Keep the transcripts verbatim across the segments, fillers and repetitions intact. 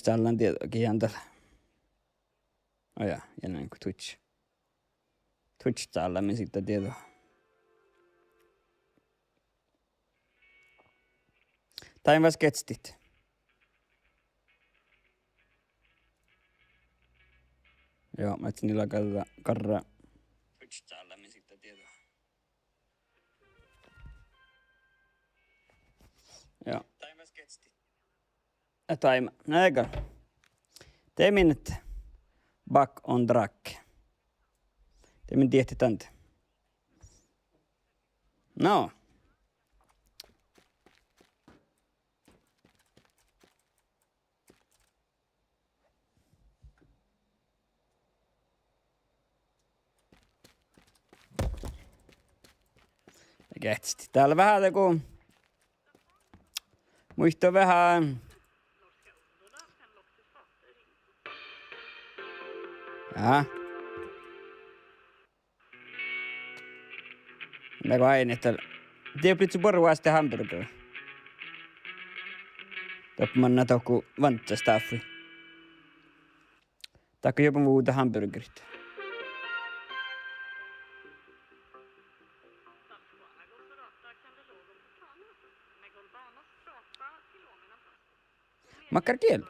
Cállan dieđu, gii han dal. Ojá, ja nai go Twitch. Twitch cállan min sitta dieđu. Dain fas geastit. Joo, ma ledjen ila garra, garra. Twitch cállan min sitta dieđu. Joo. Dain fas geastit. Eh, dain, na gal. De min back on track. De min dieđit dan. No. Geastit. Dál veahá dego. Muittán veahá. Ja. Dego ain ahte dieđusge lei buorre oastit hamburgera. Doppe manná dohko vánccá stáffui. Dakko juoba vuđđa hamburgerit. Makkár giel?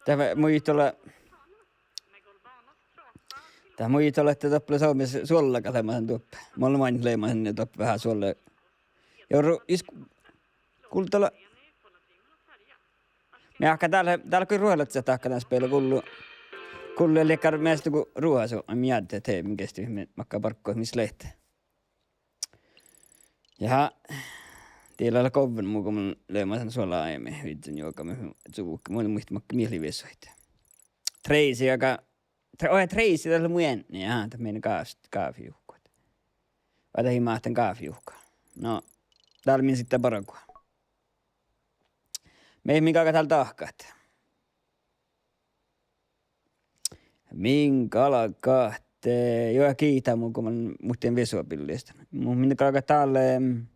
Dat muittán, dat muittán ahte doppe lea somá suollagat leamasan doppe. Mun lean maid leamasan doppe veahá suolla. Ja ru-, is guldalle. Mii ahte dál, dál go ruohalaččat dahkat dan spela gullu. Gullu leakkár measta go ruohasupmi, mii áddet, mii geastit makkár barggu mis lea. Ja die lea govven mu go mun leamasan suola aime, vižžan juoga, cuvke, mun in muitte makkár mii lei viesuhit. Tracy, aga, tra-, oi, Tracy, dat lea mu eadni, ja dat mii gáf-, gáfejuhkat. Vai dat ii máhte gáfejuhka. No, dál min sitta bargu. Mii, mii galgat dál dahkat. Min galgat, eh, juo, giitta mu go mun muittán viesu billista. Mu min galgat dál, em,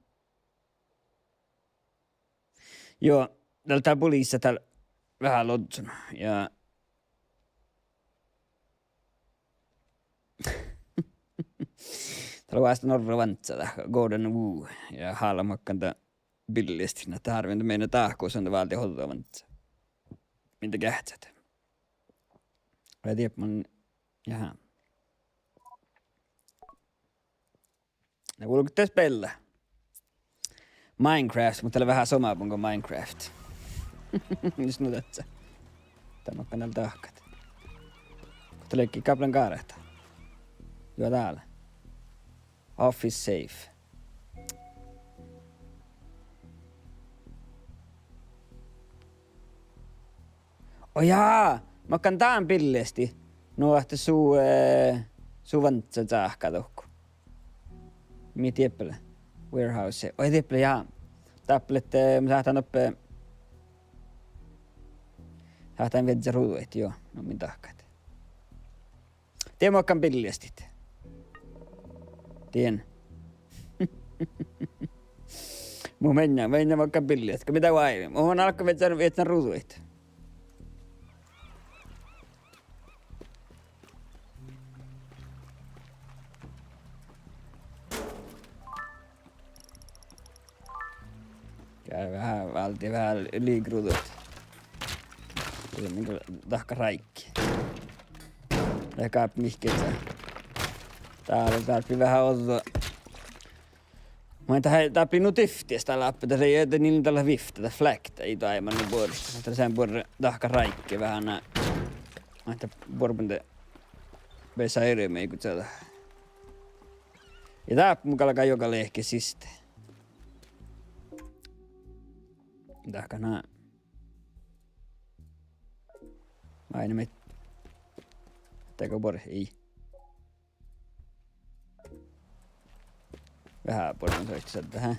juo, dál, dál buliisa dál veahá lozzon. Ja dál oastan orru váncca dahkat, Gordon Wu, ja hála makkár dat billista, na, dárven de mena dahkat, son de válde hođđa váncca. Min de geahččat. Ja diet mun, jahá. Na, vulggo spela Minecraft, muhto lea veahá somá mun go Minecraft. Mis nu dasa. Dat makkár dál dahkat. Go dat ledje gablan gárta. Juo, dál. Office safe. Ojá, makkár dán billista. Nu ahte su, eh, su váncca cáhká dohko. Mii diet lea? Warehouse. Oi, diet lea, jaa. Dáppe lea, eh, mun sáhtán doppe, sáhtán viežžat ruđaid, juo, nu mii dahkat. Die makkár billista. Dien. Mu mennjá, mennjá makkár billista. Go mii dá oaivviimet? Mun álgán viežžat, viežžat ruđaid. Gal veahá, válde veahá liikruđaid. Dahká ráigge. Leat gáppi mihkkege. Dál, dál ii veahá ođđa. Mun dat, dat ii nu divtte, dat láhppá, dat lei, dat ii dal vifta, dat flækta, ii doaibmá nu buori. Dat lea buorre dahká ráigge veahá ná. Mun dat buorre de besaireme go čađa. Ja dáppe mun galgá juoga lehkit siste. Dahká ná. Vai ne mit. Dego buorre, ii. Veahá buorre soittisat dahá.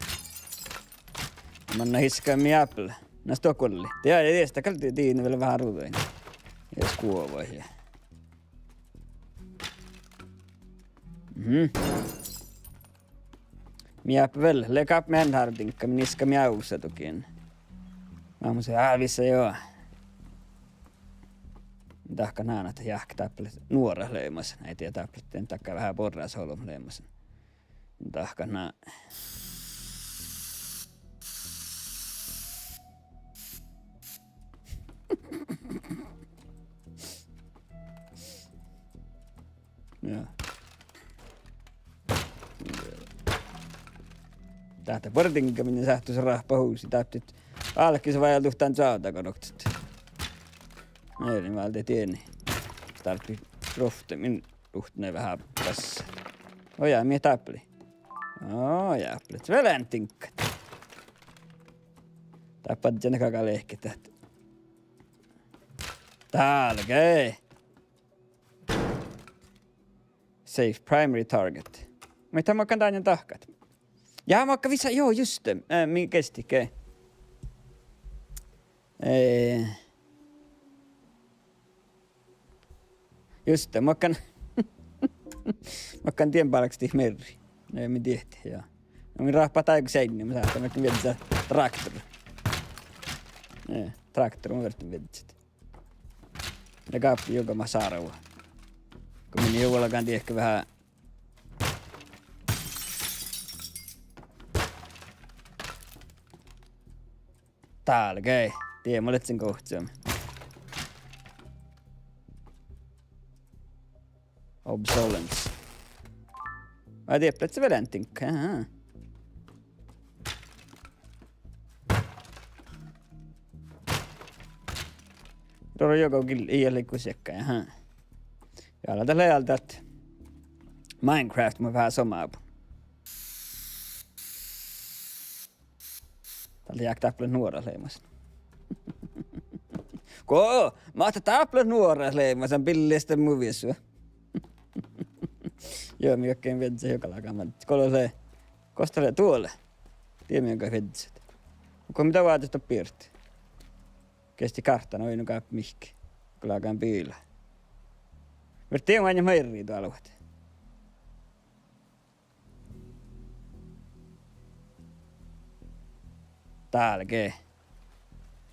Manná hiska mi apple. Na stuo guolli. Dieđusge, dieđusge gal dien vel veahá ruđaid. Ja skuova ja. Mm. Mii vel, lea gáppi meanhárdinka, mii niiska mii ávssa dukin. Máhcá, ávissa jo. Dahkat ná ahte jáhkán dáppe leat nuorat leamasan, eai dieđe dáppe leat, dahká veahá borrasolbmot leamasan. Dahkat ná. Ja. Dáhte buorre diŋgga, min sáhttet ráhpahuvvui, dáppe álggis vajálduhtán čoavdda go noktet. Ii, válde dieinna. Dálbbi ruovtte min ruhtne veahá bassat. Ojá, mii dáppe lei. Ojá, dáppe lei. Vel ean diŋggat. Dáppe badjá galgá lehket ahte. Dálge. Save primary target. Muhto makkár dan dahkat. Ja makkár vissa, jo, just det. Eh, min gesti, okei. Eh. Just det, makkár, makkár dien bálkestit mearri. No, min diehtejá. No, min ráhppat áigu seainni, mun sáhtán makkár viežžat traktor. Eh, traktor, mun viežžan viežžat. Ja gáppi juoga mat sárvu. Go min juoga galgá diehke veahá. Dálge, die mun lean gohčoduvvá. Obsolence. Vai die, dáppe lei vel ean diŋggat, aha. Dolo juoga gil-, ii leat kusiekkái, aha. Ja dat lea dát Minecraft, mun veahá somá. Dál jáhkán dáppe leat nuorat leamasan. Go, mat dáppe leat nuorat leamasan, billeste mu viesu. Jo, mii galggaimet viežžat juoga galgá, mat, go lea, gos dat lea, duo lea. Die mii galggat viežžat. Go mii dat váldit doppe birra? Gesti kárttan, oi, nu gáppi mihkke. Go galgá biila. Verte, die maŋŋá mearri duolvat. Dálge.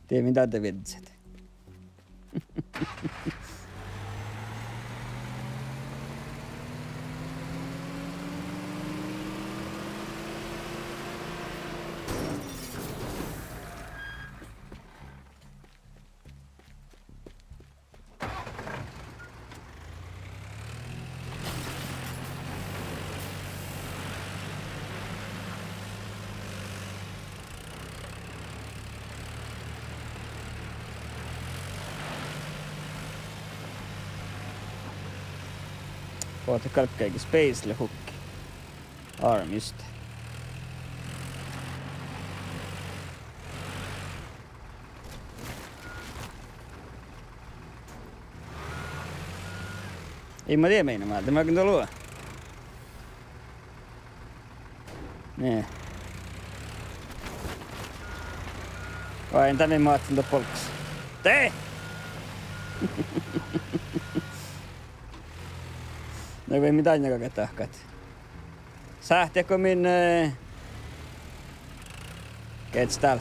Die mii dat viežžat. Boahtit galggaide space lea hukki. Armist. Ii ma dieđe mii, ma, de ma gal dolo. Nie. Vai, dan mii máhtán doppe olggos. De! No vai, mii dan galggat dahkat. Sáhttit go min, eh, gieđe dál.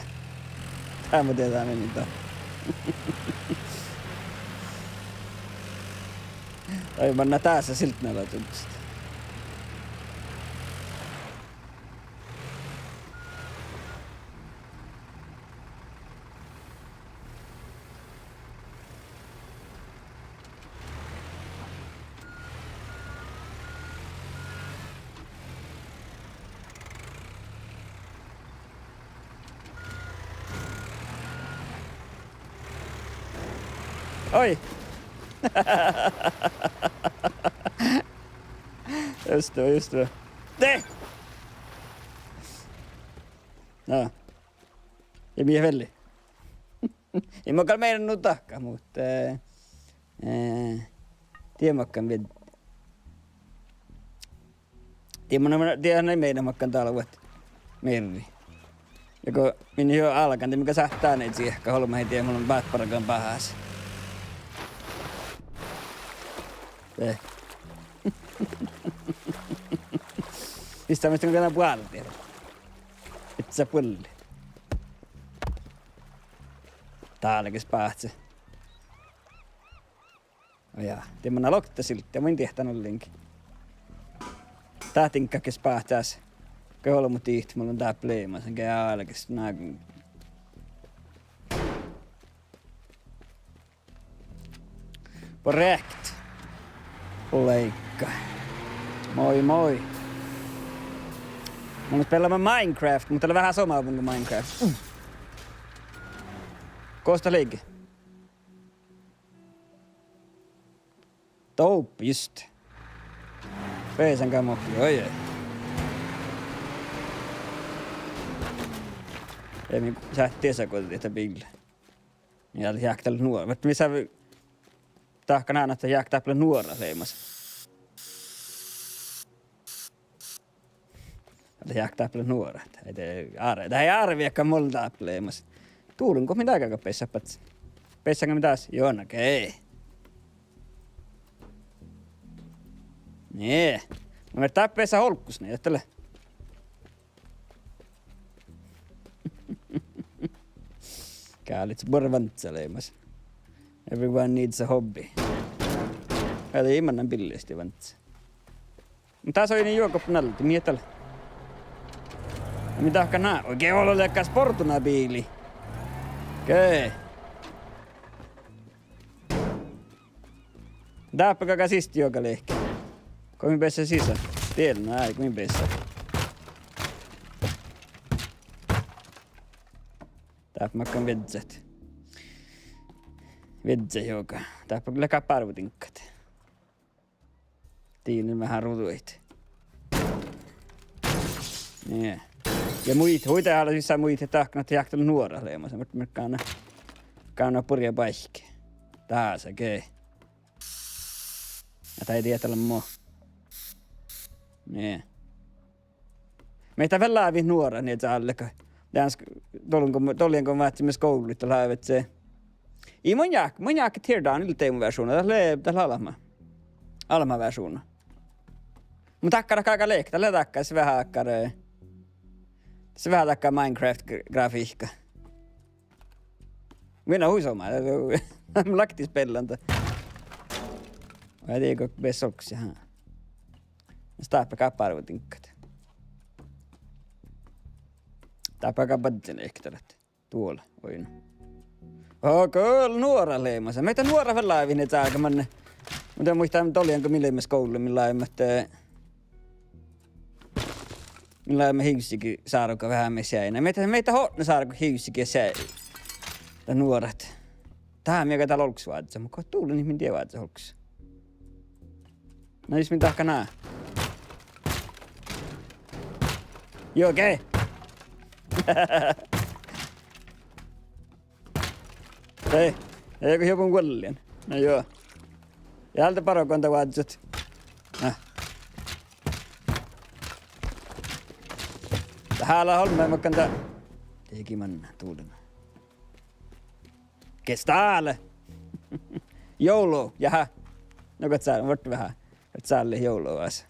Dá mun dieđán min dan. Ai, manná dasa siltnala čužžot. Oi! Just det, just det. De! Na. Ja mii velli. Ii ma gal meinán nu dahkat, muhto, eh, eh, die makkár viežžat. Die mun, die mun meinán makkár dál vuot mearri. Ja go min jo álgán, de mun gal sáhtán eai ciehkat olbmot, die mun lean báhparagan bahás. Eh. Mis dat, mis dat, go buolli. Itsá buolli. Dálge spáhcci. Ja, de mun lokta silti, mun diehtán ollengi. Dat diŋgga ge spáhcci. Ge olbmot dihtet, mun lean dáppe leamasin, ge álgás, na. Korrekt. Leigga. Moi, moi. Mun lean spielama Minecraft, muhto lea veahá somá mun Minecraft. Gos dat lei? Dope, just. Beasan gal mo, oi, oi. Ei mii sáhte dieđe go dieđe biilla. Ja, jáhkit dalle nuora. Vet mis, dahkan han ahte jáhkit dáppe leat nuorat leamasin. Ahte jáhkit dáppe leat nuorat. Ai de ar-, dat ii árviidga mo dáppe leamasin. Dulon go min dága bessat bas. Bessán go min das. Juo, na ge. Nie. Na mii dáppe bessat olggos, nie ahte lea. Gálit buorre váncca leamasin. Everyone needs a hobby. Ja de ii mannan billesti váncca. Muhto dás oidnen juoga nalde, mii dat. Mii dahkan ná, oi ge olu leaga sportunabiili. Ge. Dáppe galgá siste juoga lehket. Go mii beassat sisa. Diel, na, go mii beassat. Dáppe makkán viežžat. Viežžat juoga. Dáppe leat gáppa árvvodiŋggat. Dien veahá ruđaid. Nie. Ja muitte, hui de ale sisa muitte dahkan ahte jáhkit leat nuorat leamasin, muhto mii gáinna, gáinna burjebáikki. Dasa ge. Ja dat ii dieđe lean mo. Nie. Mii dat vel lávejit nuorat nie čállega. Dán sk-, dolljen go, dolljen go vázziimet skuvlii, dat lávejit. Ii mun jáhk-, mun jáhkán tear down, ii leat demo-versovdna, dat lea, dat lea albma. Albma versovdna. Mun dakkár galgá lehket, dat lea dakkár, das veahá dakkár, eh, das veahá dakkár Minecraft gr-, grafihka. Mii hui somá, mun laktin spellan dat. Vai dego besolksia, ha. Stáppe gáppa árvvodiŋggat. Dáppe gal badjel ehkit dat. Duol, oi no. Okei, nuorat leamasin. Mii dat nuorat vel lávejit nie čálge manne. Muhto muittán dolljen go mii leimmet skuvlla, mii lávejit, eh, mii lávejit hivssegiid sárgui veahá mii seainna. Mii dat, mii dat otná sárgui hivssegiid seainna. Dat nuorat. Dat mii gal dál olggos vázzat, muhto go dullen min die vázzat olggos. Na jus min dahkan ná. Juo, ge. Ei, ei go jobban guollin. Na juo. Ja alde bargohan dat vázzut. Na. Dat hála olbmot makkár dat. Dego manná dullen. Ge stále. Yolo, jaha. No go sál, vuorttu veahá. Go sál yolo vas.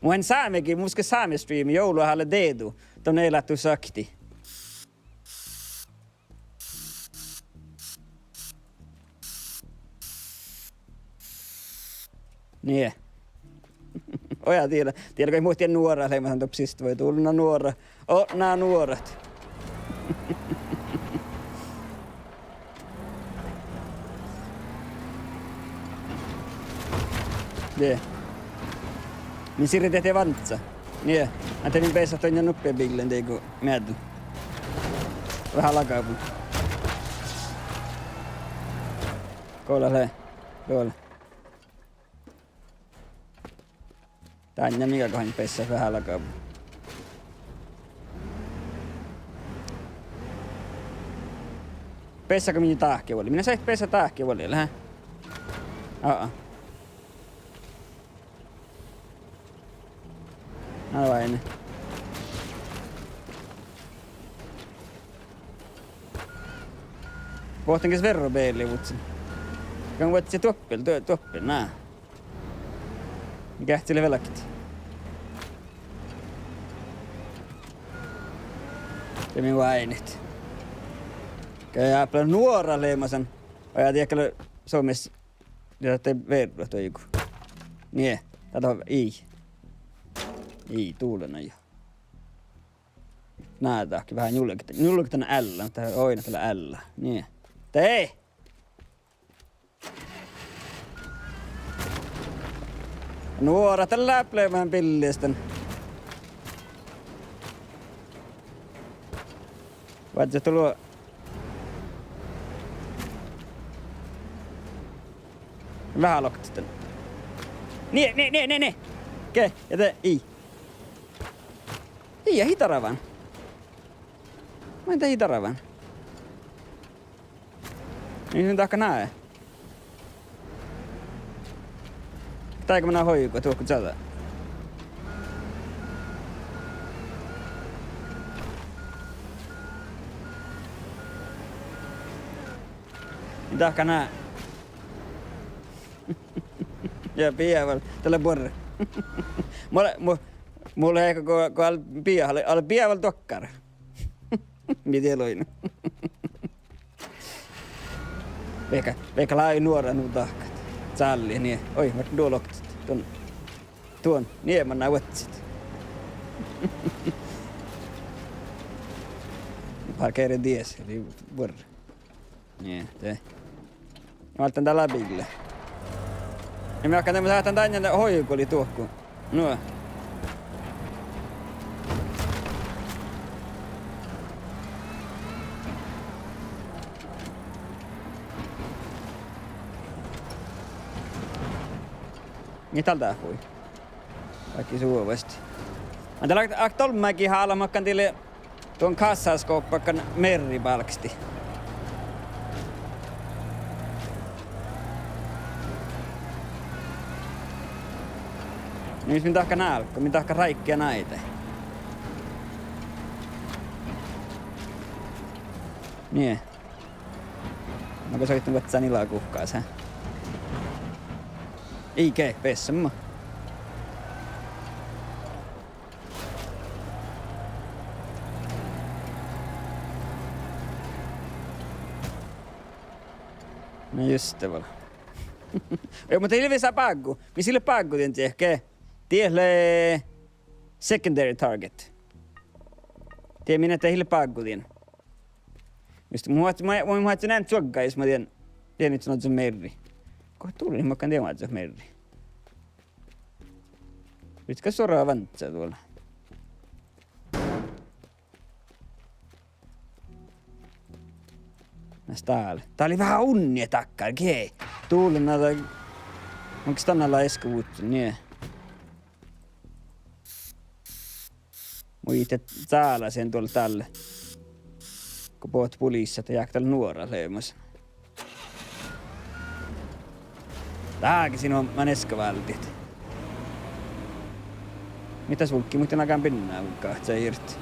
Mun sámegi, mun ge sámi streami, yolo hála dedu. Don eai leat du sakti. Nie. Oja, diela, diela go muhtin nuorat leamasin doppe siste, vai dullen nuorat. Otná nuorat. Die. Mii sirret diehttit váncca. Nie. Ahte mii beassat doainna nuppe biillain dego meaddel. Veahá lagábut. Go lea, go lea. Dainna mii galgat beassat veahá lagábut. Beasságo mii dahke vuolii? Mii leat beassat dahke vuolii, leat? Aa. Álo, áine. Bohten ges verrobeali vuccen. Kan vuodse duoppe, du-, duoppe, na. Geahččalit velget. Ja mii oaidnit. Ge, ja, ápple nuorat leamasan. Oi, ja diekale Suomes. Ja de verro doigu. Nie, dat ii. Ii, dullen jo. Na, dat veahá njulget, njulget dan eallán, dat oidne dat lea eallá. Nie. De! Nuorat dat lea ápple vel billiestan. Vázze tulo. Veahá loktet dan. Nie, nie, nie, nie, nie. Ge, ja de ii. Ii, ja ii darvan. Maid ii darvan. Ii, min dahká ná. Dáige manná hoigu, duohko čađa. Min dahká ná. Ja bievá vel, dat lea buorre. Mun, mun, mun lean go, go ale bievá, ale, ale bievá vel dokkár. Mii dieid oidno. Vaikko, vaikko lei nuora nu dahkat. Čálli, nie. Oi, mat duo loktet. Duon. Duon. Nie, manná vuodset. Parkeret dies, lei vuorre. Nie, de. Válddán dál biilla. Ja mii galggaimet sáhtán dainna hoigu lei duohko. Nu. Mii dál dáhpui. Vaikko suovasti. Mun dal lean, lean olmmái gii hálat makkár dieid lea duon kassáskohppakan merri bálkestit. Mis min dahká nálkku, min dahká ráikki ja náide. Nie. Makkár soitán vuoccán ilaguhkás, hä? Ii ge, beassámma. Na juste vel. Ja, muhto ii leat vissa bággu. Mis ii leat bággu dien čeahkki. Die lea secondary target. Die min ahte ii leat bággu dien. Just, mun, mun, mun, mun čuoggán, jus mun dien, dien it son ožžon merri. Go dullen makkár dien ožžon merri. Vihtta stuorra vándda duolle. Mas dál. Dál lei veahá unni dakkár, ge. Dullen na dat. Mun gal dan ala easka vuččen, nie. Muitte cálásit duolle dalle. Go bohtet buliissat, jáhkit dalle nuorat leamasan. Dáge sin man easka váldit. Mii dat vulggii, muhto nagan binna vuggá čeahkit.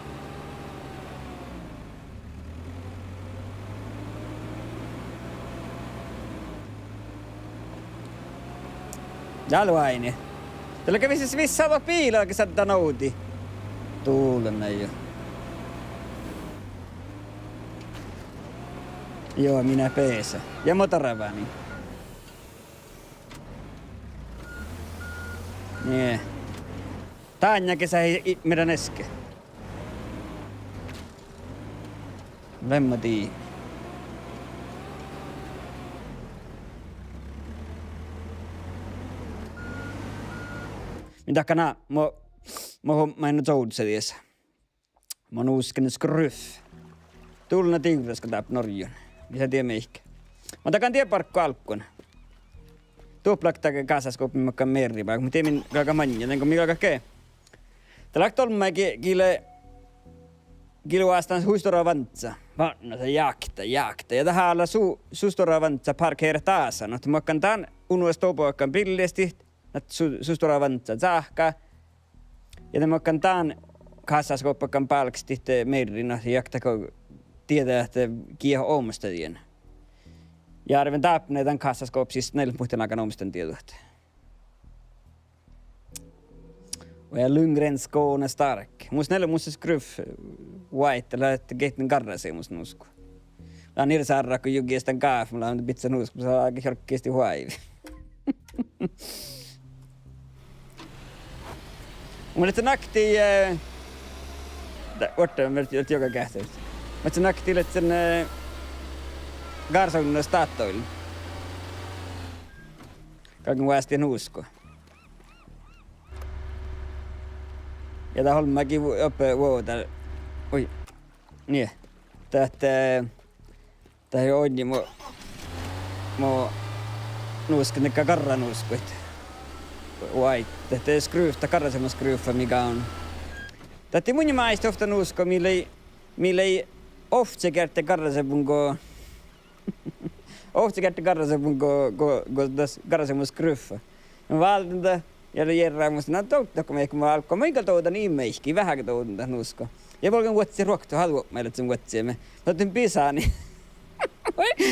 Dál oaidne. Dál lea visot, visot biila, ge sadda noudi. Dullen jo. Joo, minä peesa. Ja mo darvánin. Nie. Dainna ge sahá i-, mearran easka. Vel ma dii. Min dahká ná, mo, mo hommájin čoudese dies. Mun usken skruf. Dullen divrras go dáppe Norjján. Mis lea die mihkke. Mun dagan die barggu álggán. Duoppe lea dakkár kassáskohppa makkár merri bágga, muhto die min galgá maŋŋá, dan go mii galgá ge. Dat lea olmmái gii, gii lea, gii lea oastán hui stuorra vándda. Vánnus jákta, jákta. Ja dat hála su, su stuorra vándda parkeret dasa, nu ahte makkár dán unnas dohko billestit, na su, su stuorra vándda cáhká. Ja de makkár dán kassáskohppakan bálkestit merri, na jáhkit go dieđát ahte gii omastá dien. Ja arven dáppe dan kassaskuvppa siste, nai leat muhtin áigán omstendiehtet. Og er Lundgrens gående stark. Mus nai leat mus skruf White, lea ahte geaidnán garraseamus nusko. Lea nir sárra go jagi dan gáffa, mun lean bidjan nusko, mun lean áigge jorggisti oaivvi. Mun lean nakti, eh, da-, orte, mun lean joga geahččas. Mun lean nakti, lean, eh, gársogna Statoil. Galgen vástán nusko. Ja dat olmmái vuo-, oppe vuođa. Oi. Nie. Dat, eh, dat oidne mo, mo nusko, dego garranusko. Vai, dat, dat skruffa, garraseamas skruffa mii gávdnojit. Dat lei munnje maid ovtta nusko, mii lei, mii lei ovcci geardde garraseamus go Ovcci geardde garraseamus go, go, go das garraseamas skruffa. Ja válden dat, ja lea jearrá mus, na, dovddat go mii, go mii álggu, mii gal dovdan in meidá, veahá dovdan dat nusko. Ja vuolgán vuodjit ruoktot, háduopmailat son vuodjime. Na, dan bisánii.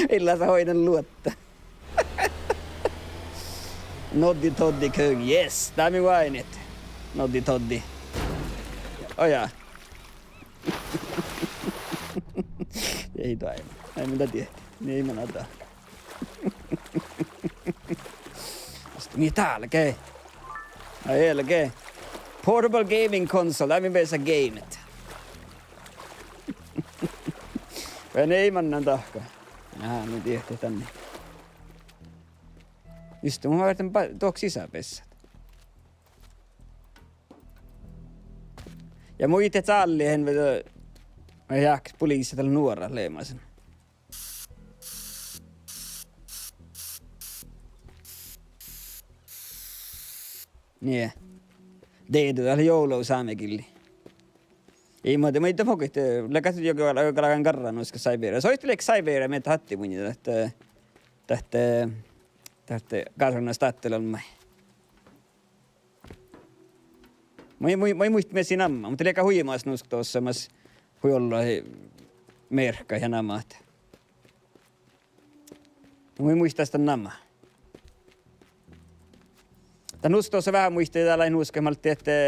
Illas oidnen luotta. Noddi Toddi Kung, yes, dá mii oaidnit. Noddi Toddi. Ojá. Ei doaima. Ai, mun dat diehtán. Ii, mun adda. Mii dál ge. Ai, elge. Portable gaming console, dá mii beasa gamet. Vai ii mannan dahká. Ná, mun diehtán danne. Just, mun várten ba-, dohko sisa beassat. Ja muitet Callie hen vel, eh, jáhkes poliisat dalle nuorat leamasin. Nie. Dieđu, dat lea juovla sámegillii. Ii, muhto, muhto fokit, eh, leago juoga, juoga galgan garranusko Siberia. Soaitá leat Siberia, mii ahte munnje dat, eh, dat, eh, dat, eh, garranusko Statoil olmmái. Mun, mun, mun muitte mii sii namma, muhto leago hui mas nusko dohko mas hui ollu mearkka ja namat. Mun muitte dan namma. Dat nusko dohko veahá muitte, dat lei nusko, maltti ahte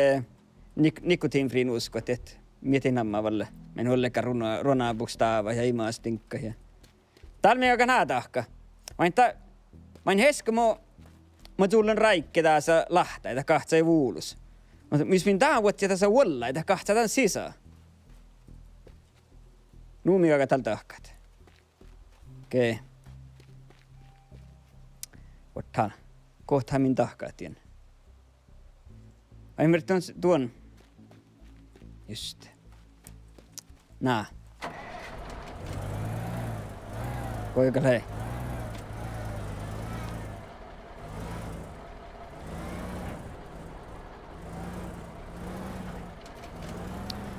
nik-, nikotiinfri nusko, ahte mii dihtet namma valle. Mii hui leago ruona, ruona bokštáva ja imaš diŋggat ja Dál mii galggat dahkat. Main dat, main easka mo, mo čullen ráigge dasa láhtái, dat gahčai vulos. Muhto mis min dán vuodjit dasa vuollái, dat gahčá dan sisa. Nu mii galggat dál dahkat. Okei. Vuorddán. Gohtahan min dahkat dien. Ai, mii duon, duon. Just. Na. Goigat lei.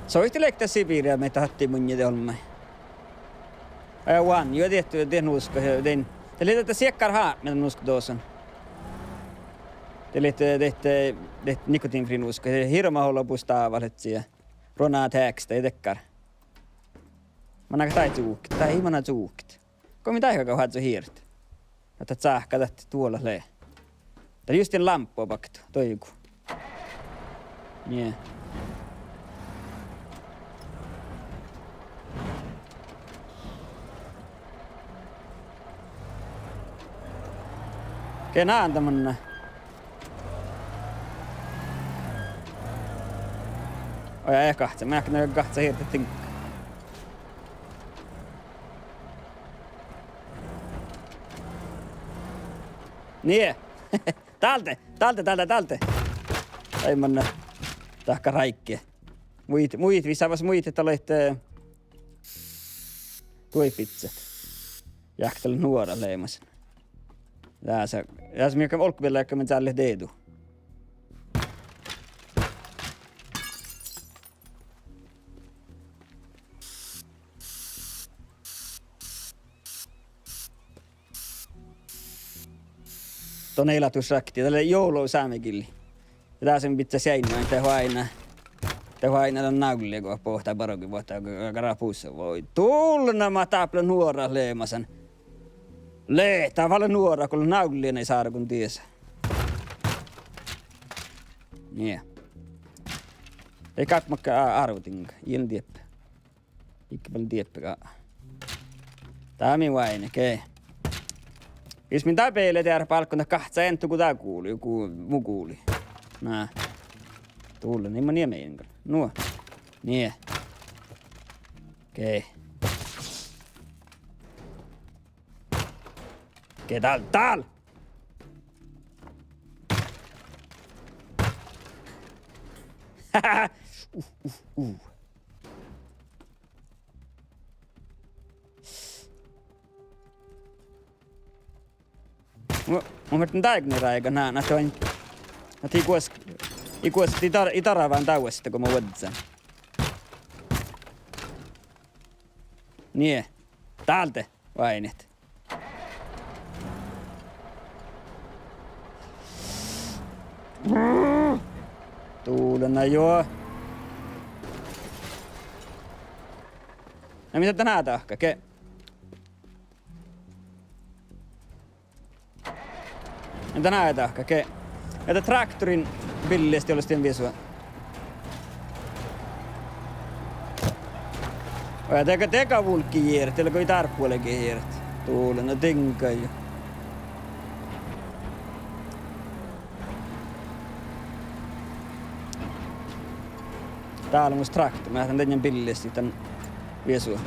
Soaitá leat Sibiria, mii dihtet munnje de olmmái. Ai, one, juo, dieđu, dieđu nusko, ja dan. Dat lei dat siekkár hábmet nusko dohko. Dat lei dat, dat, dat nikotiinfri nusko, hirbmat ollu bokštávat ledje ja ruona teksta ja dakkár. Manná dat čuhket, dat ii manná čuhket. Go mii dat galggat oažžut hirbmat. Ahte sáhka dat duola lei. Dat lei just dien lámppu baktu, doigu. Nie. Ge nanda manná. Ojá, ii gahča, mun gal gahčan hirbmat diŋggat. Nie. Dálde, dálde, dálde, dálde. Ai manná. Dahká ráigge. Muit-, muit-, vissa vas muitet dat leat, eh, duoibbidsat. Jáhkes dat leat nuorat leamasin. Dasa, dasa mii galggamet olggobealde, galggamet čállit dieđu. Don ii leat dušše rakti, dat lea juovla sámegillii. Ja dasa mii bidjat seainna, dat oaidná, dat oaidná dan nálli go boahtá bargu, boahtá go, go rápusat. Voi dulna, mat dáppe leat nuorat leamasin. Lea, dat fal lea nuora go lea nálggiin sárgon dies. Nie. Dego makkár árvvodaga, ii lean dieppe. Iige fal dieppe ga. Dá mii oaidnit, okei. Vis min dá beale dearpá álggos, dat gahččá eanu go dá gulii, go mu gulii. Na. Dullen, ii ma nie mean gal. Nu. Nie. Okei. Okei, dál, dál! Uh, uh, uh. Mu, mun ferten dáigneráigat na, na, to, na, ii guos-, ii guos-, ii dar-, ii darvan dá vuostta go mun vuođđan. Nie. Dál de. Oaidnit. Dullen na jo. Na, mis dat dahká ge? Dán áidá ge. Eda traktorin billestit olles dien viesu. Oi, dego, dego vulggi jieret, dego ii dárppa vuolgit jieret. Dullen, na diŋgga jo. Dá lea mus traktor, mun lean dien billestit dan viesu.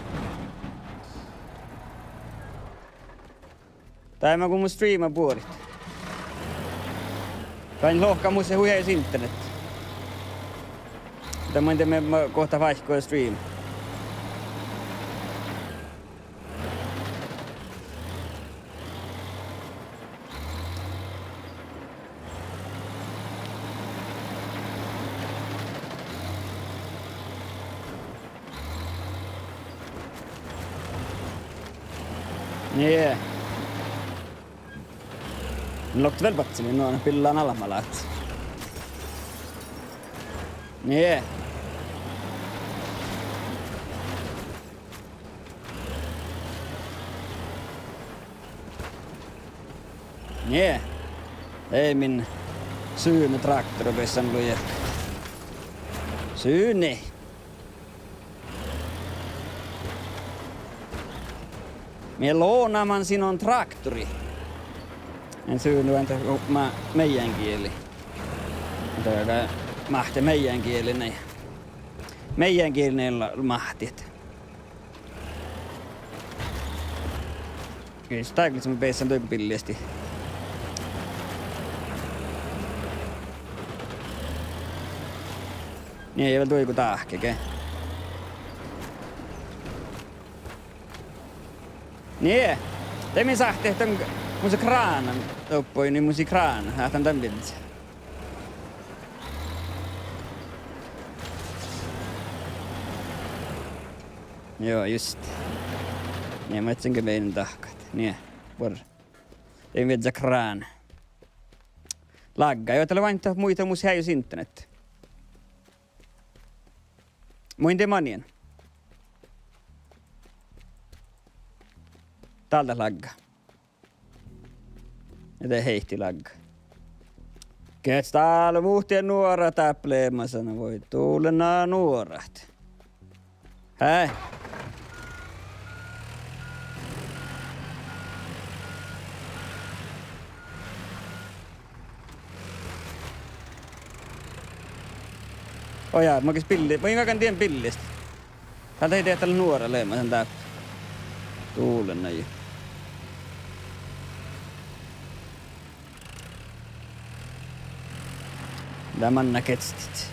Dá makkár mun streama buorit. Dán lohká mus hui heajus internet. Dá mun de me, ma gohta váikkuha stream. Nie. Lokte vel badjeliin, nu billán almma láhkis. Nie. Nie. Ei min Sune traktor beassan luja. Sune. Mii lea lognaman sinu traktori. En Sune, en dat ma-, meidän kieli. Dá gal máhte meidän kieli, nei. Meidän kieli, nei la-, máhte. Ii, stáiguin beasan duogo billestit. Nie, ja vel duogo dáhke ge. Nie. De mii sáhttit dan, mus lea krána doppe, nie mus lea krána, ahte dan viežžat. Joo, just. Nie, ma ledjen ge meidän dahkat. Nie, buorre. Dien viežžat krána. Lagga, joo, dat lea váinna muital mus heajus internet. Muin de manien. Dál dat lagga. Ja de heiti lagga. Gehččá dál muhtin nuorat dáppe leamasan, voi dullen na nuorat. Hei. Ojá, makkár billi-, mun in veagan dien billestit. Dál dihte dat lea nuora leamasan dáppe. Dullen na jo. Dá manná gieđđit.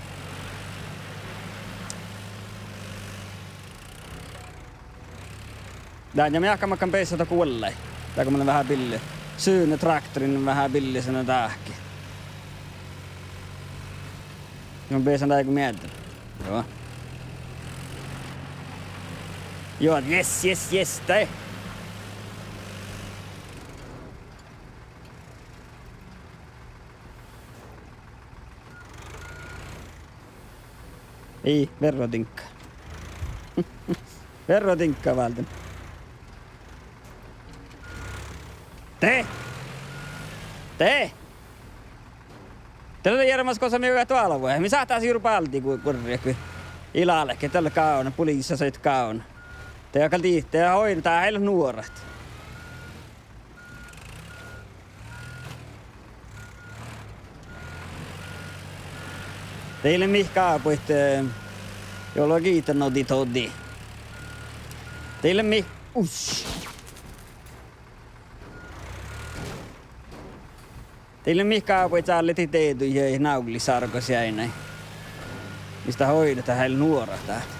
Dán ja mii ahte makkár beassat dohko vuollái. Dá go mun lean veahá bille-, Sune traktorin veahá billesan dáhki. Mun beasan dáigo mieddel. Joo. Joo, yes, yes, yes, dai. Ii, verro diŋgga. Verro diŋgga válden. De! De! De lea jearmas gosa mii galgat doalvui. Mii sáhtásit jurbáldi gu-, gurre, go ii lálke, dat lea gávdna, poliisa soitet gávdna. De gal dihte, de oidno, dat eai leat nuorat. De ii lean mihkkege gábbaid, eh, juo lea giitanoddi toddi. De ii lean mih-, uš. De ii lean mihkkege gábbaid, čálledit deaduid ja návggiid sárgos eainna. Mis dat oidno, dat eai leat nuorat dát.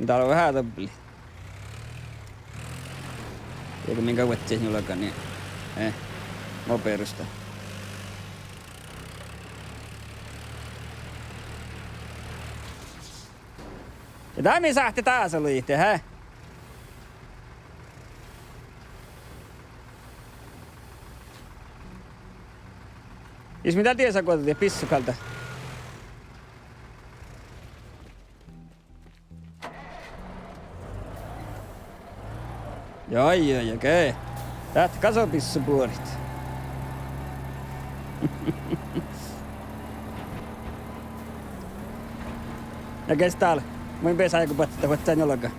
Dál lea veahá dobbeli. Diego minga vuodjit njuolgani. Eh, mo beroštá. Ja dál mii sáhttit dás lihte, hä? Jus mii dál diesa guođđu bissu kalde. Joi, joi, okei. Dát gaso bissu buorit. Ja ges dál? Mun beasai áigu badjeta vuodján njuolga.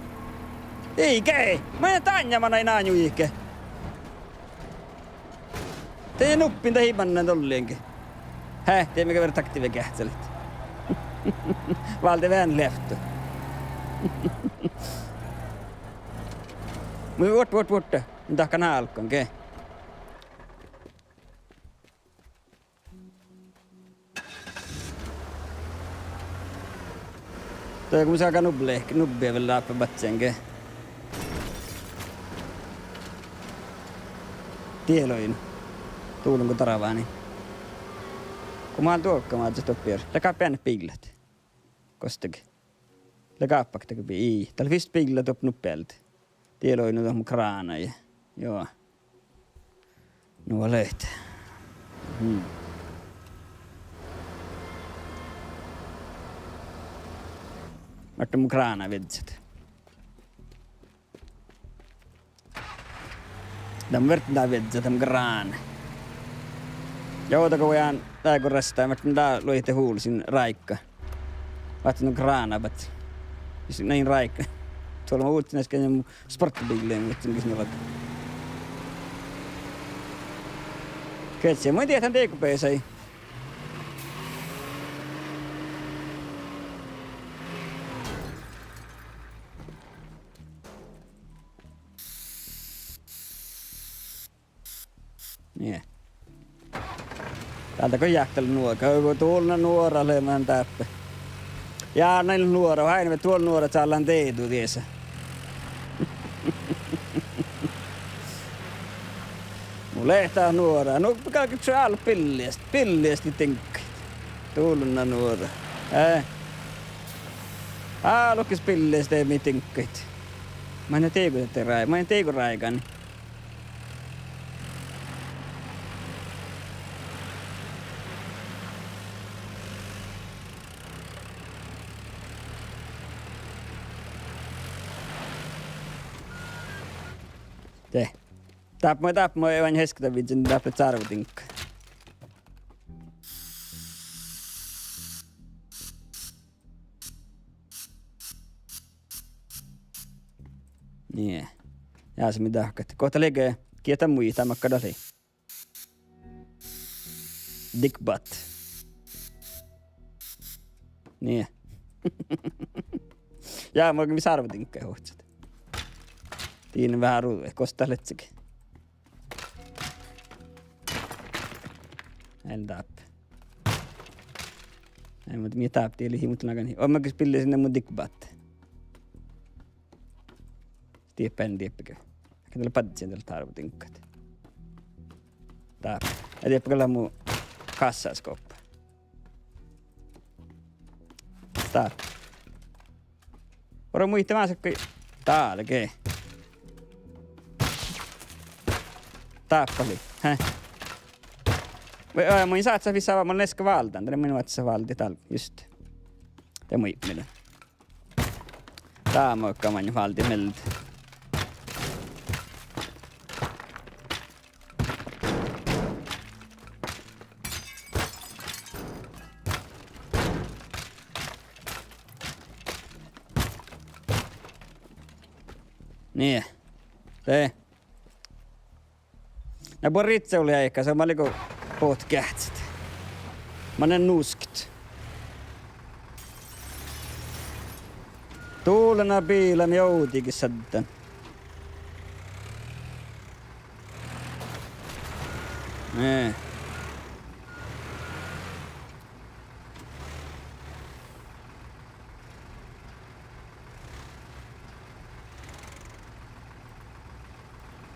Ii ge, mun in dainna manai ná njuike. De nuppi dat ii mannan ollengi. Hää, de mii gal veret aktiiva geahččalit. Válde veahá leavttu. Mu vuot, vuot, vuot. Dahkan álgán ge. Dego mun ságan nubbelehket, nubbet vel dáppe badján ge. Diet lei nu. Duolvon go darváni. Go mun duohkama doppe. Leat beanet biillat. Gos dat? Leat gáppat dego bi-, ii. Dat lei fis biilla doppe nuppe alde. Diet lei nu dat mu grána ja. Juo. Nu leat. Mhm. Máhtán mu grána viežžat. Dat mun vert dá viežžat, dat mun grána. Ja ovdal go vuojan, dego rastá, máhtán dá luohte hul sin ráigga. Váttis nu grána bats. Sis nain ráigga. Tuolbma vuodjin easka ja mu sportbiilla, mun vuodjin ges nu vat. Kece, mun in dieđe dego beasai. Nie. Dál dego jáhkit nuorat, go duolvon nuorat leat dáppe. Ja nain nuorat, oaidná duolvon nuorat, čállen deađu diesa. Mun lean nuora. Nu galggašii álo billejast, billejast diŋggaid. Duolvon nuorat. Eh. Álohkas billejast de mii diŋggaid. Maŋŋá dego de rái-, maŋŋá dego ráigán. De. Dáppe, dáppe, mun eanen heaska davidden, dáppe cárvodiŋgga. Nie. Ja se mii dahkat. Gohta lege, gitta muitit makkár dat lei. Dick butt. Nie. Ja mun mii cárvodiŋggaid ohcat. Dien veahá ruđaid, gos dat lei čikke. Eai dáppe. Eai, muhto mii dáppe, dien lei, muhto nagan. Oaidná ges billesin mu dick butt. Dieppe, dieppe ge. Ge dat lea badjel dat cárvodiŋggat. Dáppe. Ja dieppe gal lea mu kassaskuvppa. Dáppe. Ore muitte másat ge. Dál ge. Dáppe lei. Hää. Vai, ää, mun in sáhte vissa, mun in easka válddán, de mun in oaččo válddit dál, just. De muitte mii. Dá maŋŋá mun válddin mielde. Nie. De. Na buorre itsevolajeahkás, somá lea go bohtet geahččat. Mannan nuskat. Dula na biila mii ovdal ges šadden. Nie.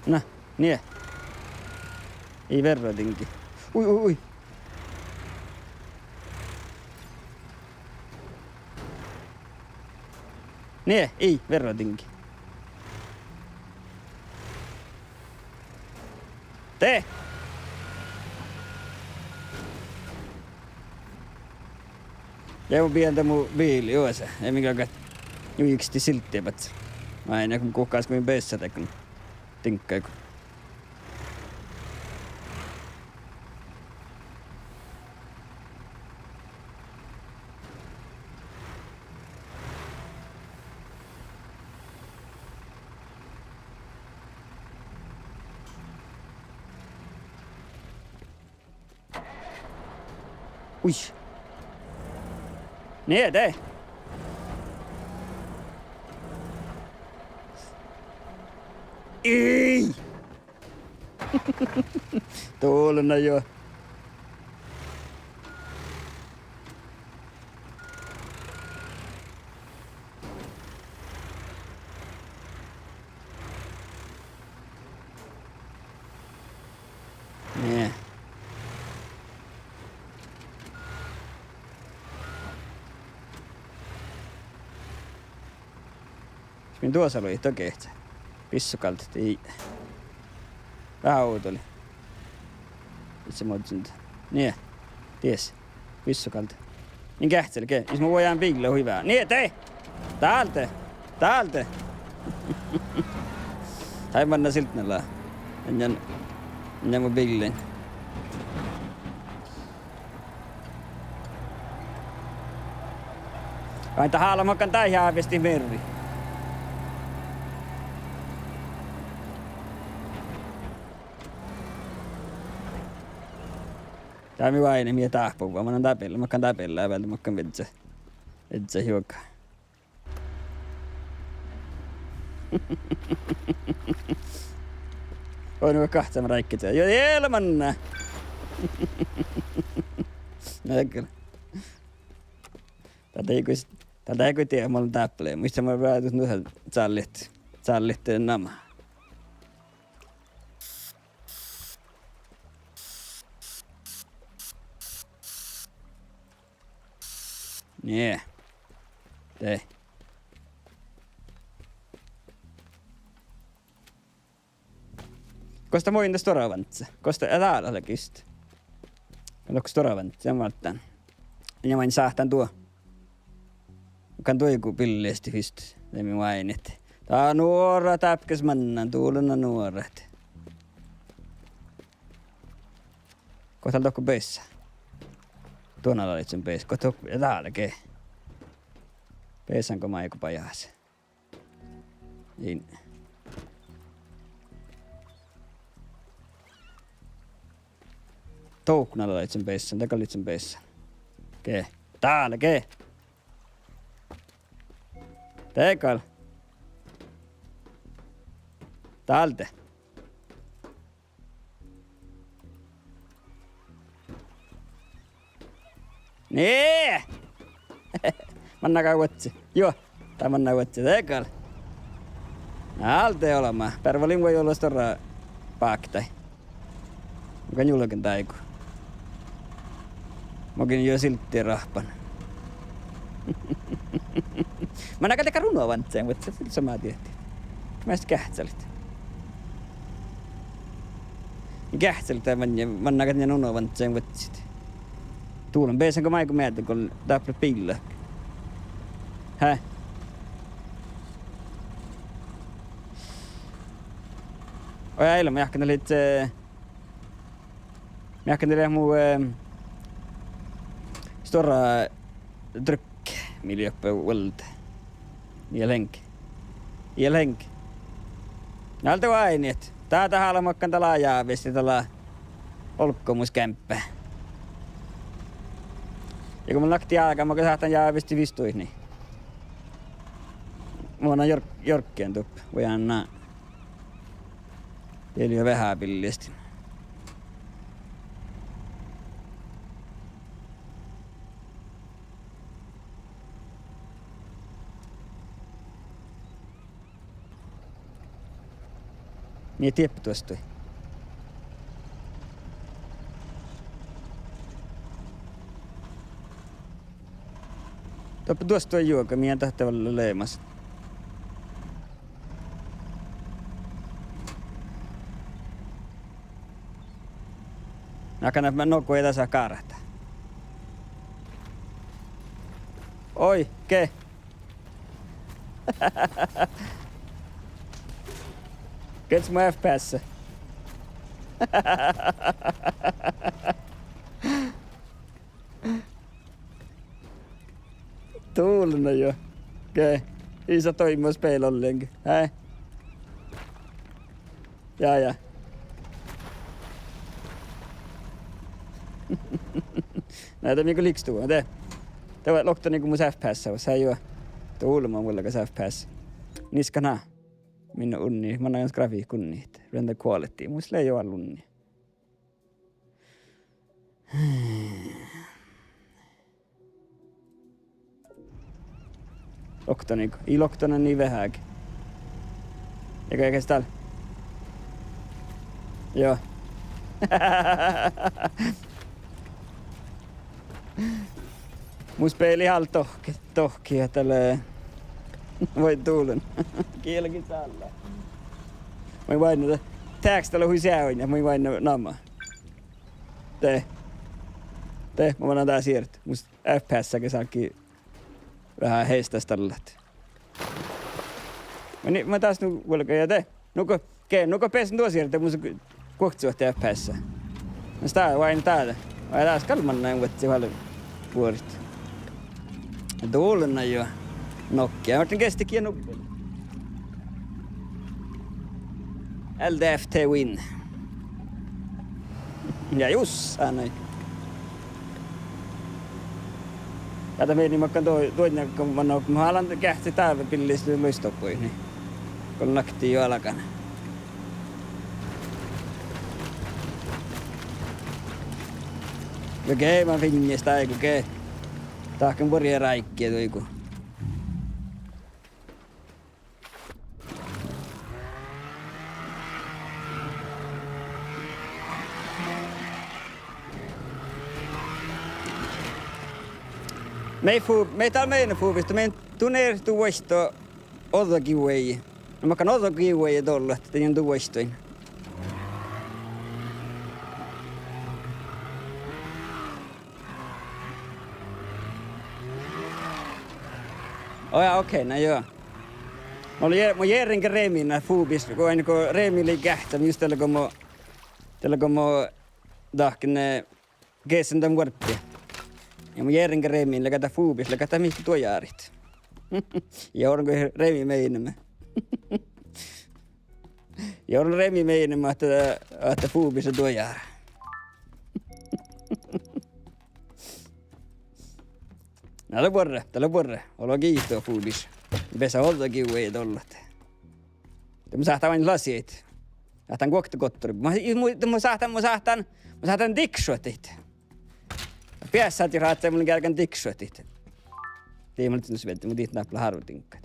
Na, nie. Ii verra dinge. Ui, ui, ui. Nie, ii verra dinge. De! Ja mun bijan dan mu biil juosa, ja min galgá juikstit siltti bas. Vai ne, guhkás go min besa dego. Diŋgga go. Ui. Nie, de. Ii. Dula na juo. Nie. Mis min duosa lei, dohko? Bissugaldit, ii. Veahá ovdal. Ii, ise moddin. Nie. Dies. Bissugaldit. Min geahččal ge. Jus mun vuojan biilla hui veahá. Nie, de! Dál de! Dál de! Dai manná siltnala. Eŋŋa, eŋŋa mu biillain. Vai dat hála makkár dá jáviesti merri. Dá mii váinit mii dáhpáhuvvá, mannan dábiilla, makkár dábiilla, váldit makkár vižžá, vižžá juoga. Oidno gahčama ráikkis. Juo, eai lean manná. Nai gal. Dat lei gal, dat lei gal diet, mun dáhpálen. Muittán mun várra nu, dat callit, callit nama. Nie. De. Gos dat munnje stuorra váncci? Gos dat, e, dál lea gist. Gal stuorra váncci, ja máhtán. Ja maid sáhtán duo. Gal duo go billestit fis, de mii váinit. Dat nuorat dáppe ges mannan, dula na nuorat. Gos dál dohko bessá? Duon ala lei son bes-, gos dohko, e, dál ge. Besan go maid go bajás. In. Dohko na lei son bessán, de gal lei son bessán. Ge. Dál ge. De gal. Dál de. Nie! Manná gal vuodji. Juo, dat manná vuodji, de gal. Dál de olbmá. Beare vuolgit vuoi ollu stuorra bákta. Mun gal njulgen dego. Mun gal juo siltti rahpan. Manná gal dakkár unna váncci, vuodjit, ful somá diehtá. Measta geahččalit. Geahččalit, manná, manná gal unna váncci vuodjit. Dula, besan go maid go mearridit go dáppe biilla. Hää? Oi, eai lean, mun jáhkán dat lei, eh, mun jáhkán dat lei mu, eh, stuorra trykk mii lei oppe vuolde. Ii lean ge. Ii lean ge. Na, ale de oaidnit. Dá, dá hála makkár dál jávresti, dál olggomus geaimpe. Ja go mun laktin álgán, mun sáhtán jávresti vistuid, ni mun lean jorg-, jorggiin doppe. Vuoi, ná. Dieđusge veahá billiestin. Mii dieppe duostui. Doppe duostui juoga, mii dat de vel leamas. Nakana, no go ii dasa gárata. Oi, ge. Gieđe mu FPS? Dulna jo. Ge. Ii sa doimu spela ollengi. Hei. Ja, ja. Na, de mii go liiktu, de. De lea okta, nugo mus FPS, sa jo. Dulma vuolgá FPS. Niska na. Min unni, mannan grafiikka unni. Render quality, mus lea jo unni. Okta nugo, ii okta na ni veháge. Ja kaikki dál. Joo. Mus beali hal dohkke, dohkke, dat lea, vuoi dullan. Gielgi sállá. Mun oaidnán de, teaksta lea hui seainna, mun oaidnán namma. De. De, mun mannan dás ierte. Mus FPS ge álggii veahá heisttastallat. Mun, mun dás nu vuolgá ja de. Nugo, ge, nugo bessen duos ierte, mus guoktesuohti FPS. Na stá, oaidná dá. Vai dás gal mannan vuodji váldit. Dulna jo. Nokki, ja muhtin gesti gal nugo. L D F T win. Ja jus, ánai. Ja dat mii makkár do-, doainna go mun, mun hálan geahččat dál billis luistobbuid, ni. Go lakti jo algán. Ja ge, mun fiinnin stáiguin ge. Dahken buorre ráigge duigu. Mii fu-, mii dal maid fuvvestit, mii dal, nu ii du vuoitto ođđa giveaway. Na makkár ođđa giveaway doallat, de ii du vuoitto. Ó jaa, okei, na joo. Mun lea, mun jearren ge Remin fuvvis, go ain go Remi lei geahččamin jus dalle go mo, dalle go mo dahken, eh, geasen dan vuorppi. Ja mun jearren ge Remin, lega dat fuvvis, lega dat mihkkege duojárit. Ja orun go Remi meinama. Ja orun Remi meinama ahte, ahte fuvvis lea duojára. Na dat lea buorre, dat lea buorre. Olu giitu fuvvis. Beasat ođđa giveaway doallat. De mun sáhtán oaidnit lasiid. Sáhtán guokte gottori. Mun, mun, mun sáhtán, mun sáhtán, mun sáhtán dikšuotit. Beasat jo ráhkadit, mun geargan dikšuotit. Dii, mun lean nu svieddi, mun dihten dáppe lea hárvvu diŋggat.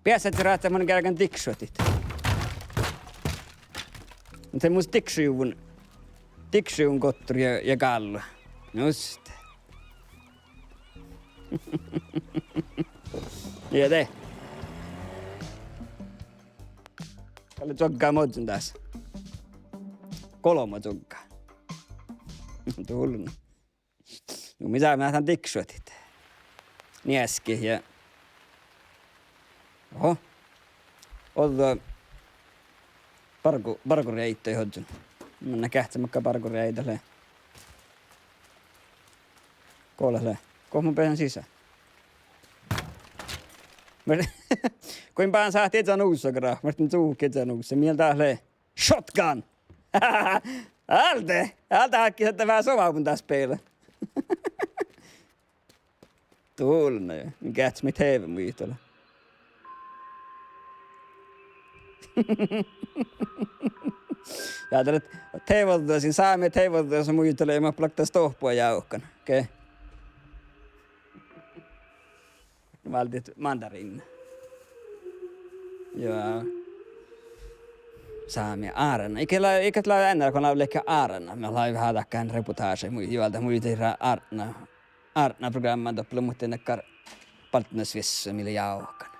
Beasat jo ráhkadit, mun geargan dikšuotit. Mun de mus dikšujuvvon, dikšujuvvon gottori ja, ja gállu. Just. Ja de. Gal lea čuogga moddon dás. Golbma čuogga. Dulna. Nu mii sáhtán dikšuotit. Njeaskit ja. Oho. Ođđa bargu-, bargoriáidda ožžon. Mun in geahčča makkár bargoriáidda lea. Go dat lea? Go mun beasan sisa? Mun, go in báhcán sáhte iežan usa, gera, mun in čuhke iežan usa. Mii dát lea shotgun. Alde, alde áhkis ahte veahá somá mun dát spehla. Dullu, geahččat maid TV muitala. Ja dat lea TV-, sin sámi TV-, muitala, ja ma plaktá stohpu jávkan. Okei. Váldit mandariinna. Juo. Sámi árna. Iige lea, iige lea eará go lávlehii árna. Mii lávii veahá dakkár reportáša, mui-, juo, dat muittán árna, árna prográmma doppe lea muhtin dakkár baltnasviessu mii lea jávkan.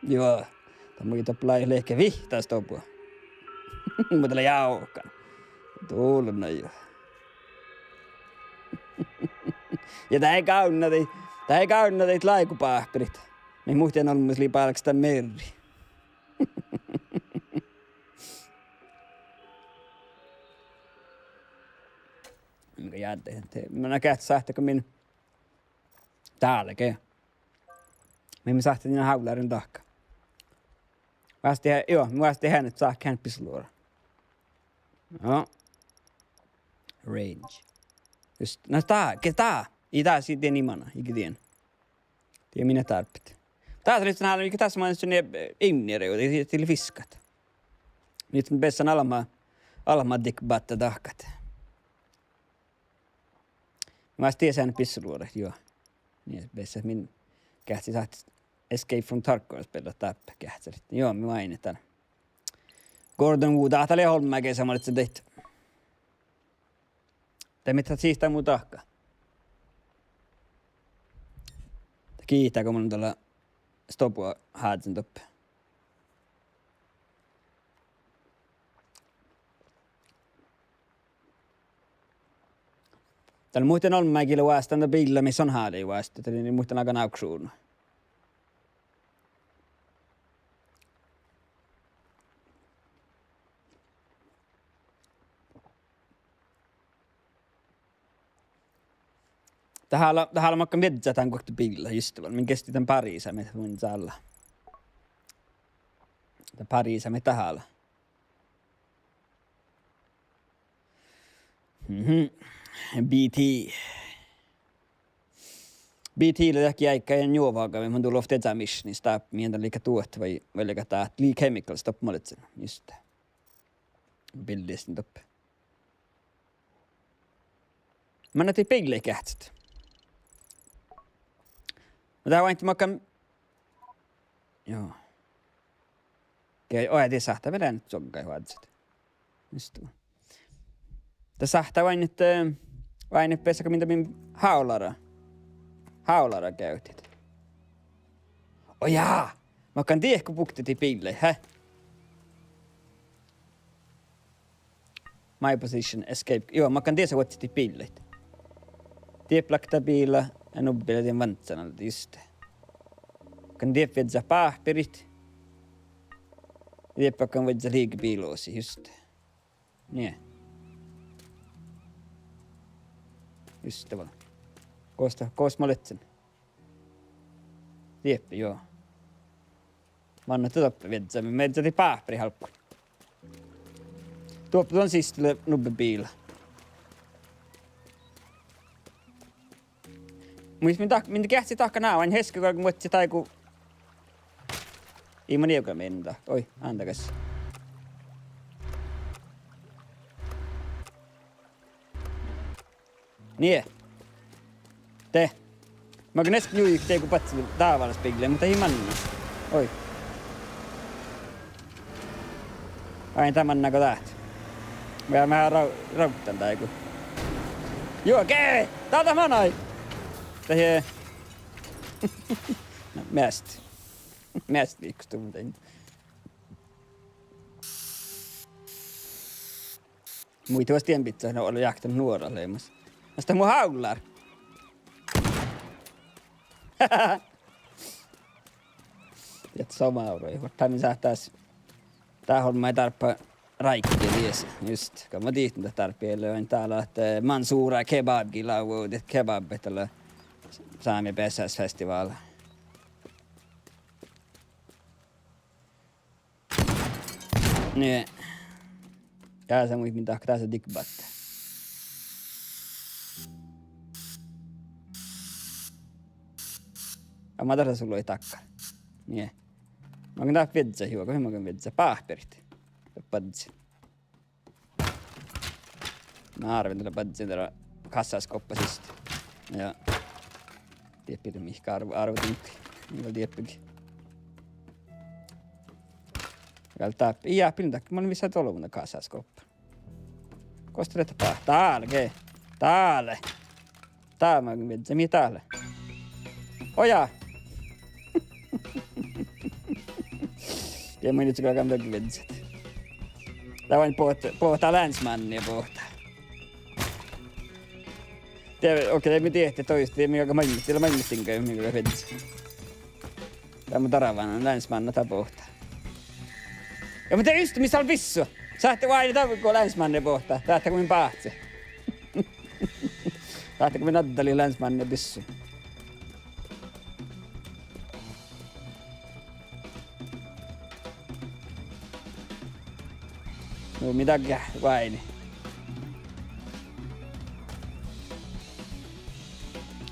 Juo, dat muittán doppe lávlehii vihtta stohpu. Muhto lea jávkan. Dullu, juo. Ja dat lei gávdna dii, dat lei gávdna dii láigobáhpiriid. Mii muhtin olmmoš lei bálkestan mearri. Mii go jáddái, mun geahččen sáhte go min dálge. Mii, mii sáhttit dan hávlárin dahká. Vástá, juo, vástá han, sáhttit han bisluora. Juo. Range. Just, na dat, ge dat? Ii dat, sii dien imana, iige dien. Die mine dárbbaš. Dás lei son hálan, iige dás man son, eh, imnere, dii, dii lea fiskat. Mii beassat almma, almma dikbátta dahkat. Mas dieđán bisluorat, juo. Nie beassat min geahččat sáhttit Escape from Tarkov spellat dáppe geahččalit. Juo, mii oaidnit dan. Gordon Wood, ah, dat lea olmmoš ge sa maid ledjen daid. Dat mii dat sihtaa mu dahká. Dat gitta go mun dal stobu házzin doppe. Dat lea muhtin olmmoš gii lea oastán dat biilla mis son hálii oastá, dat lea muhtin agan aukšuvdna. Dat hála, dat hála makkár viežžat dan guokte biilla, just vel. Min gesti dan barisamet mun sálla. Dat barisamet dat hála. Mhm. B T. B T lea dahkat jáikái ja njuovagamin, mun dul ovtta missionis dáppe, mii dan liikká duot vai, vai leaga dat Lee Chemicals doppe maid ledjen. Just. Bildistin doppe. Manne dii biillaid geahččat. Mun dat oaidnen makkár. Joo. Ge-, oi, dat sáhttá vel eanet čuoggái oažžut. Just. Dat sáhttá oaidnit, eh, oaidnit beassat go min, min hávlára. Hávlára gávdit. Oi jaa! Makkár dieid go buktit dii biillaid, he? My position, escape. Juo, makkár dieid sa vuodjit dii biillaid. Dieid plaktá biila, ja nubbi lea dien vanccán alde, just. Makkár dieid viežžat báhpiriid. Dieid makkár viežžat liigebiilusi, just. Nie. Just vel. Gos dat, gos mun ledjen? Dieppe, juo. Manne dat doppe viežžat, mii viežžat dii báhpiriid álggus. Doppe don siste lea nubbi biila. Muhto min dat, min geahččat dahkat ná, oaidnen easka go muohta dáiguin. Ii man ievka min dat. Oi, ándagas. Nie. De. Makkár easka njuiket dego badjel dávalas biillaid, muhto ii manne. Oi. Ai, dat manná go dat. Mun mean rau-, rautan dáiguin. Juo, ge-, dat, dat manai. Dat je-, na, measta. Measta liikostuvvon dan. Muitte vuos dien bidjat, no, olu jáhkán nuorat leimas. Mas dat mu hávlár. Ja somá árvvui. Vuortán mii sáhttit dás. Dat olmmái dárbbaš Ráigge dies, just. Gal mun dihten dat dárppi lea, dál ahte, eh, Mansoura Kebab, gii lávvui kebab, dat lea sámi beassafestivál. Nie. Dás mun min dahkat, dás dihte batte. Ja ma dasa sulai dakkár. Nie. Maŋŋel dat viežžat juoga, maŋŋel viežžat báhperiid. Badjin. Na árven dalle badjin, dalle kassaskuvppa siste. Ja. Dieppe mihkke árv-, árvvudan. Gal dieppe. Ii, ja, pillin dat, mun vissan dolvon kassaskuvppa. Gos dat lea? Dál ge. Dál. Dál maŋŋel viežžat, mii dál lea? Oja. Ja mun in galggan dal viežžat. Dat lea boahtá, boahtá Länsmánni boahtá. Die, okei, de mii dihte doistu, die mii galggat maid-, die lea maid-, mii galggat viežžat. Dat mun darván, Länsmánni dat boahtá. Ja mun de juste mis dal vissu. Sáhtte oaidnit dat go Länsmánni boahtá, dat go min báhci. Sáhtte go min addalii Länsmánni bissu. Nu mii dal oaidnit.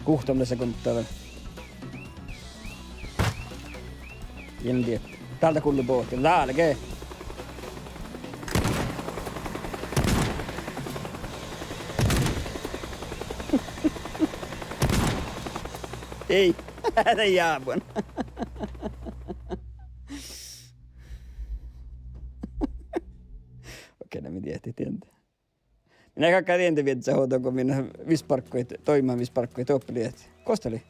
Guhtta lea sekundda vel. In dieppe. Dál dat gullo bohte. Dál ge. Ei. De jábuin. Okei, na mii diehttit dieinna. Mii galggat dieinna viežžat ovdal go min visbargguid, doibmat visbargguid doppe lei. Gos dat lei?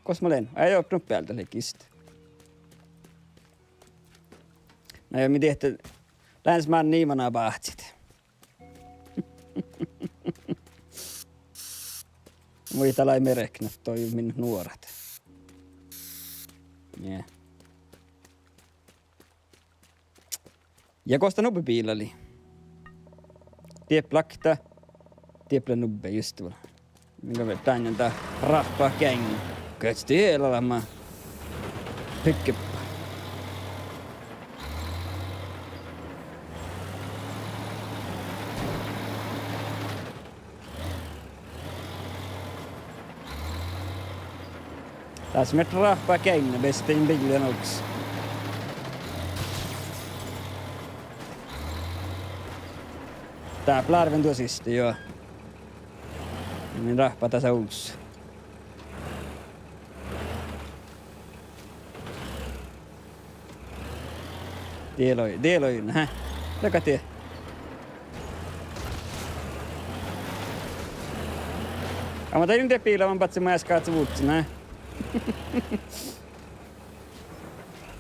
Gos mun lean? Ai, doppe nu bealde lei giste. Na ja mii diehttit Länsmánni mana báhcit. Muitalii mearkka doppe min nuorat. Nie. Ja gos dat nubbi biila lei? Dieppe lakta. Dieppe lea nubbi, just vel. Minga ve-, dan dat rahpa geainnu. Gos dat lea ma pykkepa. Dás mii rahpa geainnu, bestin biila nuks. Dá lea árven duo siste, juo. Min rahpa dasa uvssa. Die lei, die lei, hä? Dego die. Amma dá in die biila, mun báhcen mu easka áhčči vuhccin, hä?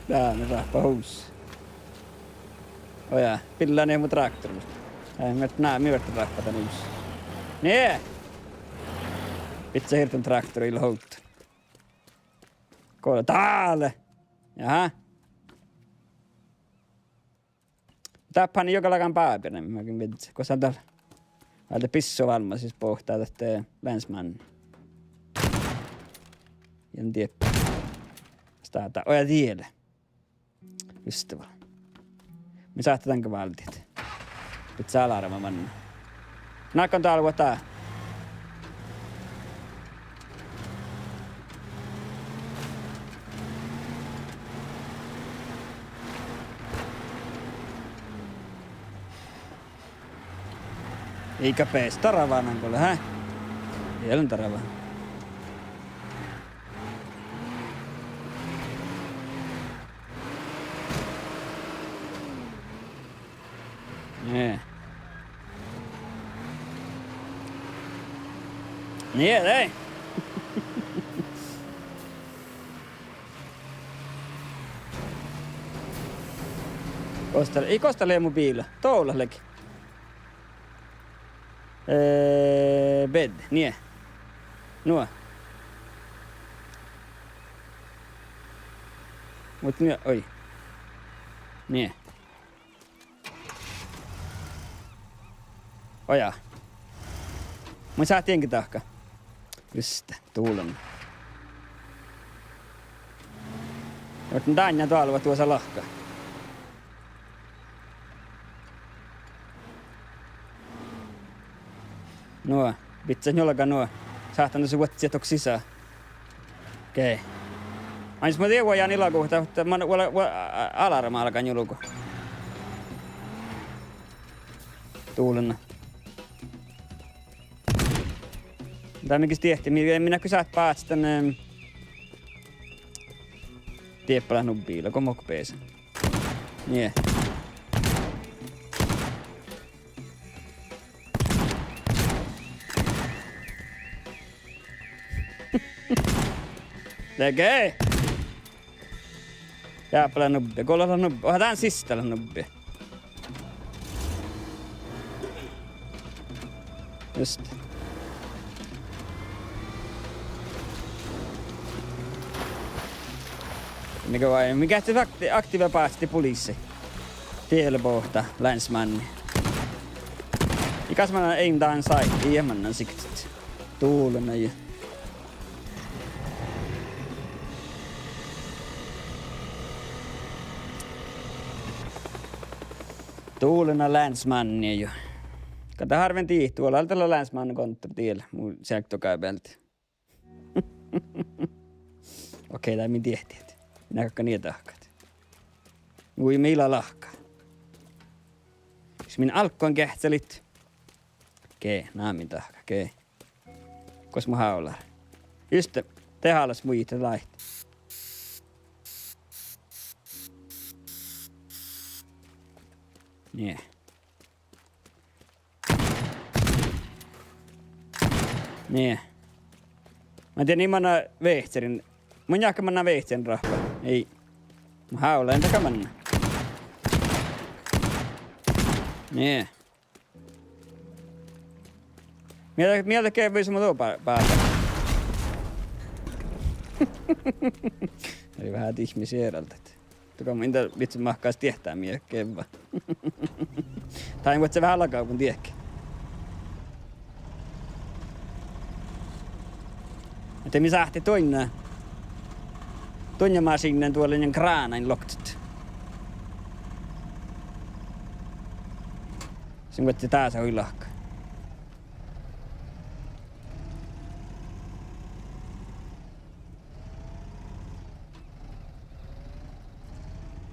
Dá, mii rahpa uvssa. Oja, biilla nie mu traktor. Ai, mii, na, mii verte rahpa dan uvssa. Nie! Bidjat hirddan traktor ii leat ovdal. Go dat lea? Jaha. Dáppe han juoga lágan bábirnai, maŋŋel viežžat. Gos han dal, dal lea bissuválmma sis boahtá dat, eh, Länsmánni. In dieppe. Stáhta, oja, diele. Just vel. Mii sáhttit dange váldit. Bidjat álgama manne. Nagan dál vuot dá. Ii gal beasa darvá nagolle, hä? Ii lean darvá. Nie. Nie, dai. Gos dat, ii, gos dat lea mu biila? Dola lei. Eh, bed, nie. Nuo. Mut nie, oi. Nie. Oja. Mun sáhtán dahka. Juste, dullan. Ahte dán ja dálvet duosa lahka. Nu, bidjat njuolga nu. Sáhtán duosa vuodjit dohko sisa. Okei. Ain, mas mun dieđán ilago, ahte, ahte man vuole, vuo-, a-, a-, alarma álgá njuolgu. Dullan. Dá mii ges diehtit, mii, mii leat go sáhtán báhcet dan, ehm, dieppe leat nubbi, go mo bessen. Nie. Lege! Jáppe leat nubbi, go leat nubbi. Oha, dán sista leat nubbi. Just. Mii go vai, mii geahččat akti-, aktive báhcit pulissii. Diet lea boahtá, länsmánni. Igas mannan aim dán sai, ii mannan siktet. Dullan ja. Dullan ja länsmánni ja. Ka dat harven dihte, vuollehan dat lea länsmánnakontor diela, mu seaŋ doga bealde. Okei, dá mii diehtit. Mii galggat nie dahkat. Hui, mii lea lahka. Jus min álggus geahččalit. Ge, na mii dahkat, ge. Gos mu hávla? Juste, de hálas muitet láit. Nie. Nie. Mun dien ii manna vehčerin. Mun jáhkán mannan vehčerin rahpa. Ii. Mun hávlain dahká mannan. Nie. Mielas, mielas geavvui som mun duo bá-, báhcen. Lei veahá dihme sieraldit. Dohko mun in dal vihtta mahkáš diehtá mii geavvá. Tai vuodse veahá lagabun diehke. Ahte mii sáhttit duinna. Duinna mašiinnan duolen ja kránain loktet. Sin vuodse dasa hui lahka.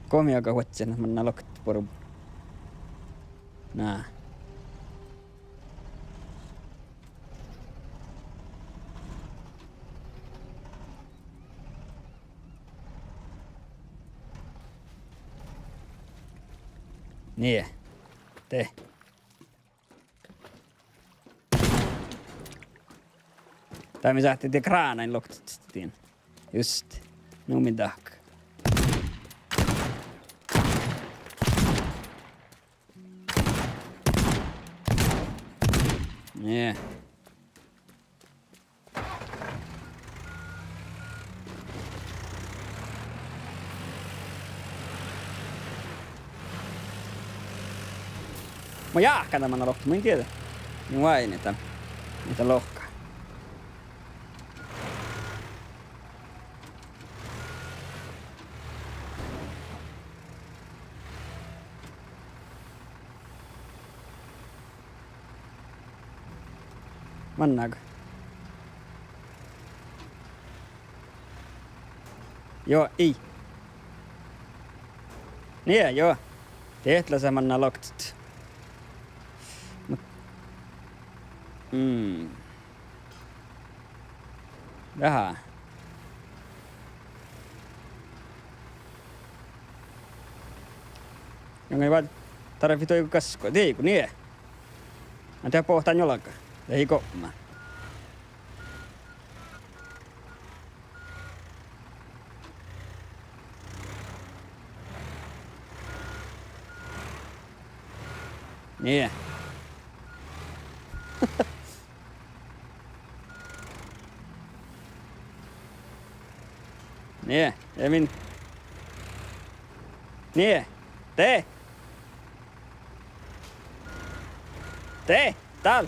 Go mii galgat vuodjit, manná loktet buorbun. Na. Nie. De. Dá mii sáhttit de kránain loktet dien. Just. Nu min dahká. Nie. Mun jáhkán dan manná loktet, mun in dieđe. Mun váinnin dan. Muhto lohká. Manná go? Juo, ii. Nie, juo. Diet lea sa manná loktet. Mut, mm. Veahá. Juoŋŋai va-, darvit duogo gaskko. Dieigu, nie. Ahte boahtá njuolga. Lei gokma. Nie. Nie, Emin. Nie. De. De, dál.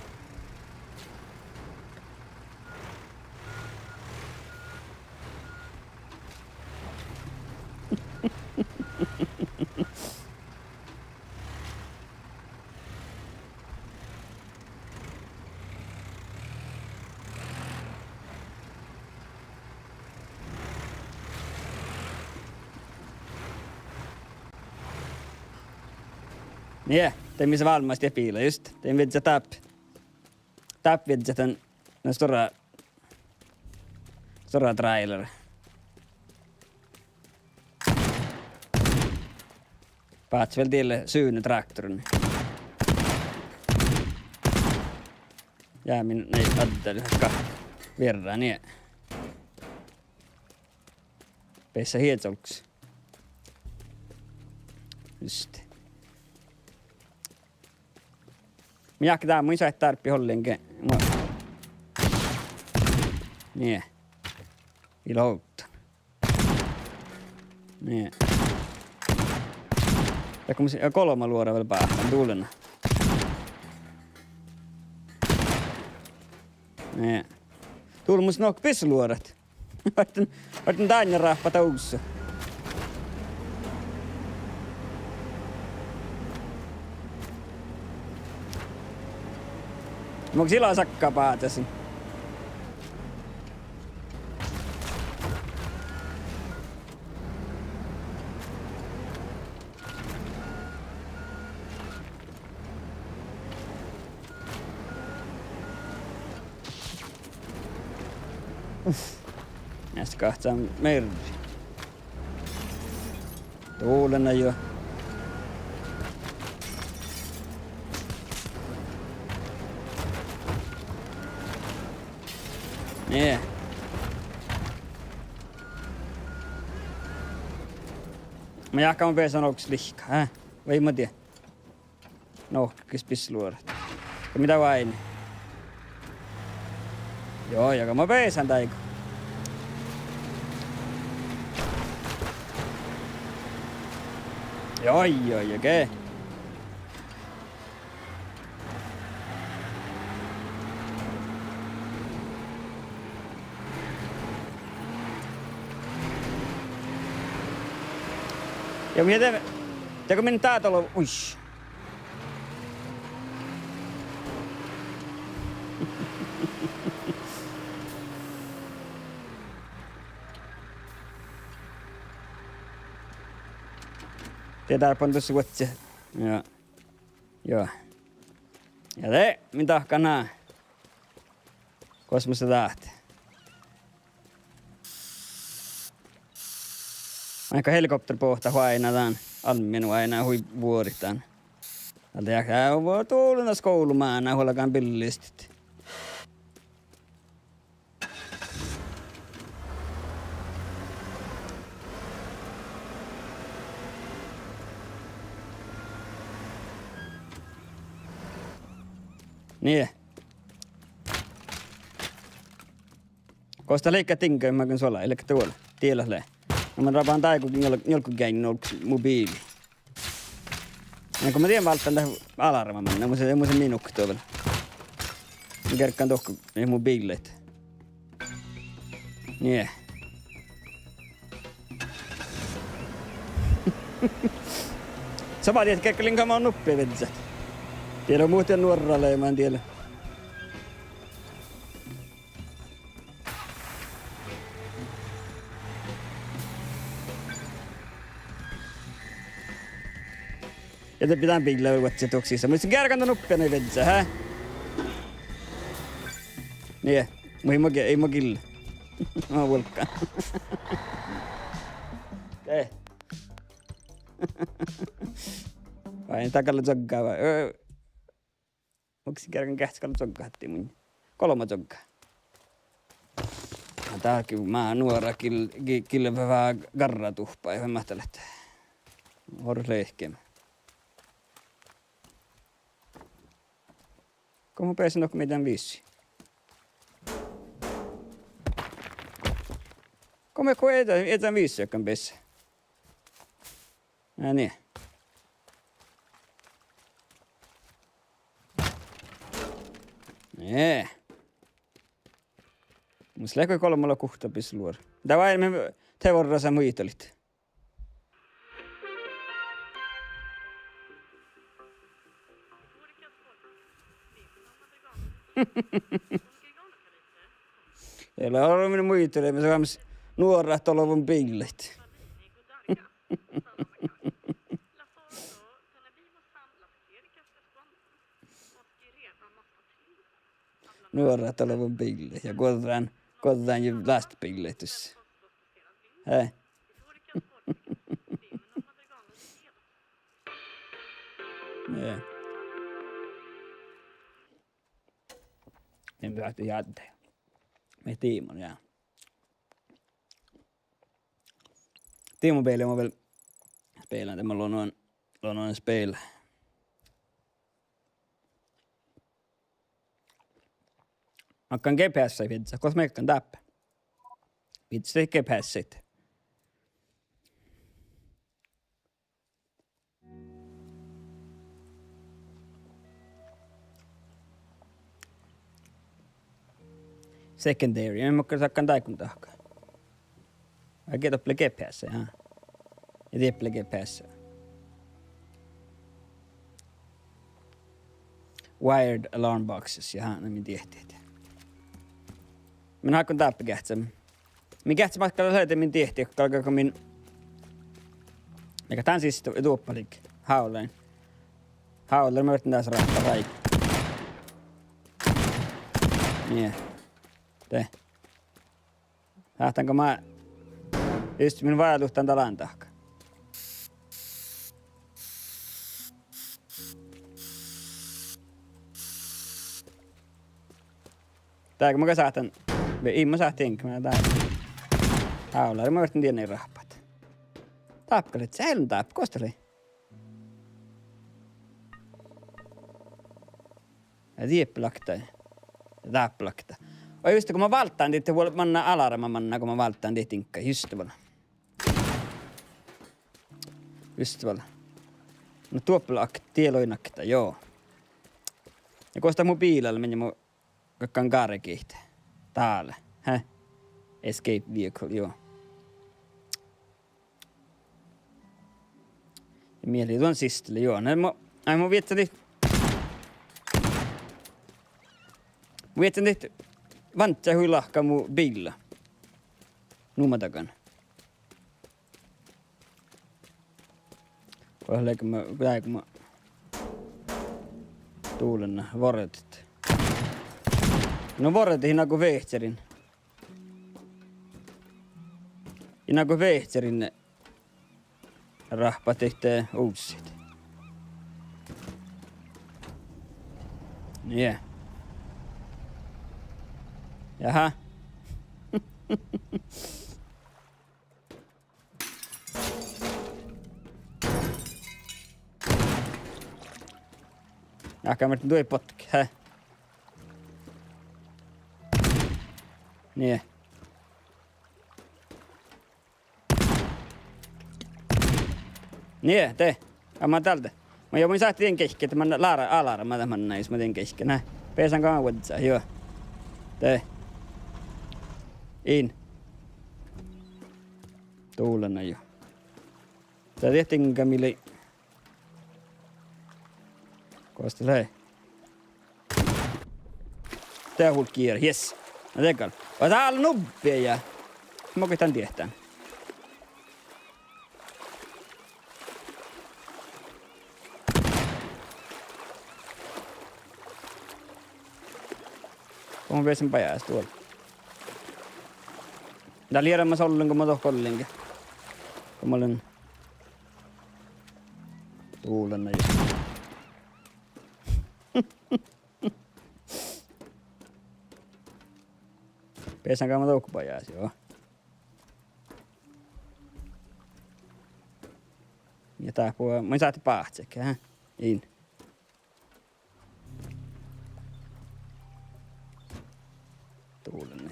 Nie, de mis válmmas diet biila, just. De viežžat dáppe. Dáppe viežžat dan, na, stuorra, stuorra trailer. Báhcci vel diet leat sudno traktorain. Ja min, na, adda duhát vierra, nie. Beassat iežas olggos. Just. Mun jáhkán dán, mun in sáhte dárbbašit ollengi. Mu-, nie. Ii leat ovddan. Nie. Ja go mun s-, ja golbma luoraid vel báhcán, dullen. Nie. Dullen mus nohkkat bisseluorat. Oaidnán, oaidnán dáinna ráhppat ovdal. Mun gal sila sakka báhcášin. Uf. Ja de gahččá mearri. Dullen juo. Nie. Mun jáhkán, mun beasan olggos lihkkat, eh? Vai mo die. Nohkkat bisseluorat. Go mii dá oaidnit? Joo, ja go mun beasan dáigo. Joo, joo, joo, okei. Ja mii de, ja go min dát olo, ui. De dárbbašin dušše vuodjit. Ja. Joo. Ja de, min dahkan ná. Kosmosset dát. Vaikko helikopter bohtet oaidná dán, almmi oaidná hui vuorit dán. Dál de ja, ja, vo-, dullen skolu máná, huolgán billistit. Nie. Gos dat leigga diŋggaid maŋŋel suola, ii leat dat vuol-, diet leat. Na mun rabbahan dáigo njuol-, njuolggageainnu olggos mobiili. Ja go mun dien válddán dat alarma manne, mus lea, mus lea minuvtta vel. Mun gerggan dohko, eh, mobiillaid. Nie. Somá dieđe gerggalit go mo nuppe viežžat. Diet lea muhtin nuorra leamaš diet lea. Ja de biddjá biilla vuodjit duksisa. Mun in gerggan dan nuppe viežžat, hä? Nie, mun in mo gi-, in mo gille. Mo vuolggan. Eh. Vai, dat gal lea čogga vai. Ö. Mun in gerggan geahččat gal čoggat, ahte mun. Golbma čogga. Na dárgii má nuora gil-, gi-, gilvehá garraduhpa, ja máhttá leat. Orru lehkeme. Go mun beasan dohko miehtán visii. Go mun go iežan, iežan visii, gal beasan. Ja nie. Eh. Mus lea go golbma lea guhtta bisloar. Dá várime, de vorrasa muitalit. Ei leat orro min muitalit, mis leat nuorat olbmot biillaid. Nuorat olbmot biillaid ja guođđán, guođđán ja lastbiillaid dus. Hei. Jaa. Min peahte jadde. Mii Dimon, jaa. Dimon beale mun vel spellan, de mun logan, logan spela. Makkan G P S-ii fidda, gos mii makkašit dáppe? Fidda G P S-ii. Secondary, mii makkašit dáppe dahkat? Vai ge doppe G P S, jaa. Ja dieppe G P S. Wired alarm boxes, jaa, na min diehtit. Min hákon dáppe geahččamin. Min geahččamin gal lea de min diehtit, galgá go min. Ega dán siste duoppalit. Hávlain. Hávlain, mun vietin dás ráhppat ráigi. Nie. De. Sáhtán go mun, just min váluhtán dalle dahkat. Dego mun gal sáhtán, ve-, in mun sáhtán, ma dá. Hávlain, mun vietin dieinna ráhppat. Dáppe gal lea, cellen dáppe, gos dat lei. Ja dieppe lakta. Dáppe lakta. Oi, just go mun válddán dihte, vuol-, manná alarma manná, go mun válddán dihte diŋgga, just vuol. Just vuol. Na duoppe lea ak-, die loi nakta, joo. Ja gos dat mu biila lea, min mu galggan gárgit. Dál. Hä? Escape vehicle, joo. Ja mii lei duon siste lea, joo. Na mun, ai, mun viežžan dihte. Mun viežžan dihte. Vánčča hui lahka mu biilla. Nu ma dagan. Go leage ma, leage ma. Dulana, vorret. Na vorret, ii nago vehčerin. Ii nago vehčerin ráhppat dihte uđđit. Nie. Jaha. Ahte mun duoin botke, hä? Nie. Nie, de. Amma dal de. Ma jo, mun sáhtán dien geahččat, de mun lára, alarma de mun, jus mun dien geahččat. Nai. Beasan go vuodjá, juo. De. In. Dulana, juo. De diehtán go mii lei. Gos dat lei? De hulkki, yes. Na de gal. Vai dál nubbi ja. Mo go dan diehtán. Go mun beasan bajás duol. Dál lea eará ollen go mun dohko ollen ge. Go mun lean. Dulana, jus. Beasan gal mun dohko bajás, juo. Ja dáppe, mun sáhtán báhcet ge, hä? In. Dulana.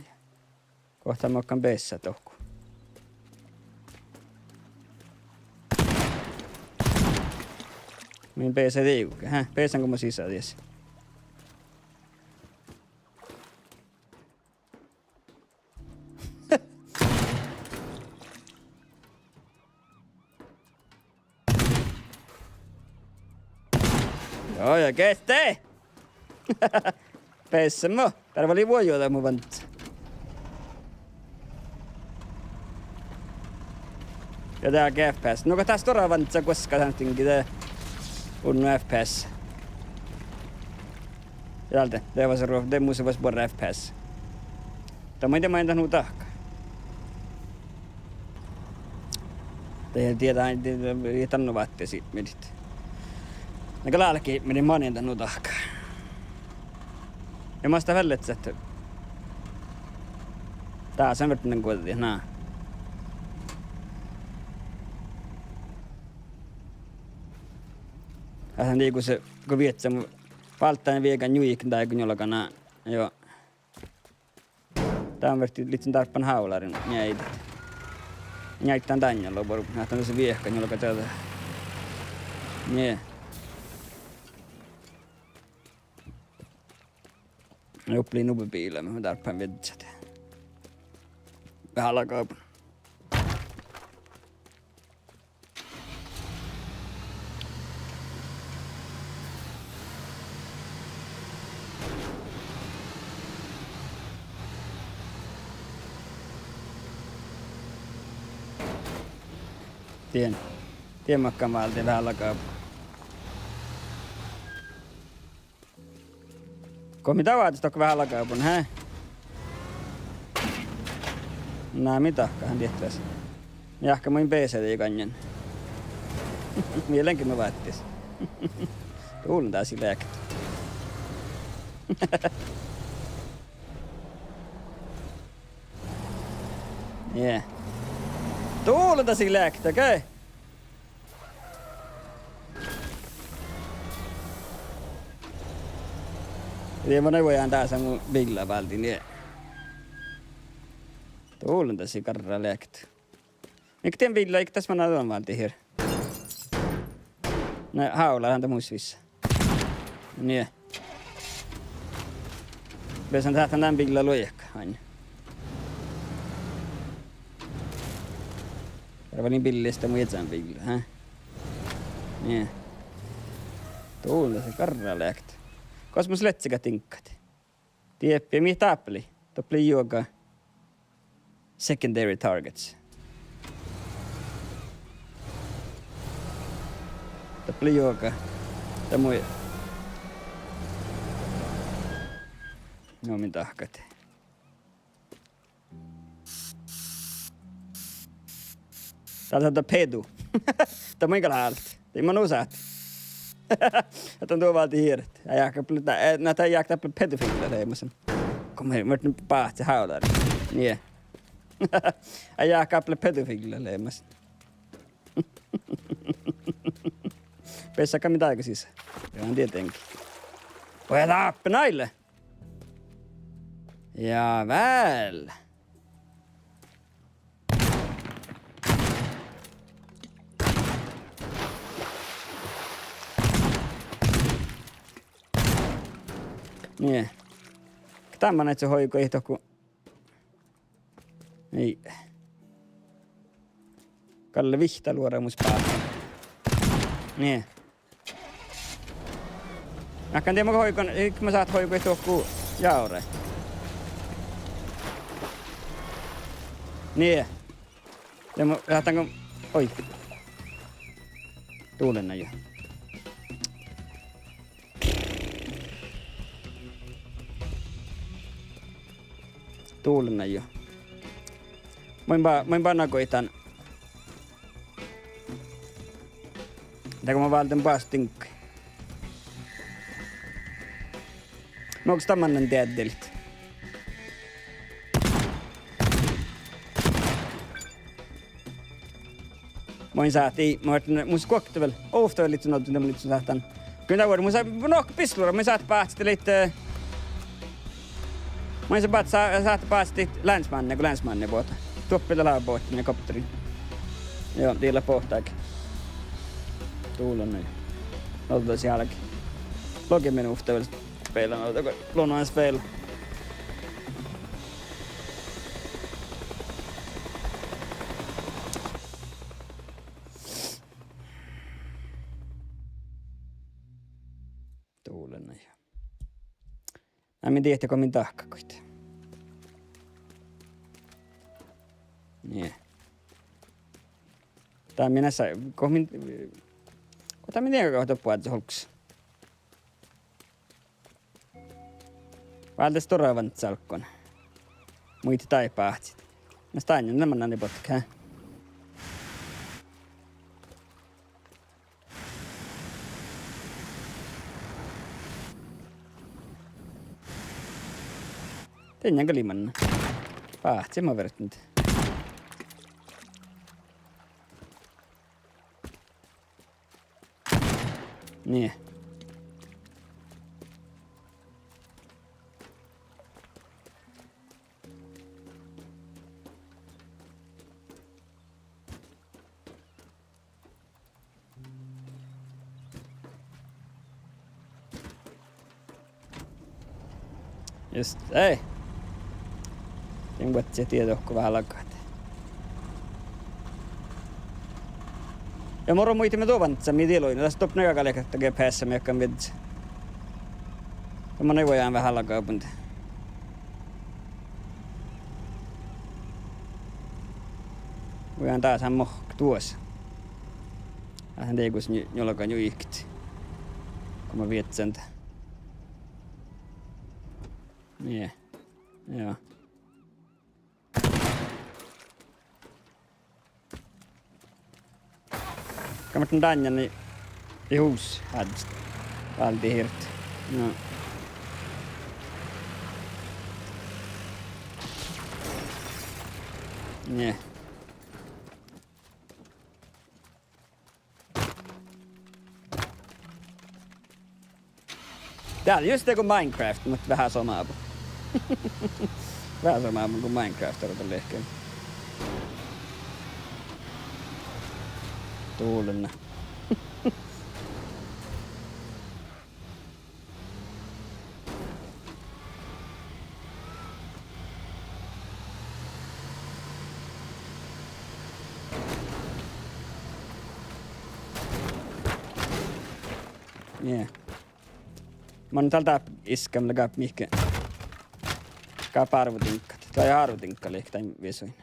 Gohta mun gal beasan dohko. Mun beasan digu ge, hä? Beasan go mun sisa dies. Oi, ja gehte! Beassá mo, beare vuoi juoga mu vanca. Ja de F P S. No go dat stuorra vanca guoská, dan dihte de unnu F P S. Ja de, de vasa ru-, de mus vasa buorre F P S. Dat maid, maid dat nu dahká. De dieđán, de, de, de dan nu váttis ipmirdit. Na gal álki ipmirdit, manin dat nu dahká. Ja mas dat vel lea ahte dás lea verdan guođi, na. Ahte dego se, go viežžat, válddán viežžat njuikan dáiguin olggán, na. Juo. Dan fertii lihtten dárbban hávlárin njeaidat. Njeaiddán dan njolla, boru, ahte dan lea viehka njolla čađa. Nie. Juo, lei nubbi biila, mii dárbbašin viežžat. Veaháš lágabun. Dien. Dien makkár válde veaháš lágabun. Go mii dá váldit dohko veaháš lágabun, he? Na, mii dahká han diehtit. Jáhke main B C-de gainnan. Mii leimmet váttis. Dovllá dasa leahkit. Nie. Dovllá dasa leahkit, okei? Ja mun in vuojan dasa mu biilla váldit, nie. Dovllá dasa garra leahkit. Mii dien biilla, ii das manná dan váldit hit. Na, hávlá han dat mus vissa. Nie. Beasan sáhtán dan biilla luohkán. Arvvašin biillasta mu iežan biilla, he? Nie. Dovllá dasa garra leahkit. Gos mus ledje gal diŋggat? Dieppe, mii dáppe lei? Doppe lei juoga. Secondary targets. Doppe lei juoga. Dat mu-, no mii dahká. Dál lea dat pedu. Dat main gal hálit. Dii ma nu sáhtán. Dat don duo váldit hieret. Eai jáhkán ápple, eh, na, eai jáhkán ápple pedofilla leamašan. Go mii, mii báhcet hávláriid. Nie. Eai jáhkán ápple pedofilla leamašan. Beassá gal mii dáigo sisa. Juo, dieđánge. Oi, dáppe naille. Ja vel. Nie. Ka dan manai hoigu ii dohko. Ii. Galle vihtta luoramus báhcán. Nie. Ahte dien mun hoigun, ii, ma sáhtán hoigu dohko jávrai. Nie. Ja mun sáhtán go, oi. Dovllá jo. Dovllá jo. Mun ba-, mun ba nagoitan. Dego mun válden bastink. Mun gal dan mannan dieđát. Mun sáhtán, mun, mun guokte vel. Ovtta vel lihtten, ovtta vel lihtten sáhtán. Go dat vuoi, mun sa-, no, pisllora, mun sáhtán báhcit lihtte, eh, mun sa-, bát-, sa-, sáhtán báhcit lihtte lánsmánni, go lánsmánni bođii. Doppe dat lea bohten ja kopteri. Juo, dii lea bohte. Dovllá. Ovdal sii álge. Logi minuvtta vel. Spela, ovdal go lea ain spela. Mii dihte go min dahkat goit. Nie. Dá min sa-, go min, go dá min diega doppe oažžut olggos. Váldá stuorra vánccá álgán. Muitte dáid báhcit. Na stáinna, na mannan botke. Dieinna gal mannan. Báhcet ma vertnit. Nie. Just, ei. Dien vuodjit dieđe dohko veahá lagat. Ja mo muitte, mii duo vánccá, mii dieid luimme, das doppe nai galget G P S-a mearkkadan viežžat. Dá manai vuojan veahá laga bundit. Vuojan dás han mohk duos. Ahte dieđusge nju-, njuolga njuiket. Go ma viežžan dá. Nie. Joo. Gal mun dánen ii hus hádjat. Válddit hirt. No. Nie. Dá lea just dego Minecraft, muhto veahá somá bu-, veahá somá bu go Minecraft orui lehken. Duollen. Nie. Mun dal dáppe iskan leat mihkke. Gáppe árvodiŋggat. Dá árvodiŋgga lehket dan viesuin.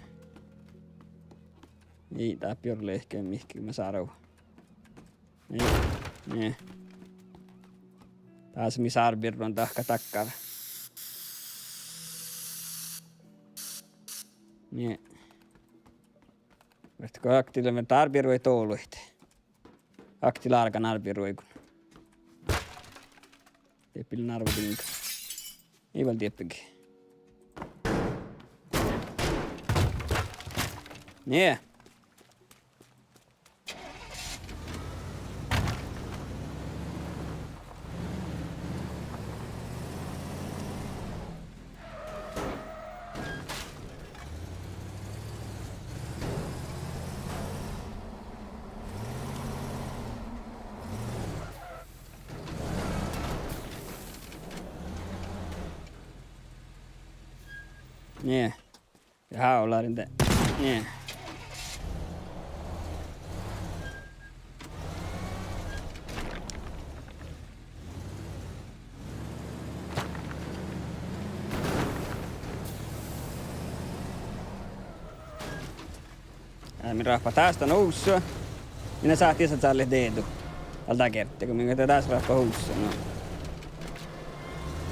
Ii dáppe juo lehke mihkke mas árvu. Nie, nie. Dás mis árbirruin dahkat dakkára. Nie. Muhto go akti lea, muhto árbirruid doluid. Akti lárgan árbirruiguin. Dieppe lean árvodiŋga. Ii vel dieppe ge. Nie. Nie. Ja háolárin de. Nie. Ää, mii rahpat dás dan husso. Mii sáhttit dieđusge dieđu. Al dat gerte, go mii dás rahpat husso, no.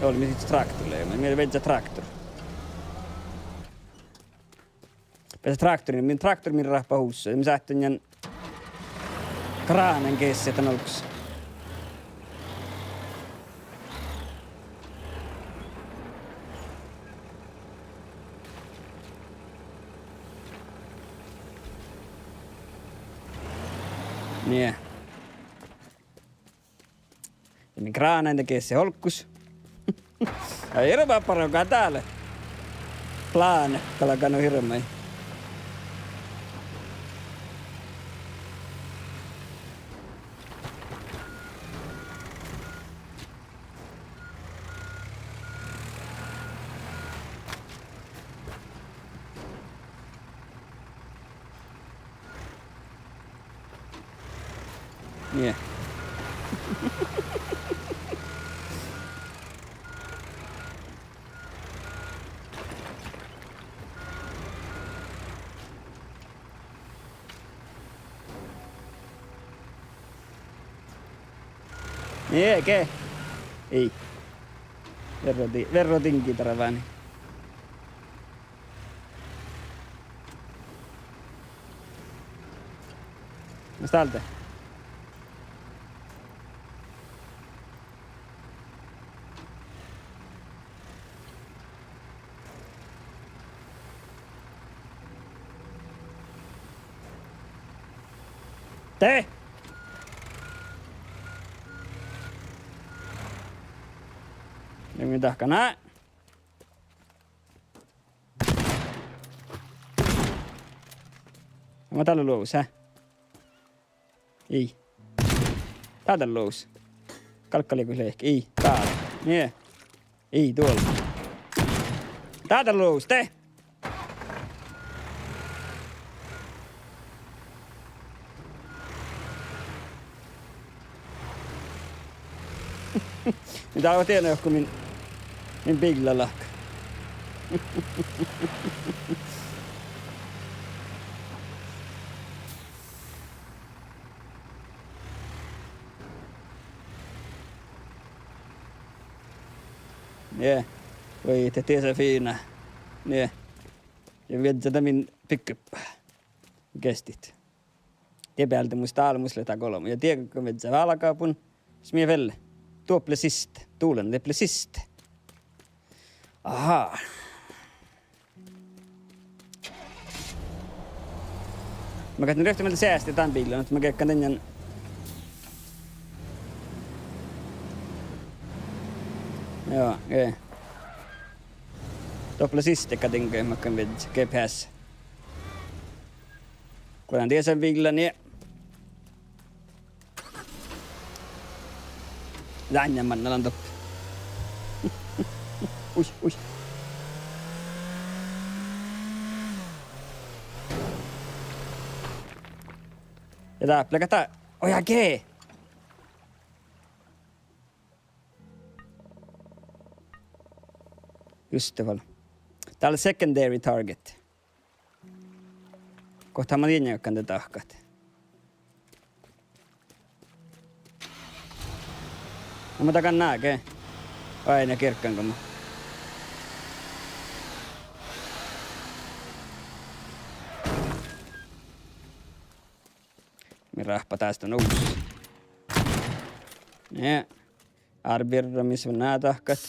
Olles mii sihtet traktor lea, mii viežžat traktor. Beassat traktorin, min traktor mii rahpat husso. Mii sáhttit dan gránáin geasset dan olggos. Nie. Ja mii gránáin dan geasset olggos. Ja hirbmat bargu dál. Pláne galgá nu hirbmat. Nie. Ii ge. Ii. Verro di-, verro diŋgii darvánii. Mas dál de. De! Ja mii dahkan ná. Ma dál lea luovus, hä? Ii. Dál dal luovus. Galggalii go lehpet. Ii, dál. Nie. Ii, dál. Dál dal luovus, de! Mii dál go dieinna juohke min, min biilla láhkai. Nie. Vuoi, de diesa fiinna. Nie. Ja viežžá dan min pickup. Geastit. Die bealde mus dál, mus lea dál golbma. Ja die galgá viežžat válgabun. Mis mii fele. Doble siste. Dolen doble siste. Aha. Mun gal ruoktot mielde seastidan biilla, muhto mun gearggan dan. Joo, eh. Doble siste galgá diŋgga, mun galggan viežžat G P S. Guođán diesa biilla, nie. Lánjá manne lean doppe. Ui, ui. Ja dáppe lea gal, ojá, ge. Just det vel. Dál lea secondary target. Gohta ma dien galggan de dahkat. Na ma dagan náge. Ai, na gearggan gal mo. Mii ráhppat dás dan uvssa. Nie. Árbevirra mis vel ná dahkat.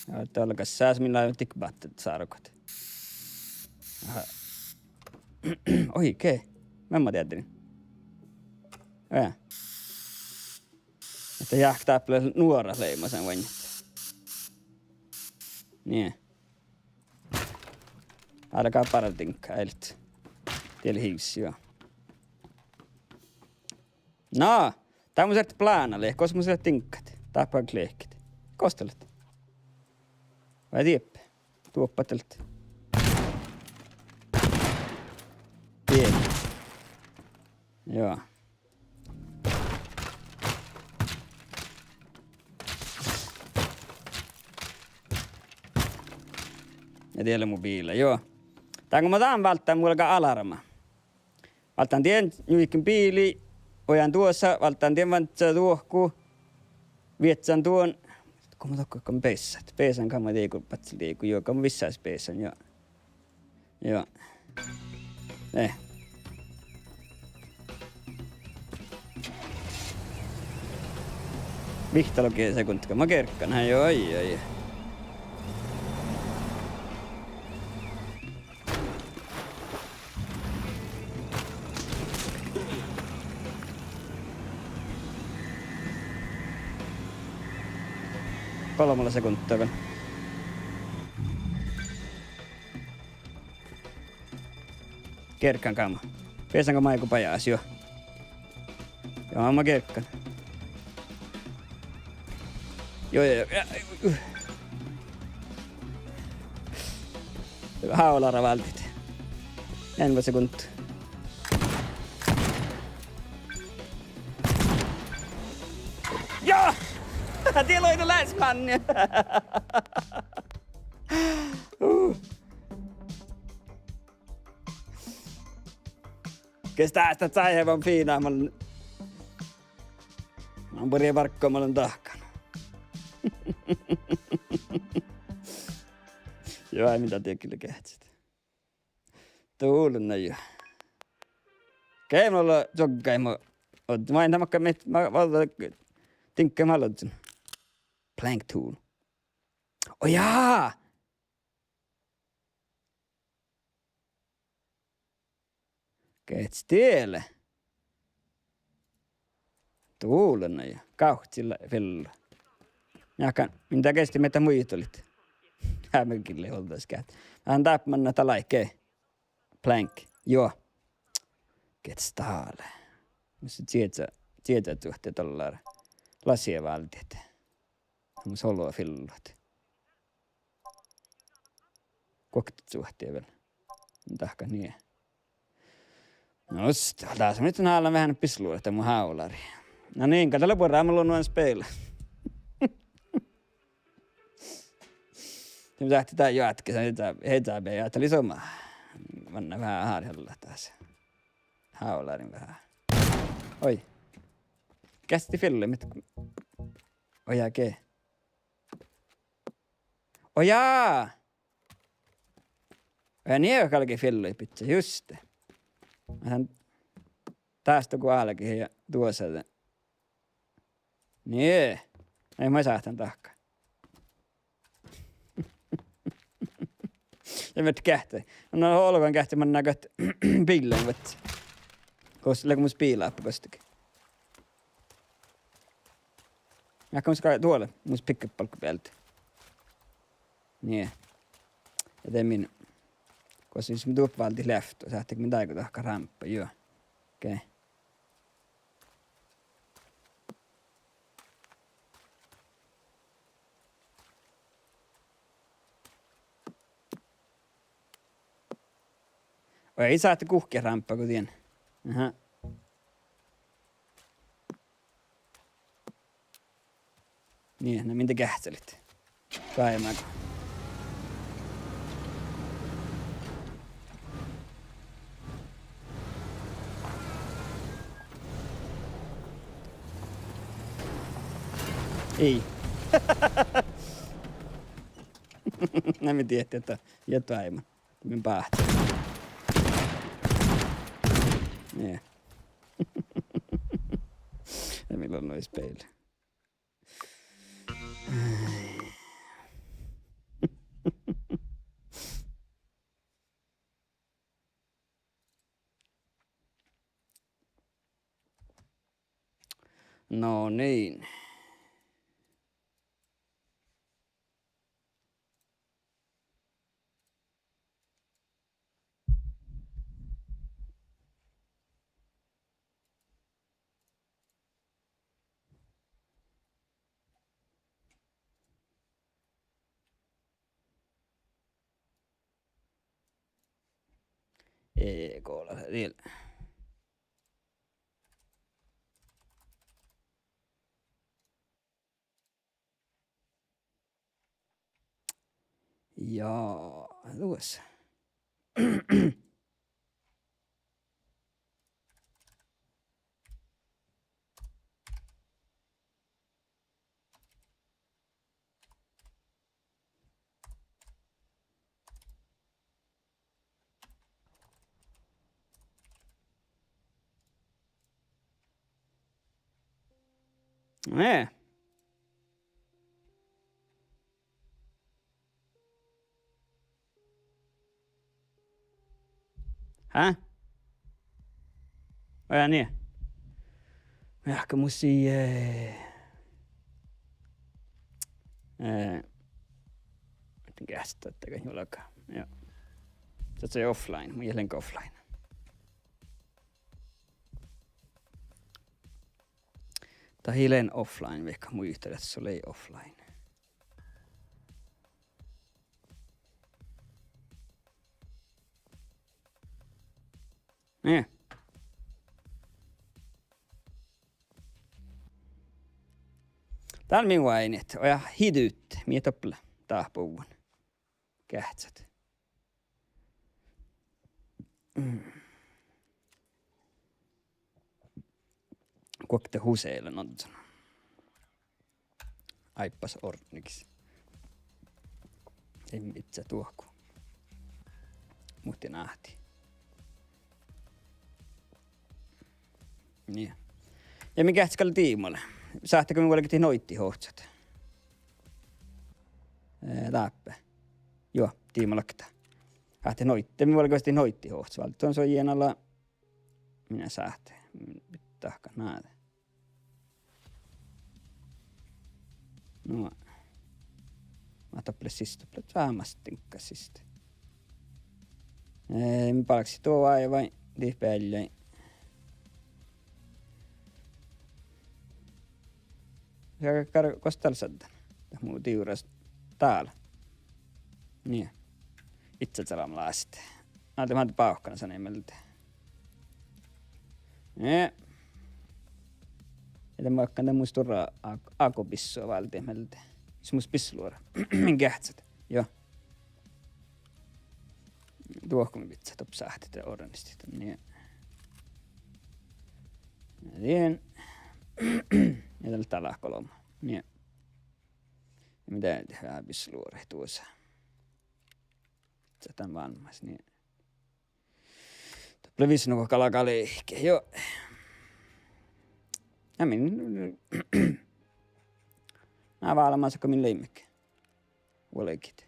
Ja dál galgá sás min lávejit báttet sárgot. Aha. Oi, ge. Memma dieđán. Eh. Ahte jáhkit dáppe lea nuorat leimasat vuoiŋŋat. Nie. Álgá bardiŋgga, elit. Die lea hivs, joo. Na, dá mus leat plána lea, gos mus leat diŋggat. Dáppe lehpet. Gos dat leat? Vai dieppe? Duoppe dat leat. Die. Joo. Ja die lea mu biila, joo. Dán go mun dán válddán, mun galgá alarma. Válddán dien, njujken biilii, ojan duosa, válddán dien vándda duohku, viežžán duon, go mun dohko beassat, beasan gal mo dieđusge, bacel dieđusge, joo, gal mo vissas beasan, joo. Joo. Eh. Vihttalogi sekundda, ma gearggan, há, joo, ai, ai. Golbmala sekundda vel. Gearggan gal mo. Beasan gal mo áigu bajás, joo. Joo, ma gearggan. Joo, joo, joo. Hávlára váldit. Eadna sekundda. Joo! Die lei lea last man. Uh. Ges dás dat saiheamen fiinna, mun Mun bures bargga, mun lean dahkan. Juo, ai, mii dat dieđusge lea geahččat. Dullu jo. Geimma lea čuoggái mo-, ođđa, ma in makkár, ma-, ma-, diŋgga ma-, ođđa. Plank tool. Oh jaa! Geahččat diele. Dullu jo. Gávcci fillu. Jáhkán, min dat geahččat, mii dat muitalit. Há mii gille oldas geat. Án dáppe manná dat láhkai. Plank. Juo. Geahččat stále. Mus lea čieža, čieža čuohte dollár. Lassie váldet. Mus olo fillut. Guokte čuohte vel. Dahkat nie. No, st-, dás mun it hálan veahá bislua ahte mu hálárii. No niin, gal dat lea buorre, mun lean nu spela. Mun sáhtán dát joatke, sa-, heža-, heža-, ja dat lea somá. Manná veahá hárjalla dás. Hálárin veahá. Oi. Geahččat fillu, mit-, oi, ja ge-, Ojá! Ja nie galge filluid bidjat, juste. Hän dástá go álgit ja duosádet. Nie. Ai, ma sáhtán dahkat. Ja mii geahččat. No, olgun geahččat, manná gal biillain vuos. Gos-, leago mus biilabeappá gostege? Jáhkán mus gal duole, mus pick-up-balgga bealde. Nie. Ja de min. Gos sis mii duoppe váldit leavttu, sáhttet mii dáigo dahkat rámpa, juo. Okei. Oi, ii sáhte guhkit rámppa go dien. Aha. Nie, na min de geahččalit? Doaibmágo. Ii. Na min diehtán ahte, ja doaibmá. Min báhce. Nie. Ja mii lea nu speil. No niin. Ei, go lea dil. Ja, dus. Nie. Hää? Ojá, nie. Jáhkán mus ii, eh, eh, miten geahččat dat, dat juo lea. Joo. Sat offline, mun ii lean offline. Dat ii lean offline, vaikko muittán ahte sus leat offline. Nie. Dál mii oaidnit, ojá, hiđđat, mii doppe dáhpuvvon. Geahččat. Mm. Guokte huse lea ožžon. áibbas ortnegis. Eai bidjat duohku. Muhtin áhti. Nie. Ja mii geahččat gal dii male. Sáhttágo mii vuolgit noiddiid ohcat? Eh, dáppe. Juo, dii male okta. Sáhttágo noid-, mii vuolgit noiddiid ohcat váldit. Don son ii lean ala. Mii sáhttit. Dahkat ná. No. Mat doppe lea siste, doppe lea veahá mastinka siste. Eh, mii bálkastit duo váivi, dii beallái. Ja gal, gos dál šaddan? Dat mu divrras dál. Nie. Ii lean lástte. Ádde, ádde bávkkanasanii mielde. Nie. Ja de makkár de mu stuorra ágo-, ágobissua váldit mielde. Sis mus bisseluoret. Min geahččat. Duohko mii bidjat doppe sáhttit ortnegis. Nie. Ja dien. Ja dalle dál golbma. Nie. Ja mii de veahá bisseluoret duosa. Sáhtán válmmas, nie. Doppe lea visot nugo galgá lehket, juo. Ja min, na válmmas go min leimmet vuolgit.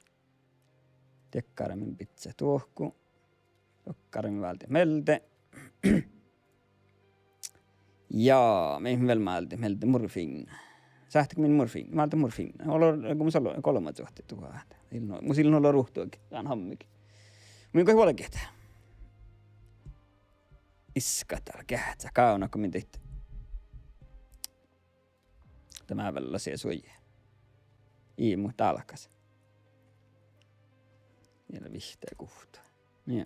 Dakkár min bidjat duohku. Dakkár mii váldit mielde. Ja mii vel váldit mielde morfin. Sáhttágo min morfin, váldit morfin. Olo, go mus olo, golbma čuohte duhát. Ii lean, mus ii lean olo ruohtuge, dán hammege. Min goit vuolgit. Iskat dál geahččat gávdnat go min dihte. Dá mávallá sie suoji. Ii, muhto dálkás. Ii lean vihtta guhtta. Nie.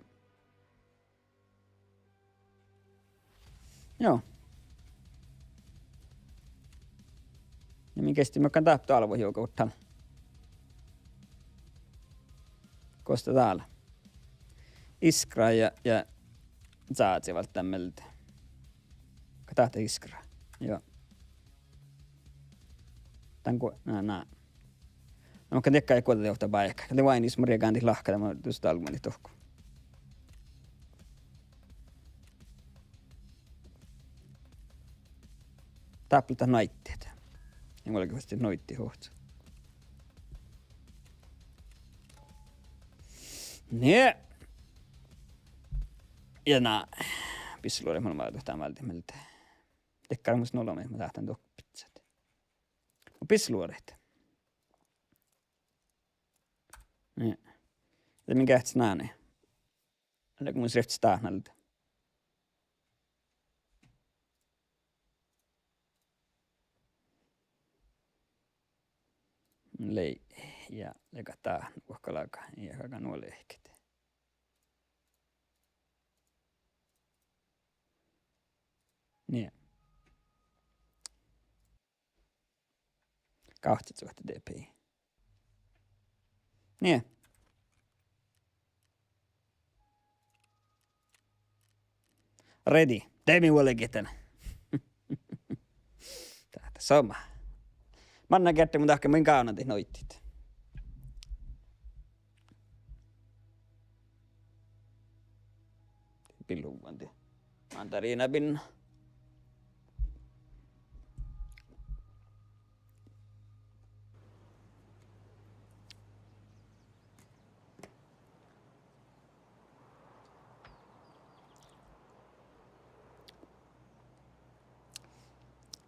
Joo. Ja mii geahččat makkár dáppe dálvot juoga ovdal. Gos dat dál. Iskra ja, ja čázi válddán mielde. Ka dáhte iskra. Joo. Dán go, na, na. Na makkár diekkár guođđit ovtta báikái. Gal de oainnus, ma riegádan dihte lahkadit, ma dus dálggan dihte dohko. Dáppe leat noiddiid. Ja vuolgit fas noiddiid ohcat. Nie. Ja na, bisseluoret mun váldit dán váldit mielde. Dakkár mus nu ollu, ma sáhtán dohko bidjat. Mu bisseluoret. Nie. De min geahččat náni. Lea go mus rievttes dát mielde. Lei, ja, leago dát, nu galgá, ja galgá nu lehket. Nie. Gávcci čuohte dpi. Nie. Ready. De mii vuolgit dan. Dáhte somá. Manná geardde mun dahkat mun gávdnan dihte noiddiid. Piluvvan die mandariinabinna.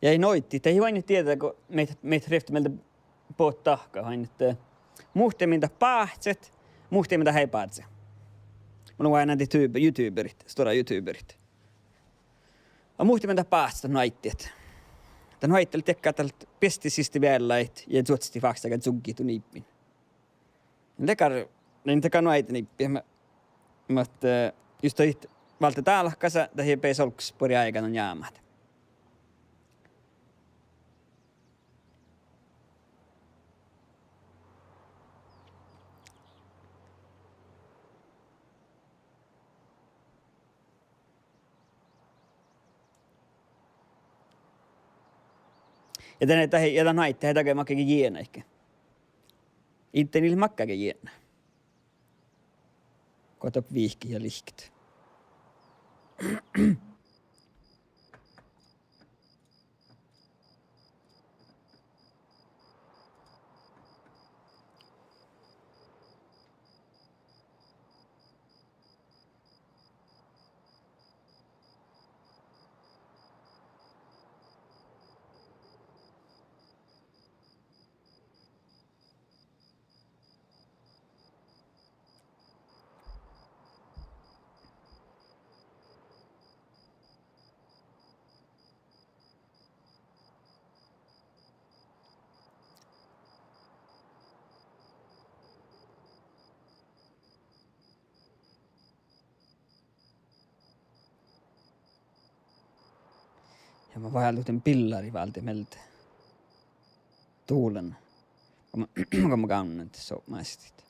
Ja noiddiid, dat ii oaidnit dieđe go mii, mii rievtti mielde bohtet dahkat, oaidnit, eh, muhtumin dat báhcet, muhtumin dat eai báhce. Mun oaidnán dihte YouTube-, YouTuberit, stuorra YouTuberit. Ja muhtumin dat báhcet, dat noaiddiid. Dat noaiddiid leat dakkár, dat biestit siste beallái ja čuoččastit fáhkkestaga čuggit du niibbiin. Dakkár, dat dakkár noaideniibbi, ma-, mat, eh, jus dat válddá dálkasa, dat ii beasa olggos buori áigá nu jámát. Ja dan, dat, ja dan áidde dage makkege jiena iige. Iddin ii leat makkege jiena. Go dat vihkket ja lihkket. Ja mun váldán billari váldit mielde. Duolan. Go mun, go mun gávnnan sob maistit.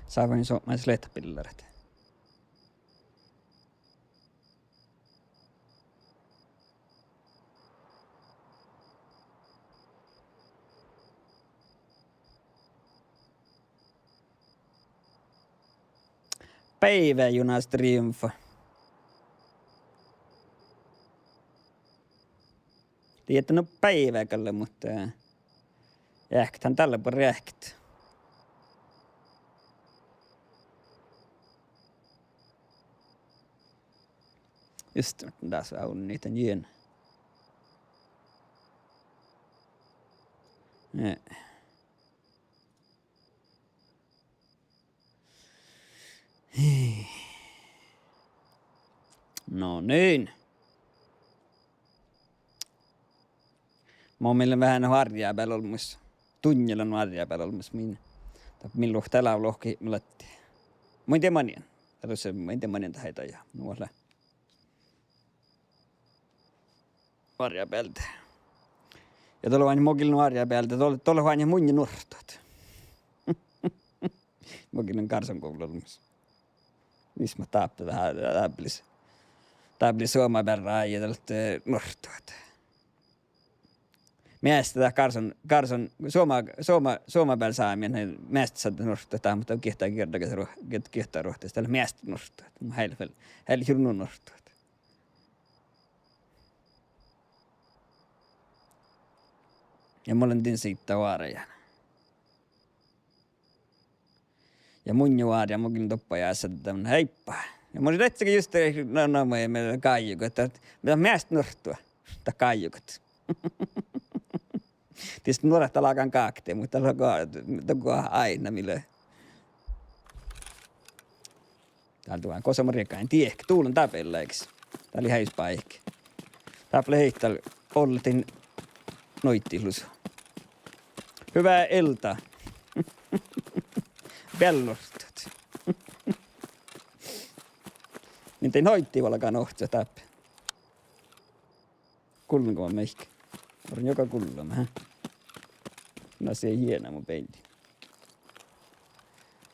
Sávan sob maistit lehtabillarat. Beivvájunas triumfa. Dieđán, nu beivvá galle, muhto, eh, eahket han dalle buorre eahket. Just, das var onniiten jien. Eh. No niin. Mun mielas veahá nu árjjábealde olmmoš. Dunnje lea nu árjjábealde olmmoš min. Dat min luhtte ealu lohket mu latti. Mun in dieđe manin. Ealu, mun in dieđe manin dat heita ja. Nu lea. Árjjábealde. Ja dat lea nu mo gii nu árjjábealde, dat lea, dat lea nu munnje nuorttat. Mo gii lean gársan guvlus olmmoš. Mis ma dáppe, dat, dáppe lea, dáppe lea Suoma beare ja dat lea, eh, nuorttat. Measta dat gársan, gársan, Suoma, Suoma, Suoma beare Sámi, ne measta saddet nuorttat, dat muhto gitta girddagas ruo-, git-, gitta ruohtas, dat lea measta nuorttat. Mun háliin vel, háliin jurdu nuorttat. Ja mun lean din siidda oarjján. Ja munnje oarjjá, mun gii doppe ja sadden heippa. Ja mun ledjen juste, no, no, mun, mun gáiguin, dat, dat measta nuorttat, dat gáiguin. Dieđusge nuorat lágan gákte, muhto dat lea go, dat go áidna mii lea. Dál duon, gos mun riegádin, diehke, duolan dáppe leat. Dál lea heaus báiki. Dáppe lea heittal ollen noiddiid lusa. Hyvää iltaa. Bealluorttat. Min dii noiddiid valgá nohccat dáppe. Gullen go mihkke. Orun joga gullan, hä? Na, sii jiena mu bealli.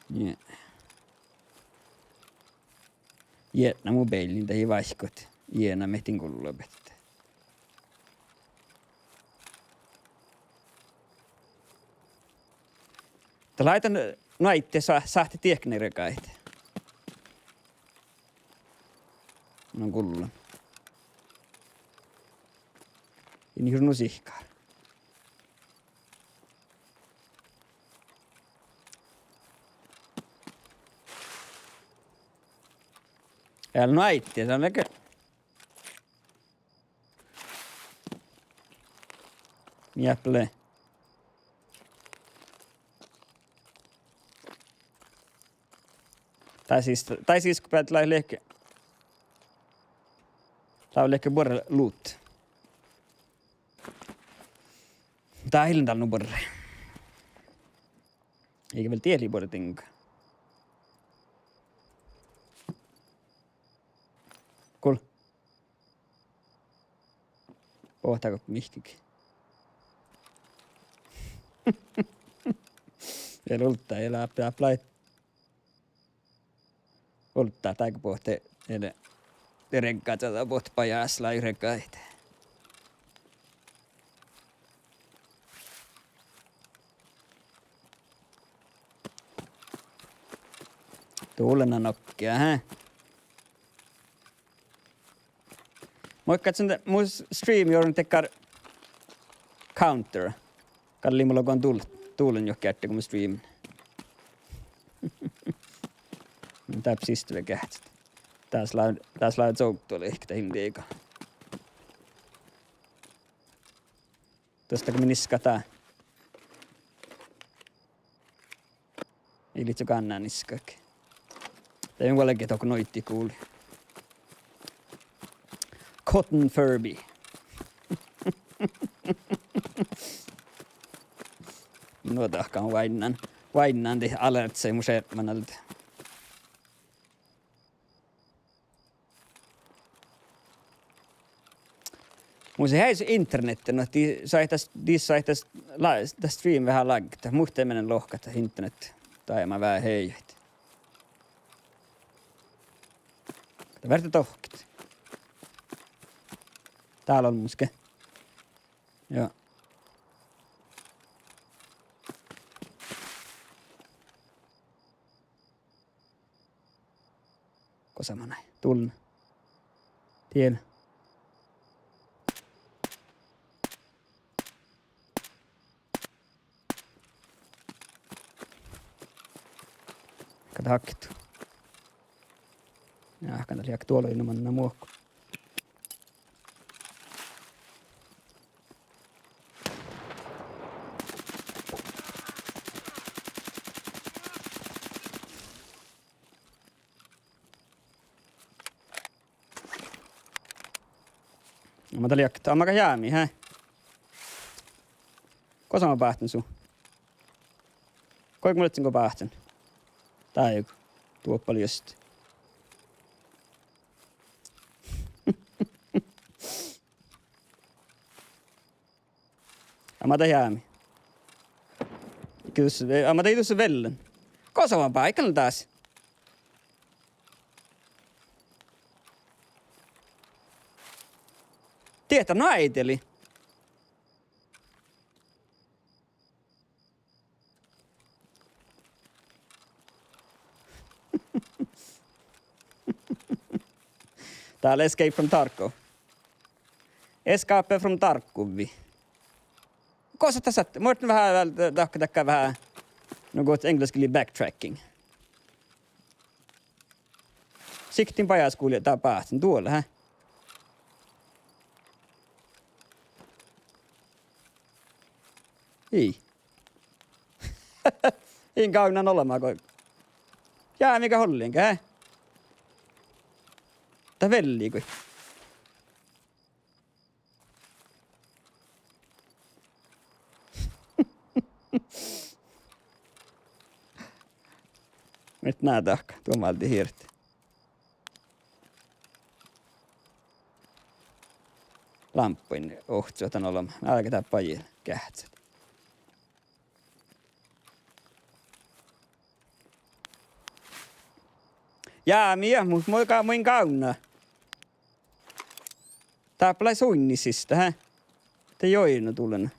Nie. Jiena mu bealli, dat ii váikkuhit. Jiena mihkkege gullan bealle. Dat lea dan, nu áidde sa-, sáhtte diehke riegádit. Na gullan. In juo nu sihkkar. Eal nu áidde, dat lea ge-, Mii ápple. Dá sis, dá sis go bealle lea ge-, dá lea ge buorre luhtte. Dá ii lean dál nu buorre. Iige vel diet lei buorre diŋga. Gul. Bohtágo mihkkege. Ja luldda, ja láppe, láppe, láppe. Luldda, dáge bohte, ja de. reggačađa bot bajásláid reggaid. Dullen nokki, ehe. Muhto ahte mu streami orun dakkár counter. Gal lei mulla go dul-, dullen juo geardde go mun streamen. Dáppe siste vel geahččat. Dás lea, dás lea cogdolihka dat in liiga. Duostá go mii niskkat dá. Ii leat su gánná niskkat. De in vuolgit dohko noiddi guli. Cotton Furby. Nu dahkan váinnán. Váinnán dihte alertsaid mu šerpman alde. Mun sis heajen internettiin, no, dii sáhttá, dii sáhttá la-, dat stream veahá laggat, muhto menen lohkat dat internet daima veahá heajet. Dat verte dohkket. Dál olmmoš ge. Joo. Gosa manai? Dullen. Dien. Gal haktu. Jaa, gal dat lea duolai nu manná muohku. Amma dat lea, amma gal jámi, he? Gosa mun báhcen su? Goit mun leat go báhcen? Dáigo. Duoppa lei just. Amma dat jámi. Gus, amma dat ii dusa vellen. Gosa mun báhcen dás? Diehtá, nu áideli. Dál Escape from Tarkov. Escape from Tarkovi. Gosa dat sáhtát? Muhtin veahá vel dahkat dakkár veahá, nu go engleski lea backtracking. Sikten bajásgulii dá báhcen duolle, he? Ii. In gávdnan olema go. Jámi gal ollen ge, he? Dat velligii. Muhto na dahká, duo málde hirt. Lámppuin ohcat dan olema. Álge dá bajil geahččat. Jámi, ja, mu-, mun ga-, mun gávdnan. Dáppe lei suinni siste, he? De joi, nu dullen.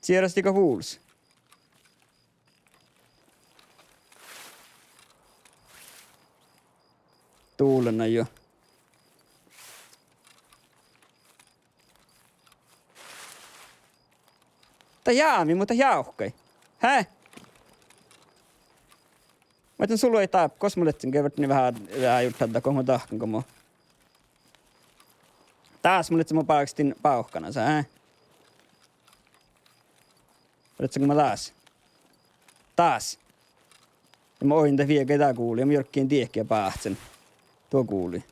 Čiorasttiigo vulos? Dullen jo. Dat jámi, muhto jávkkai. He? Muhtin sulai dáppe, gos mun lean, ge vertni veahá, veahá jurddat, gos mun dahkan go mo. Dás mun lean, mun bákastin bávkkanasa, he? Lean go mo dás. Dás. Ja mun oin dat viegai dá guli, ja mun jorggan diehki báhcen. Duo guli.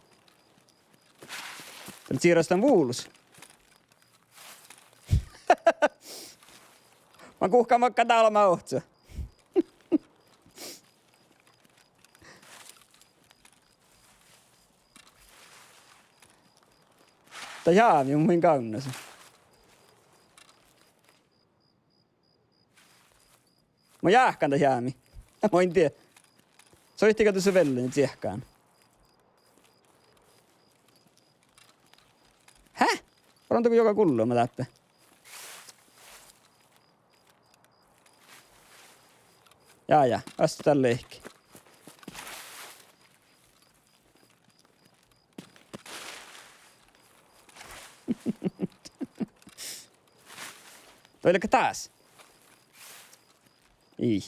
Dál čiorastán vulos. Mun guhkán makkár dálma ohcat. Dat jámi, mun in gávdnasa. Mun jáhkán dat jámi. Mo in dieđe. Soittiiga dušše velláni čiehkán? Hää? Oaidná dego juoga gullama dáppe. Ja, ja, oaččut dalle lohkat. Doallat dás? Ii.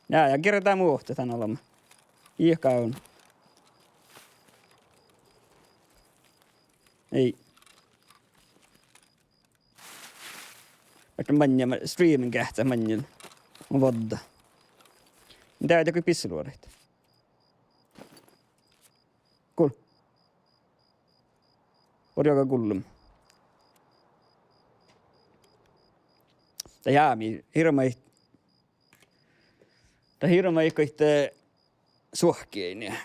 Ja, ja, gera dát muhto dan olbmot. Ii, gávdno. Ii. Ahte maŋŋel, streamen geahččat maŋŋel. Mun vuodda. Dieđát go bisseluoraid. Gul-, orjaga gullum. Dat jámii hirbmat, dat hirbmat goit, eh, suohki, nie.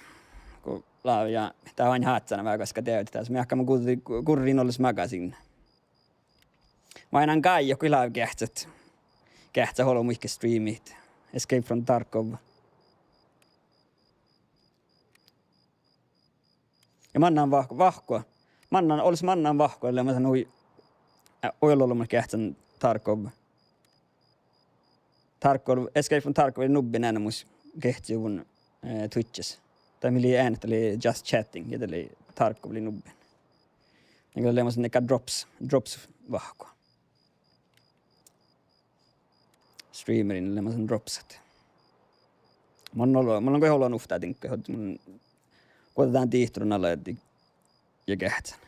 Go lávejá, dat oaidná háccanan veaháš gaskka dieđát, das meahkama gurrin, gurrin olles magasiin. Maŋŋá gáijet go láve geahččat. Geahččat olbmuid ge streamejit. Escape from Tarkov. Ja mannan vah-, vahku. Mannan, olles mannan vahku, lea maid hui, eh, hui olbmot geahččan Tarkov. Tarkov, Escape from Tarkov lei nubben eanemus gehččejuvvon, eh, Twitches. Dat mii lei eanet, dat lei Just Chatting, ja dat lei Tarkov lei nubben. Ja dat lei maid son gal drops, drops vahku. Streamerin lea maid son dropsat. Mun ol-, mun lean goit olu nuvttán diŋggaid, mun guođđán dihtoru nalai ja geahččán.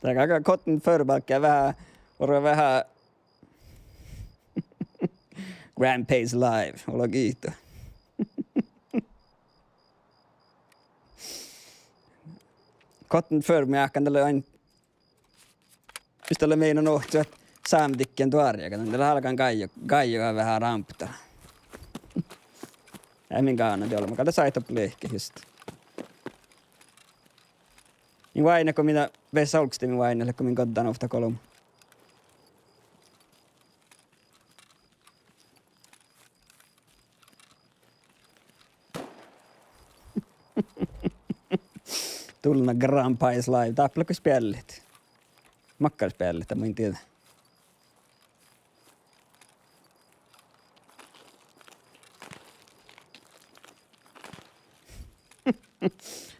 Dat gal, gal gottin fölbálkká veahá, orru veahá Rampage Live, ollu giitu. Gottin föl, meahkán dat lea ain-, jus dat lea mii nohccimet sámedikkiin doarjaga, dat lea álgán gáijo, gáijo veahá rámpta. Ja min gávdno dii olbmot, gal dat sáhttet lehket just. Min váinnat go mii, veaháš olggos de min váinnat, leatgo min goddán ovtta golbma. Dulna Grandpa is Live, dáppe leat goit speallit. Makkár speallit, dat mun in dieđe.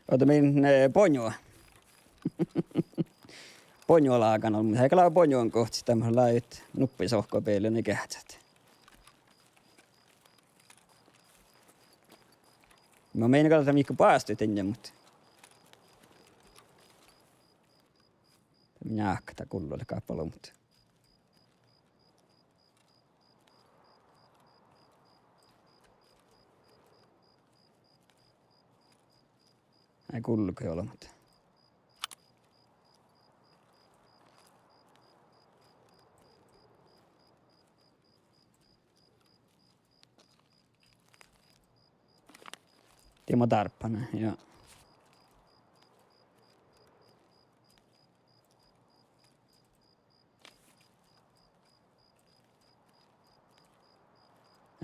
Ovdal min, eh, boňo. Boňolágan olbmot. Ii gal boňoin gohčodit, dat lávejit nuppi sohkobealit ja geahččat. Ma meinaan gal dat mii boastui dainna, muhto. Njáhkká, dat gullo lea gal olbmot. Eai gullo gal olbmot. Diet mun dárbbanen, ja.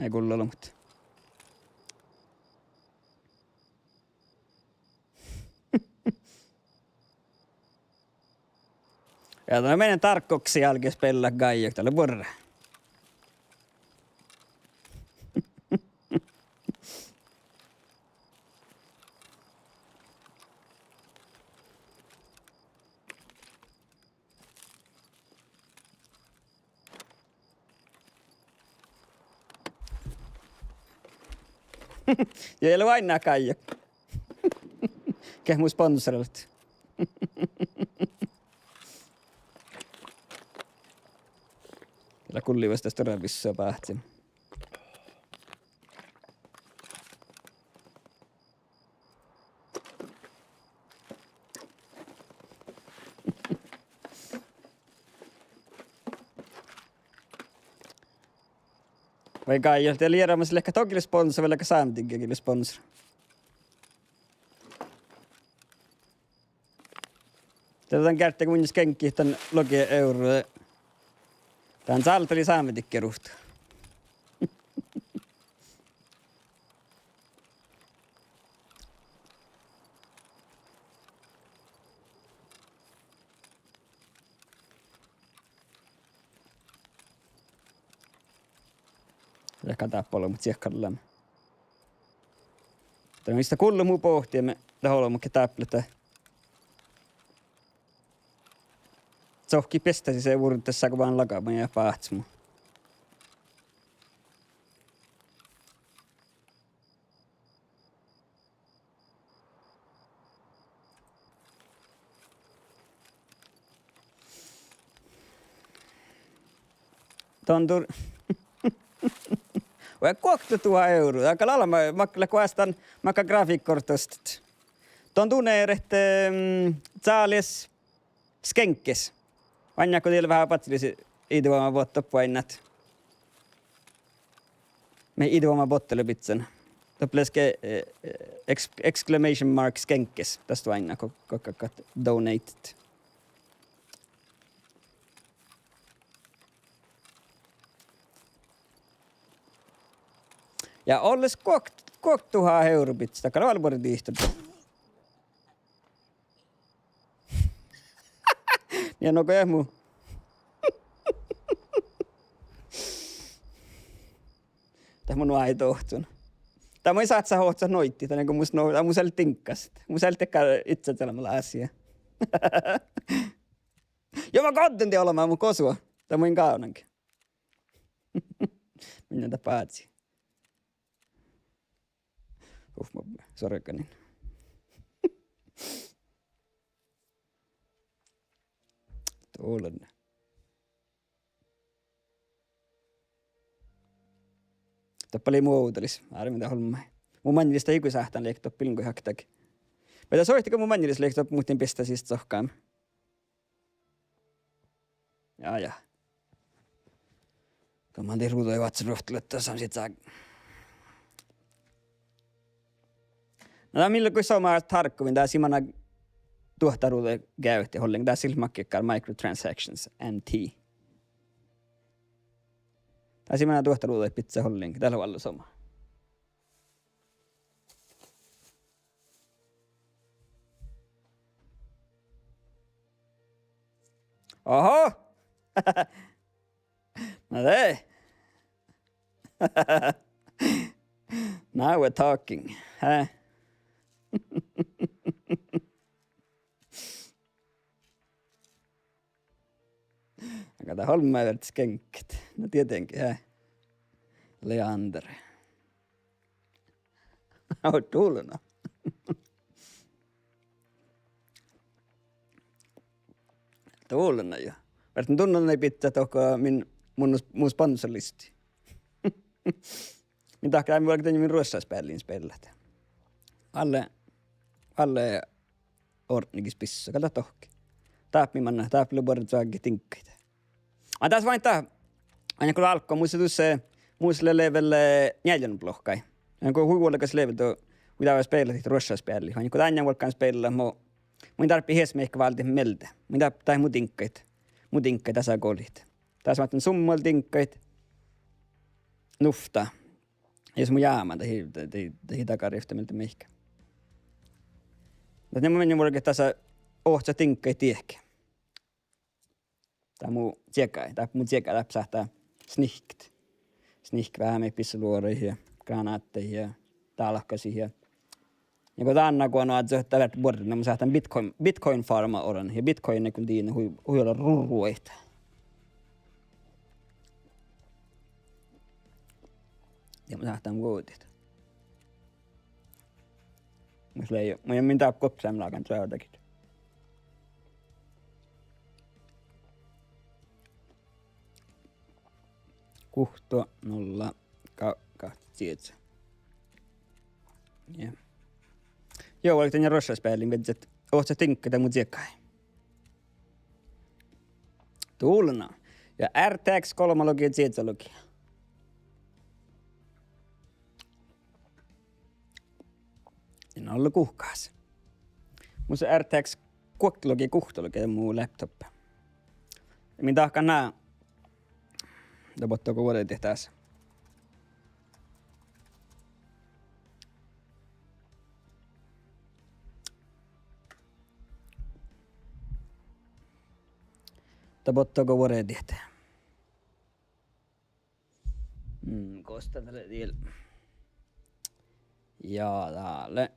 Eai gullo olbmot. Ja dat mii dárkkoksi álgit speallát gáijohit, dat lea buorre. Ja eai leat oainnát gáijohit geat mun sponsoralit. Gal gulli vuos dat stuorra bissua báhcen. Vai gáijohit, de lei eará mas leat dogge lea sponsora vai leat sámediŋgii gii lea sponsora. De dan geardde go mun skeŋggen dan logi euro. Dan sáldalii sámedikkeruht. Dego dáppe olbmot siekkárllan. Dan ista gullo mu bohtime, dat olbmot ge dáppe lea cohkkit beasttasis vurdassá go man lagama ja báhcima. Don dur-, vai guokteduhát euro, dat gal almma, mat lea goas dan, mat gal grafikkortostat. Don donerehtet, mm, cális skeŋgges. Oainnát go dii leat veahá badjelis iđuoma bottot oainnát. Mii iđuoma bottot lea bidjan. Doppe leaske, eh, eh, ex-, exclamation mark skeŋgges. Das oainnát go, go, go, go donated. Ja olles guok-, guokteduhát euro bidjan, dat gal lea vel buorre dihte. Ja no go mu. Dat mun oaidno ohcon. Dat mun sáhttá ohcat noidit, dan go mus no, dat mus eai diŋggas. Mus eai dakkár iđđadealbmot lásia. Ja mun goddin de olbmot, mun gosa. Dat mun gávdnange. Minne dat bázi. Uf, ma sorganin. Dolan. Doppe lei mu ovdalis, ármen dat olmmái. Mu maŋŋelis dat iige sáhttán leahkit doppe, ilgen go hakte. Vai dat soittii go mu maŋŋelis leahkit doppe, muhtin beasttasis sohkan. Ja, ja. Go man dii ruđaid oaččut ruovttoluotta, san sii ca-. No dat mii lea goit somá targgovin, dat sii manná duohtáruđaid geavehit ollen, dat ii leat makkár microtransactions, M T. Dat sii manná duohtáruđaid bidjat ollen, dat lea vuollá somá. Oho! No de. Now we're talking. Hää? Aga dat olmmái veaháš skeŋgget. No tietenkin, hää. Leander. Ó, dulna. Dulna, jo. Ferten dulna nai bidjat dohko min, mun, mu sponsorlisti. Min dahká mun vuolgit dan min ruoššas beallin spellat. Alle, alle ordnigis bissá, gal dat dohko. Dáppe mii manná, dáppe lea buorre čuoggit diŋggaid. A das oainnát, oainnát go álggos mus dus, eh, mus lea level, eh, njealljenuppelogái. Ja go hui vuolgás level do, mun dává spellat dihte ruoššas bealli. Oainnát go dán vuolgán spellat, mo, mun in dárbbaš ieš meahka váldit mielde. Mun in dárbbaš, dat mu diŋggaid. Mu diŋggaid dasa golit. Das máhtán summal diŋggaid. Nuvtta. Jus mun jámán dahje, dahje, dahje dagarivtta mielde meahka. Dat nu mun vuolgit dasa ohcat diŋggaid diehke. Dat mu čiegái, dat mu čiegái, dat sáhttá snihkkat. Snihkkat veahá maid bissaluoraid ja granáttaid ja dálkasaid ja. Ja go dán go nu áddet, dat lea buorre, mun sáhtán Bitcoin, Bitcoin farma orran ja Bitcoin go dii hui, hui oažžut ruoit. Ja mun sáhtán vuodit. Mus lei, mun, mun dárbbaš gokko lágan čuovdagit. Guhtta, nulla, ga-, gahca, sieža. Ja. Juo, vuolgit dan ruoššas beallin viežžat ohcat diŋggaid dan mu čiegái. Dulna. Ja R T X golbma logi ja sieža logi. In ollu guhkás. Mus R T X guokte logi, guhtta logi mu laptoppe. Min dahkat ná, dat botto go vuordit dás. Dat botto go vuordit. Mm, gos dat lea diel. Ja, dál lea.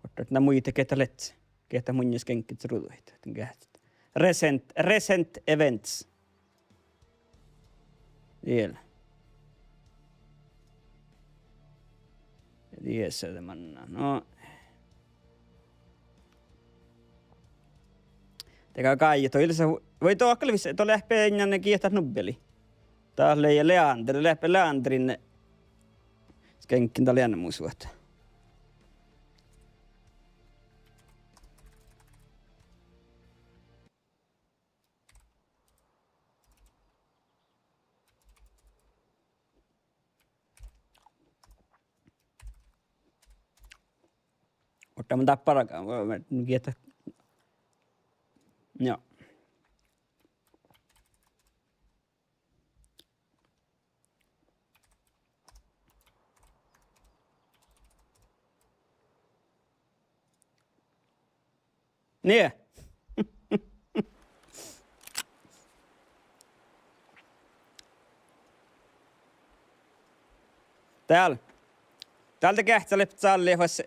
Ortadit ná muitet geat leat, geat munnje skeŋkkejit ruđaid. Geat recent, recent events. Diel. Dies de manna. No. Dego gal, dat lea sa-, vai dohko lea vis-, dat lea beaivvi gitta nubbeli. Dat lea Leander, lea Leanderin skeŋkkin dat lea mus vuot. Orta mun dáppe bargan, va-, va-, nu gitta. Ja. Nie. Dál. Dál de geahččalit, dál lea fas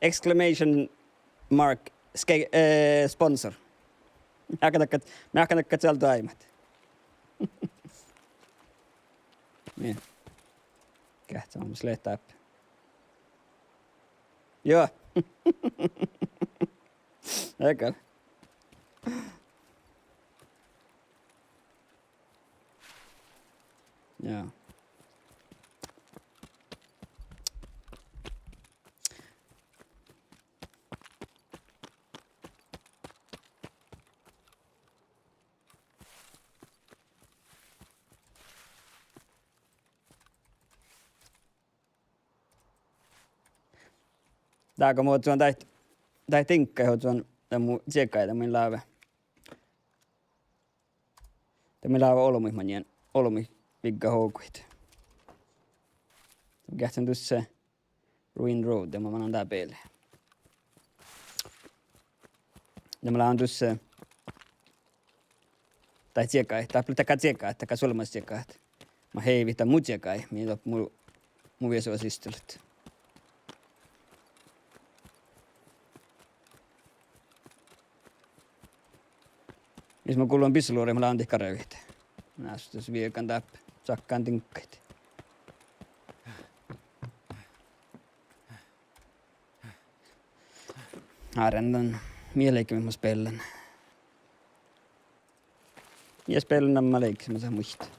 exclamation mark ske-, eh, sponsor. Meahkadakkat, meahkadakkat sealde aimat. Nie. Geahččalit, mis lea dáppe. Joo. Ega. Joo. Dego mun ožžon daid, daid diŋggaid ožžon, dat mu čiegái, dat mun láve. Dat mun láve olbmuid maŋŋel, olbmuid vigga hoguid. Geahččalit dušše Ruin Road, dat mun mannan dá beale. Dat mun láven dušše Daid čieggaid, dáppe dakkár čieggat, dakkár suolmmas čieggat. Mat heivit dan mu čiegái, mii doppe mu, mu viesu sistulit. Mis mun gullen bisaluoraid, mun láven dihte garvehit. Nástus viegan dáppe, sakkan diŋggaid. Áren dan mii leigga, mii mun spellan. Ja spellan namma leigga, mii mun muittán.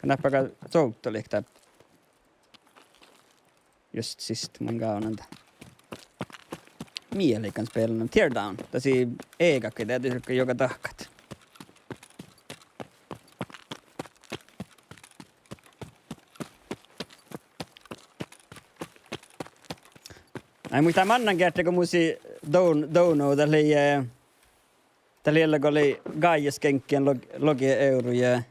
Dáppe gal sovddalit dáppe. Just sist mun gávdnan dan. Mii leigga spellan Teardown. Dat sii eaga ge, dat ii juoga dahkat. Ai, muhto mannan geardde go mus lei Don-, Dono, dat lei, eh, dat lei, go lei gájjaskeŋkkiin log-, logi euro ja,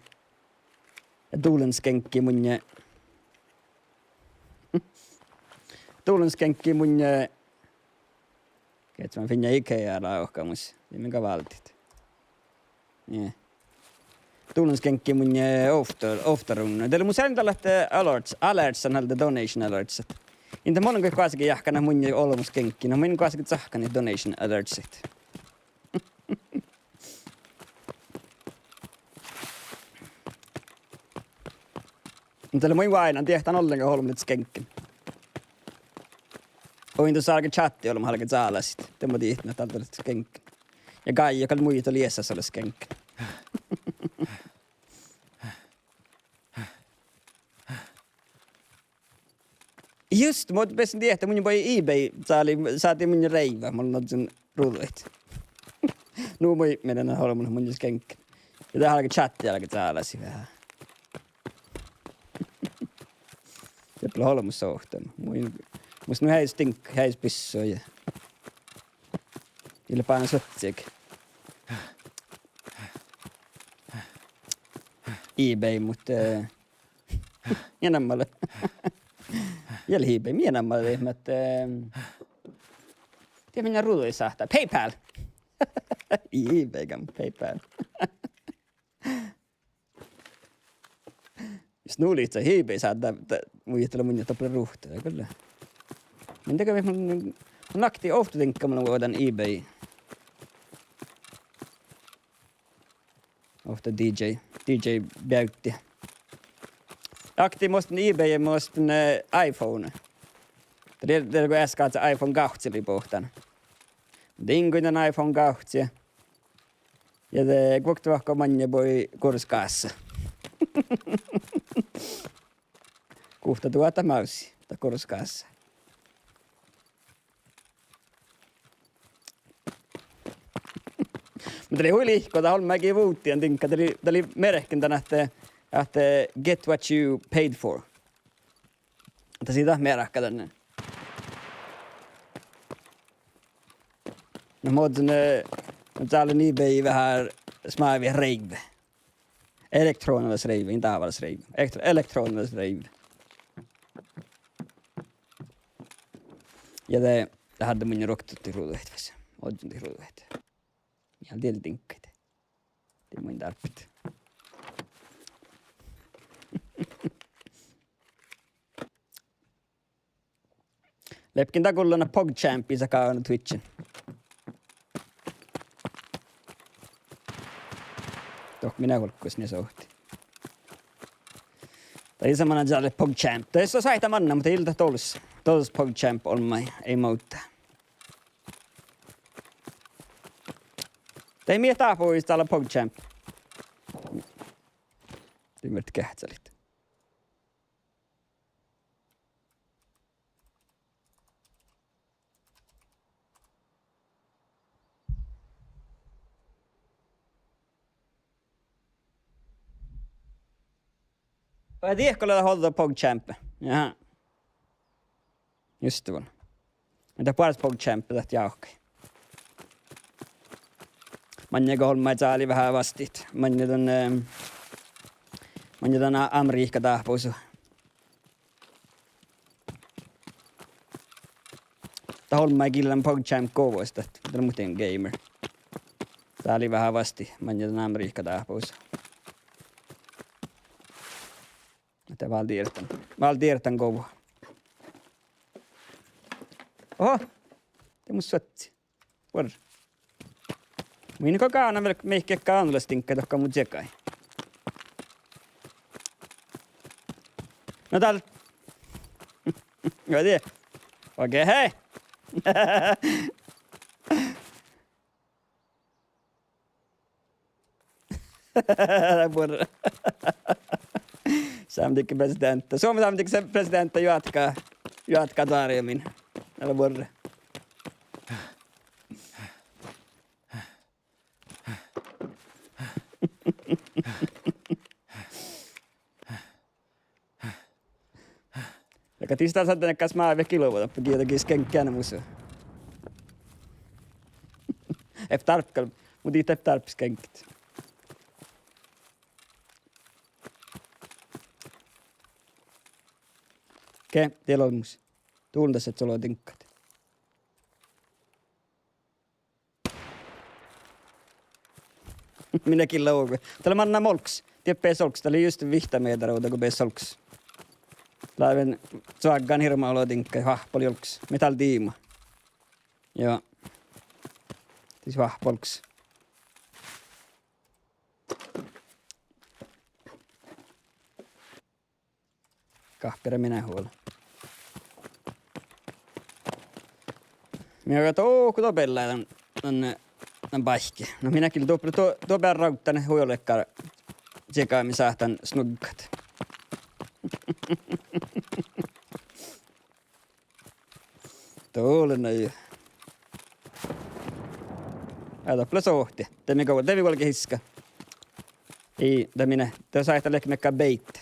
ja duollan skeŋkki munnje. Duollan skeŋkki munnje. Geahččalit, mun fiinna Ikea lávka mus. Dii mii gal váldit. Nie. Duollan skeŋkki munnje, eh, ovtta-, ovttaruŋŋa. Dalle mun seaidnán dalle ahte alerts, alertsan, alde donation alertsat. In dat mun goit goassege jáhkán munnje olbmot skeŋkki. Na mun goassege jáhkán donation alertsit. Dalle mun váinan diehtán ollenga olbmuid skeŋkkiin. Oaidná du álgit čáhti olbmot álge čálasit. De mun diehtán ahte dál dat skeŋkkiin. Ja gájjá gal muitot liesas ole skeŋkkiin. Just, mun bessen diehtán, mun bođii eBay, sádii, sádii munnje reivvat, mun ožžon ruđaid. Nu mun mielas olbmot munnje skeŋkkiin. Ja dat álge čáhti álge čálasit veahá. Gal olbmos sohtan. Mun, mus nu heajes diŋgga, heajes bissui ja ii lean báhcán suohtas eBay, muhto, eh, ja namma lea. Ja lea eBay, ja namma lea, muhto, eh, die mii ruđaid sáhttá. PayPal! Ii eBay, gal PayPal. Jus nu lihkii eBay sáhttá, de, mun ii tiedä, mun doppe ruhte, de gal. Mun dego, mun, mun oktii ovtta diŋgga, mun lean vuođán eBay. Ovtta DJ, DJ Bjautti. Oktii, mun ostin eBay, mun ostin, eh, iPhone. Dat lei, dat lei go easka ahte iPhone gávcci lei bohtán. Diŋgoin dan iPhone gávcci. Ja de guokte vahku maŋŋel bui gurrus gássa. Guhtta duohta mávssii, dat gurrus gássa. Muhto dat lei hui lihko, dat olmmái gii vuvddiin diŋgga, dat lei, dat lei mearkka dan ahte, ahte get what you paid for. Dat sii dat mearkka dan. Na mo, eh, na dál lea eBay veahá smávva reivve. Elektrónalaš reivve, in dávallaš reivve. Elektro-, elektrónalaš reivve. Ja de, de hadde mun ruoktot ruđaid vas. Ožžon ruđaid. Ja dieid diŋggaid. Dieid mun dárbbašin. Lepken dat gullan PogChampi sakán Twitchin. Dohko mii leat olggos nie sohtii. Dat ii lean manan dál PogChamp. Dat ii lean sáhttá mannan, muhto ii lean dat dolos. Dolos PogChamp olmmái, ii muhto. De mii dáhpáhuvvá dál PogChamp. Dii mii geahččalit. Vai dieid go lea dat ođđa PogChamp? Jaa. Just vuon. Muhto buorre PogChamp dat jávkái. Maŋŋel go olmmái dálii veahá vasttit. Maŋŋel dan, eh, maŋŋel dan A-, Amerihkka dáhpáhusa. Dat olmmái gii lean PogChamp guvvos, dat, dat lea muhtin gamer. Dálii veahá vasttit, maŋŋel dan Amerihkka dáhpáhusa. Ahte vál dieđán, vál dieđán guvvo. Oho, de mus suohtas. Vuorre. Mun in go gánan vel mihkkege ánnolasdiŋggaid dohko mu čiegáin. Na dál. Go die. Okei, hei. Buorre. Sámedikki presideantta. Suomen sámedikki presideantta juotká, juotká dárimin. Ale buorre. Ja ka tista sadden kas má ve kilvo, da giida gii skeŋkki mus. Ef dárppa gal, mun dihte ef dárppa skeŋkit. Okei, die lea olmmoš. Duldaset solo diŋggat. Mii gii lea oge. Dat lea mannan olggos. Die beassá olggos. Dat lei juste vihtta mehtera ovdal go beassá olggos. Lávejin čoaggan hirbmat olo diŋggaid, oahppal olggos. Mii dál diibmu. Joo. Dis oahppal olggos. Gahpira mii hui olu. Mii go dohko doppe lea dan, dan, dan báikki. No mii gii doppe, doppe, doppe rávddan hui olu dakkár čiegámin sáhtán snuggat. Dolle na. Ja doppe lea sohte. De mii go, de mii go giska. Ii, de mii, de sáhtán leat mekkár beitte.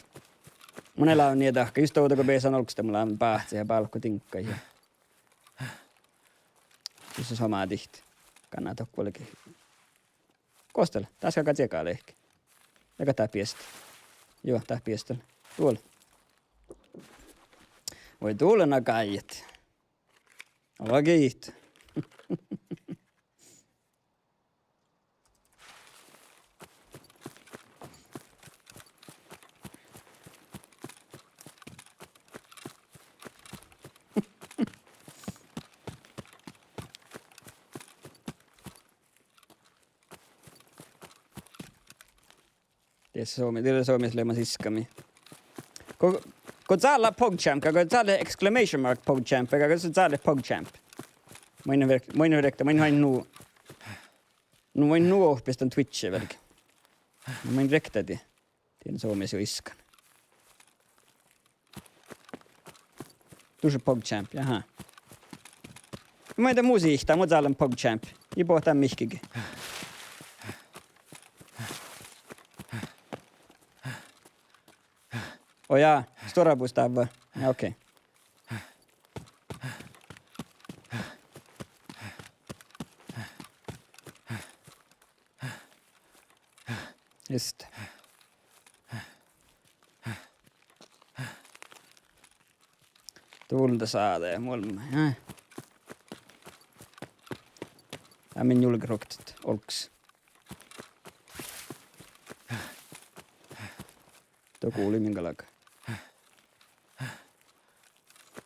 Mun eai lean nie dahkat, just dovde go beasan olggos, de mun lean báhcit ja bálkot diŋggaid ja dušše somá dihte. Gánná dohko vuolgit. Gos dat lea? Dás galgá ciega lehpet. Gal dat biestá. Juo, dat biestá. Dál. Vuoi, dál lea gáidit. Ole giitu. Dies somá, dies somá lea mu siskami. Go, go dat lea PogChamp, go dat lea exclamation mark PogChamp, go dat lea PogChamp. Mun in viekta, mun in viekta, mun in nu. Nu mun in nu ohpestan Twitchi velge. Mun in viekta die. Dien somá su iskan. Dušše PogChamp, jahá. Mun in de mu sihtá, mun dat lean PogChamp. Ii bohte mihkkege. Ó jaa, stuorra bostávva. Ja, okei. Just. Dál lea sáhttá muolmma. Jaa. Ja min julget roktet olggos. Dohko lei min galgá.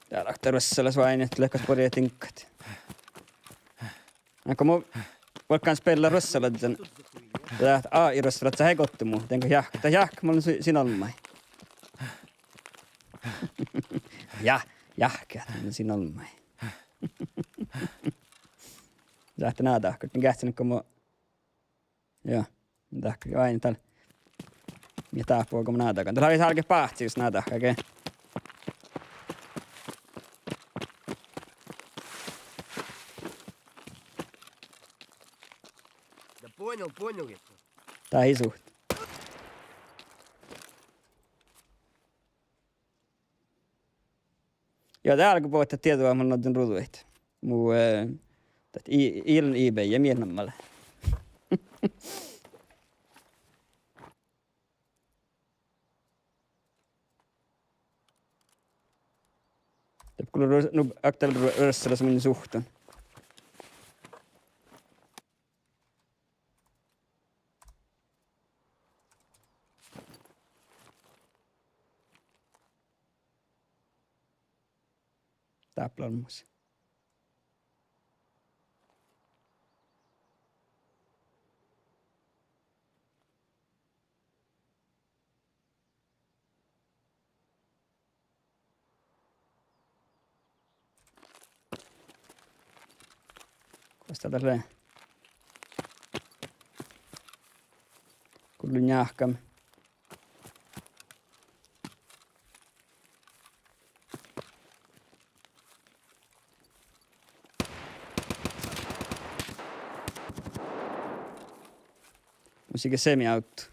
Dál ahte ruossalas váinna, lea gal buorre diŋggat. Ahte go mun vuolgán spellat ruossalaččas. Dat AI-ruossalaččas eai gotte mu, dego jahk-, dat jahkámin lean si-, sin olmmái. Ja, jahkámin lean sin olmmái. Dat ahte ná dahkat, mii geahččalit go mu Ja, dat gal dál. Mii dáppe go mun ná dahkan. Dat lea álgit báhcci jus ná dahkat, ge. Да понял, понял я всё. Даа исут. Ja de álgobot dieđu ahte mun ođđen ruđaid. Mu, eh, dat i-, ii lean eBay ja mii namma lea. Dat kuuluu ru-, nu, aktuál ru-, ruossalaččas mun suhttan. Dáppe lea olmmoš. Gos dat lea? Gullen jáhkám. Mun sii ge semi-aut.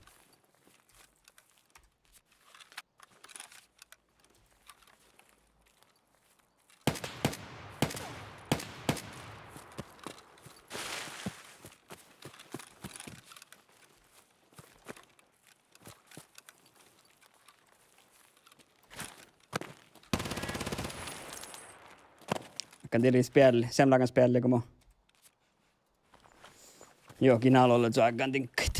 Kan dieđe spealli, seamma lágan spealli go mo. Juo, gii ná lea čuohkan diŋggaid.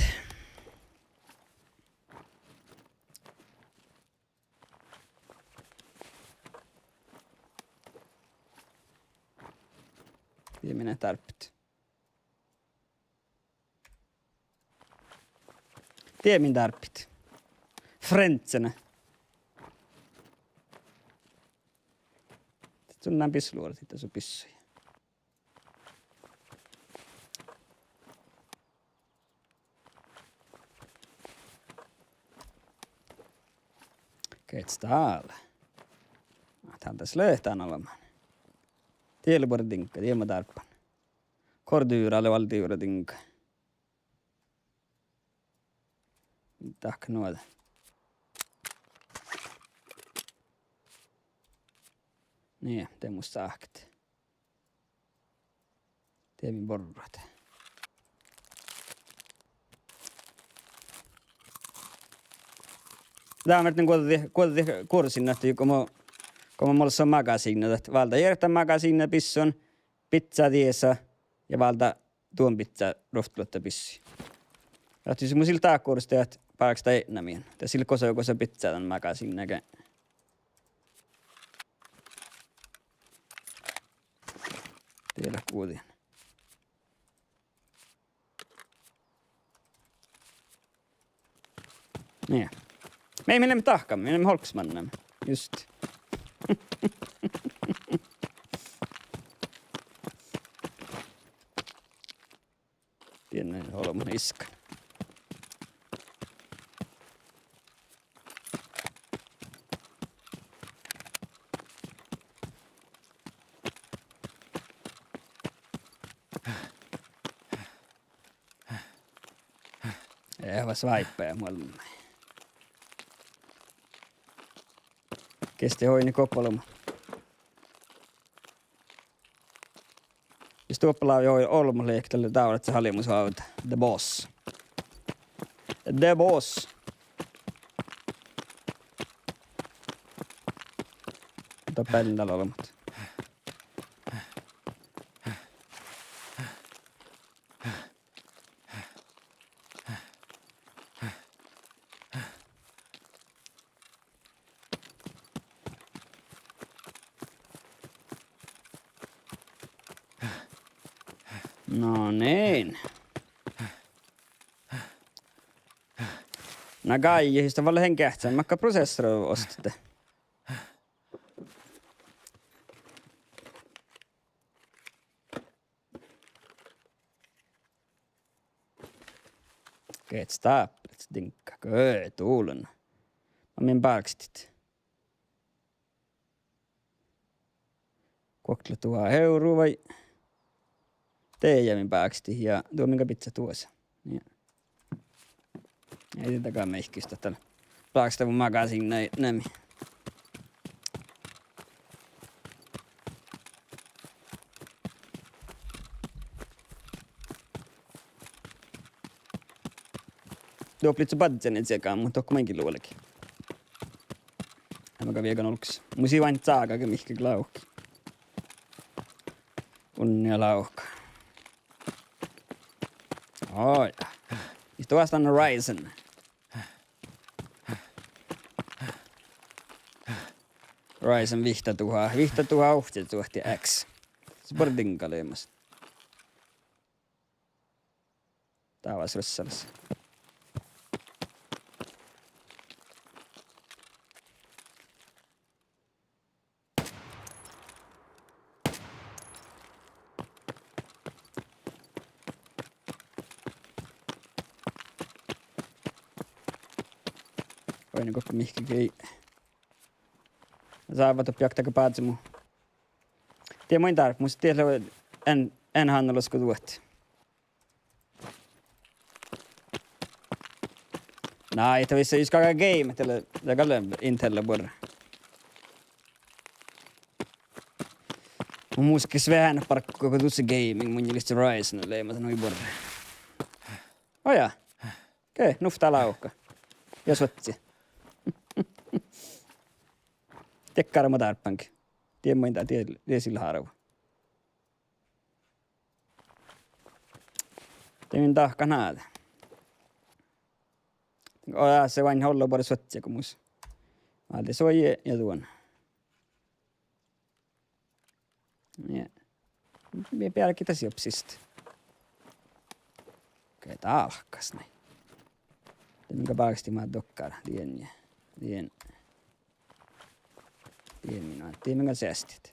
Die min dárbbašit. Die min dárbbašit. Frentzenä. Sun nan bisluorasit, dat su bissui. Gii dat lea? Ah, dál das lea dan olbmán. Die lea buorre diŋgga, die mo dárbban. Kor divra lea vel divra diŋgga. Dahkat nu ahte. Nie, de mus sáhket. Die mii borrat. Dá mii dan guođđi, guođđi kurssiin ahte go mo, go mo mus lea magasiinna, dat válddá jearrat magasiinna bisson, biccá diesa ja válddá duon biccá ruovttoluotta bissui. Ahte jus mus ii leat dát kurssa, de bargá dat eatnamiin. De ii leat gos, gos biccá dan magasiinna ge. Die lea guđin. Nie. Mii, mii leimmet dahkat, mii leimmet olggos manne. Just. Dieinna olbmot iskan. Eh, va sváipe muolmmi. Gesti oidne gopalom. Jus doppe lávii olbmot lehket dalle dávrat, se halimus oađe. The boss. The boss. Doppe dal olbmot. No niin. Na gájjehis dat vel han geahččá, makkár proseassoraid ostatte? Geahččá stápláža diŋgga, gø, dullana. Na min bákastit. Guokte leat duhát evrra vai? De ja min bákastit ja duo min gal biccá duosa. Ja. Ii de daga mihkkis dat dal. Bákastit mu magasiinnii nemi. Doppe lei badjánii ciega, muhto dohko maŋŋil luolgii. Ema gal viegan olggos. Mus ii oaidnit čágage mihkkege lávkii. Unnia lávka. Oj. It was on Ryzen. Ryzen vihtta duhá, vihtta duhá ovcci duohti X. Spordinga leimas. Dávás rossalas. Oaidne gokko mihkkege. Sávva doppe jakta ge bázemu. Die main dárbbaš, mus die lea en, en hánnolaš go duot. Na, ii dat visot jus galgá geimmet, dat lea, dat gal lea Intel buorre. Mun muittán veahá barggu go dušše gaming, mun lihkku Ryzen leimas hui buorre. Ojá. Ge, nu fal lávka. Ja suohtas. Dakkár mo dárbbašii. Die main dat, die, die sil hárvu. De min dahkat ná. Ojá, se oaidne ollu buorre suohtas go mus. Válde suojit ja duon. Ja. Mii bealgit das jobsista. Ge dálkkas nai. De min gal bákastit mat dokkár. Dien ja. Dien. Dien min, dien min gal seastit.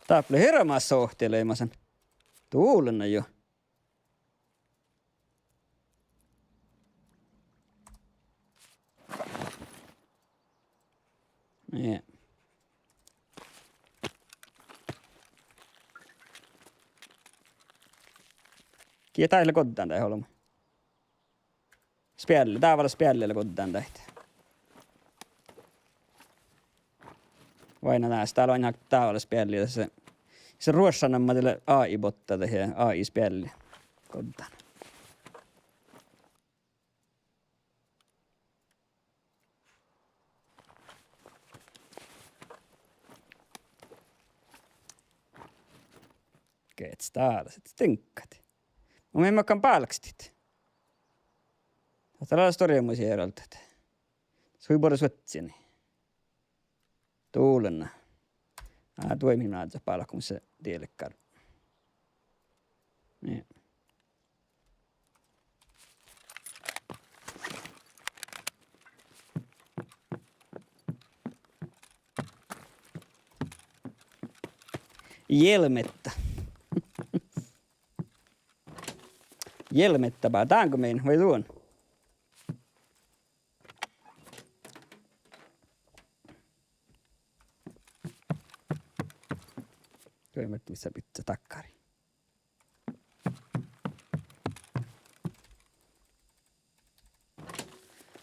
Dáppe lea hirbmat sohti leimasan. Dullana jo. Nie. Ja dat lea goddán dat olbmot. Spealli, dávala spealli lea goddán dat. Oaidná dás, dál oaidná dávala spealli, dás, dás ruošša namma dat lea A I-botta dahje A I-spealli goddán. Gets dál, sii diŋggat. Mun mii makkán bálkstit. Dat lea stuorra mu sieraldat. Sii buorre suoccini. Dulin. Á, duoimin áddet bálkut mus dielkar. Nie. Jelmetta. Jelmetta bá, dáŋggo min vai duon? Duoimin missá bidjá dakkár.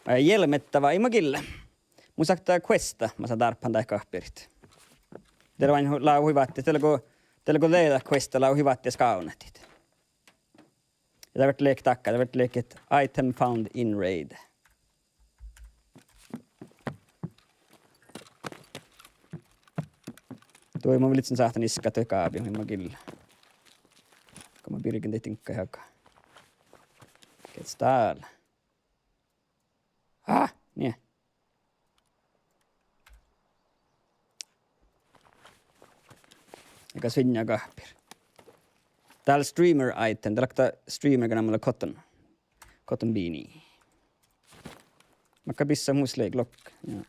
Ai, jelmetta vai, ii maŋŋil. Mun sáhtán questa, masa dárbbašan dáid gahpiriid. De lea hui-, lea hui váttis, de lea go, de lea go lea dat questa, lea hui váttis gávdnat. Ja dat fertii leahkit dakkár, dat fertii leahkit item found in raid. Duoimin mun vel ledjen sáhtán iskat gábi, ii maŋŋil. Go mun birgen daid diŋggaid haga. Gets dál. Ah, nie. Ega svinna gahpir. Dál streamer item, dál okta streamer namma lea Cotton. Cotton Beanie. Makkár bissat mus lei, Glock. Ja.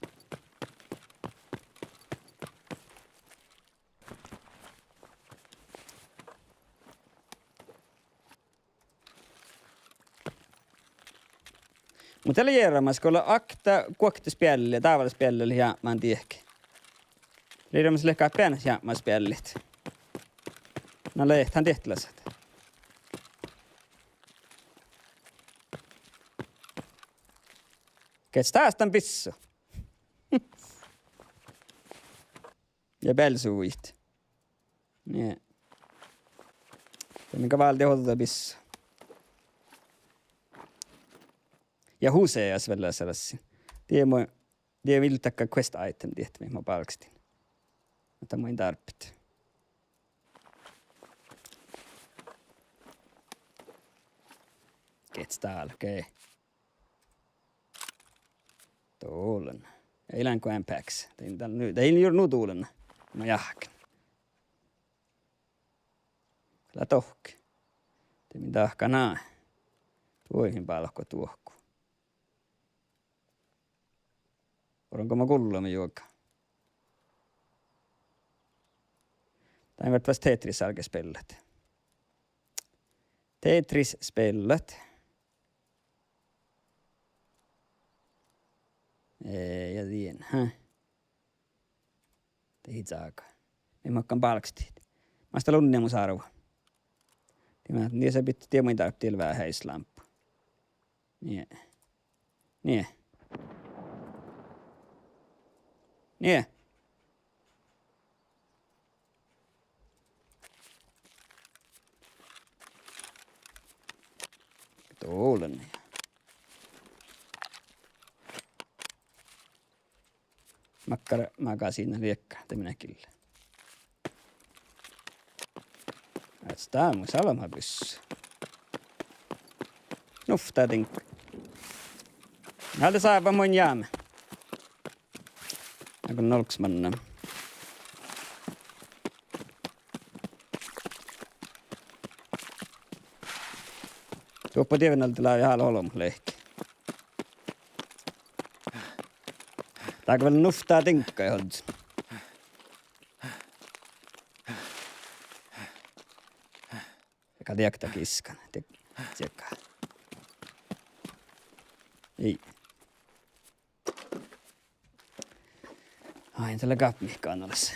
Muhto dat lea jearamaš, go lea okta guokte spealli, dávala spealli lea jápmán diehki. Lea jearamaš leat beassat jápmán speallit. Na lea han diehtlasat. Gets dás dan bissu. Ja bealsuvvojit. Nie. De mii gal válddit ođđa bissu. Ja huseas vel seassii. Die mu-, die vilddakka quest item diehtit mii mun bálkstin. Ahte mun in dárbbaš. Gets dál, okei. Dulin. Ii lean go ampaks. Dat ii, dat ii juo nu dulin. Ma jáhkán. Lea dohkki. De mii dahkat ná. Duoimin bálkut duohku. Orun go mun gullomin juoga. Dán fertet fas Tetris álgit spellat. Tetris spellat. Eh, ja dien, hä? Dat ii sága. Mii makkán bálkstit. Mas dat lea unnimus árvu. Die mun, die sa bit, die mun dárbbašan diel veahá islámpu. Nie. Nie. Nie. Dulin. Makkár magasiina liekká, de mii gillet. Ás dá mu salmabus. Nuvttaa diŋgga. Háldá sávan mun jáme. Áiggun olggos mannan. Duoppo dievennalde lávejit álo olbmot leahkit. Dál gal vel nuvttaa diŋgga hođđa. Gal diekta giskkan, die-, diekta. Ii. Ai, dat lea gápmihkanalas.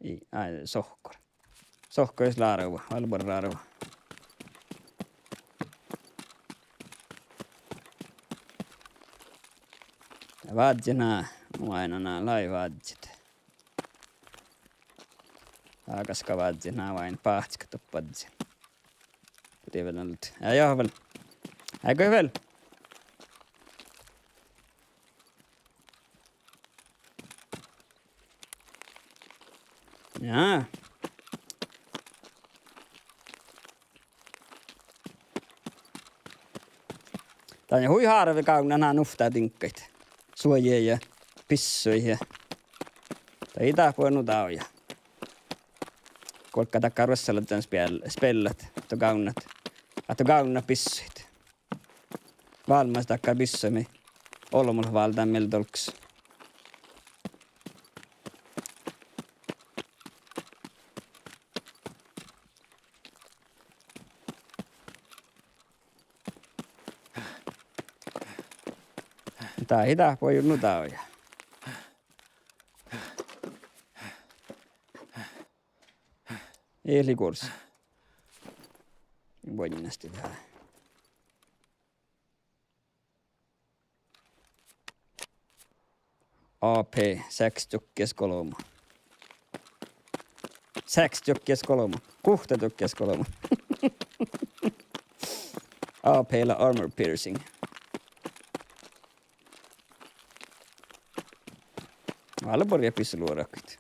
Ii. Ai, sohkkor. Sohkkor lea lárvu, vál buorre lárvu. Vázze ná, oaidná ná, lei vázze. Ágaska vázze ná, oaidná báhccikat doppe vázze. Go dieđán ahte, ja, ja, vel. Áiggot vel. Ja. Dan hui hárve gávdnat ná nuvttaa diŋggaid. Suoji ja bissuid ja. Dat ii dáppe nu dávjá. Guolgga dakkár ruossalaččain speal-, speallat, ahte gávdnat, ahte gávdnat bissuid. Válmmas dakkár bissuid mii olbmot váldán mielde olggos. Dat ii dáppe nu dávjá. Ii leat gors. Vuoiŋŋastit veahá. A P seks tjugges golbma. Seks tjugges golbma. Guhtta tjugges golbma. A P lea armor piercing. Vál buorre bissuluoragat.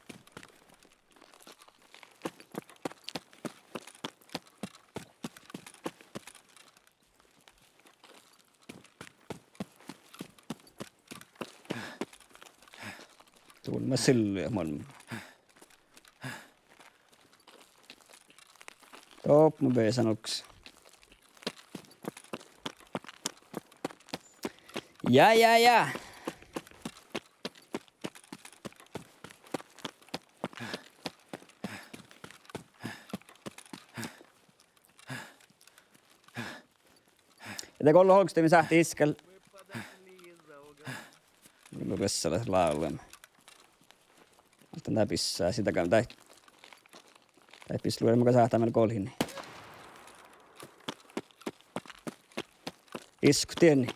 Dulmma sillu ja moalmma. Doppe mun beasan olggos. Ja, ja, ja. Ja de go ollu olggos de mii sáhttit iskal. Mun ruossalaš lávllan. Ahte dá bissá, sii dakkár, dat, dat bissuluoragat sáhttá vel golhit. Iskku dieinna.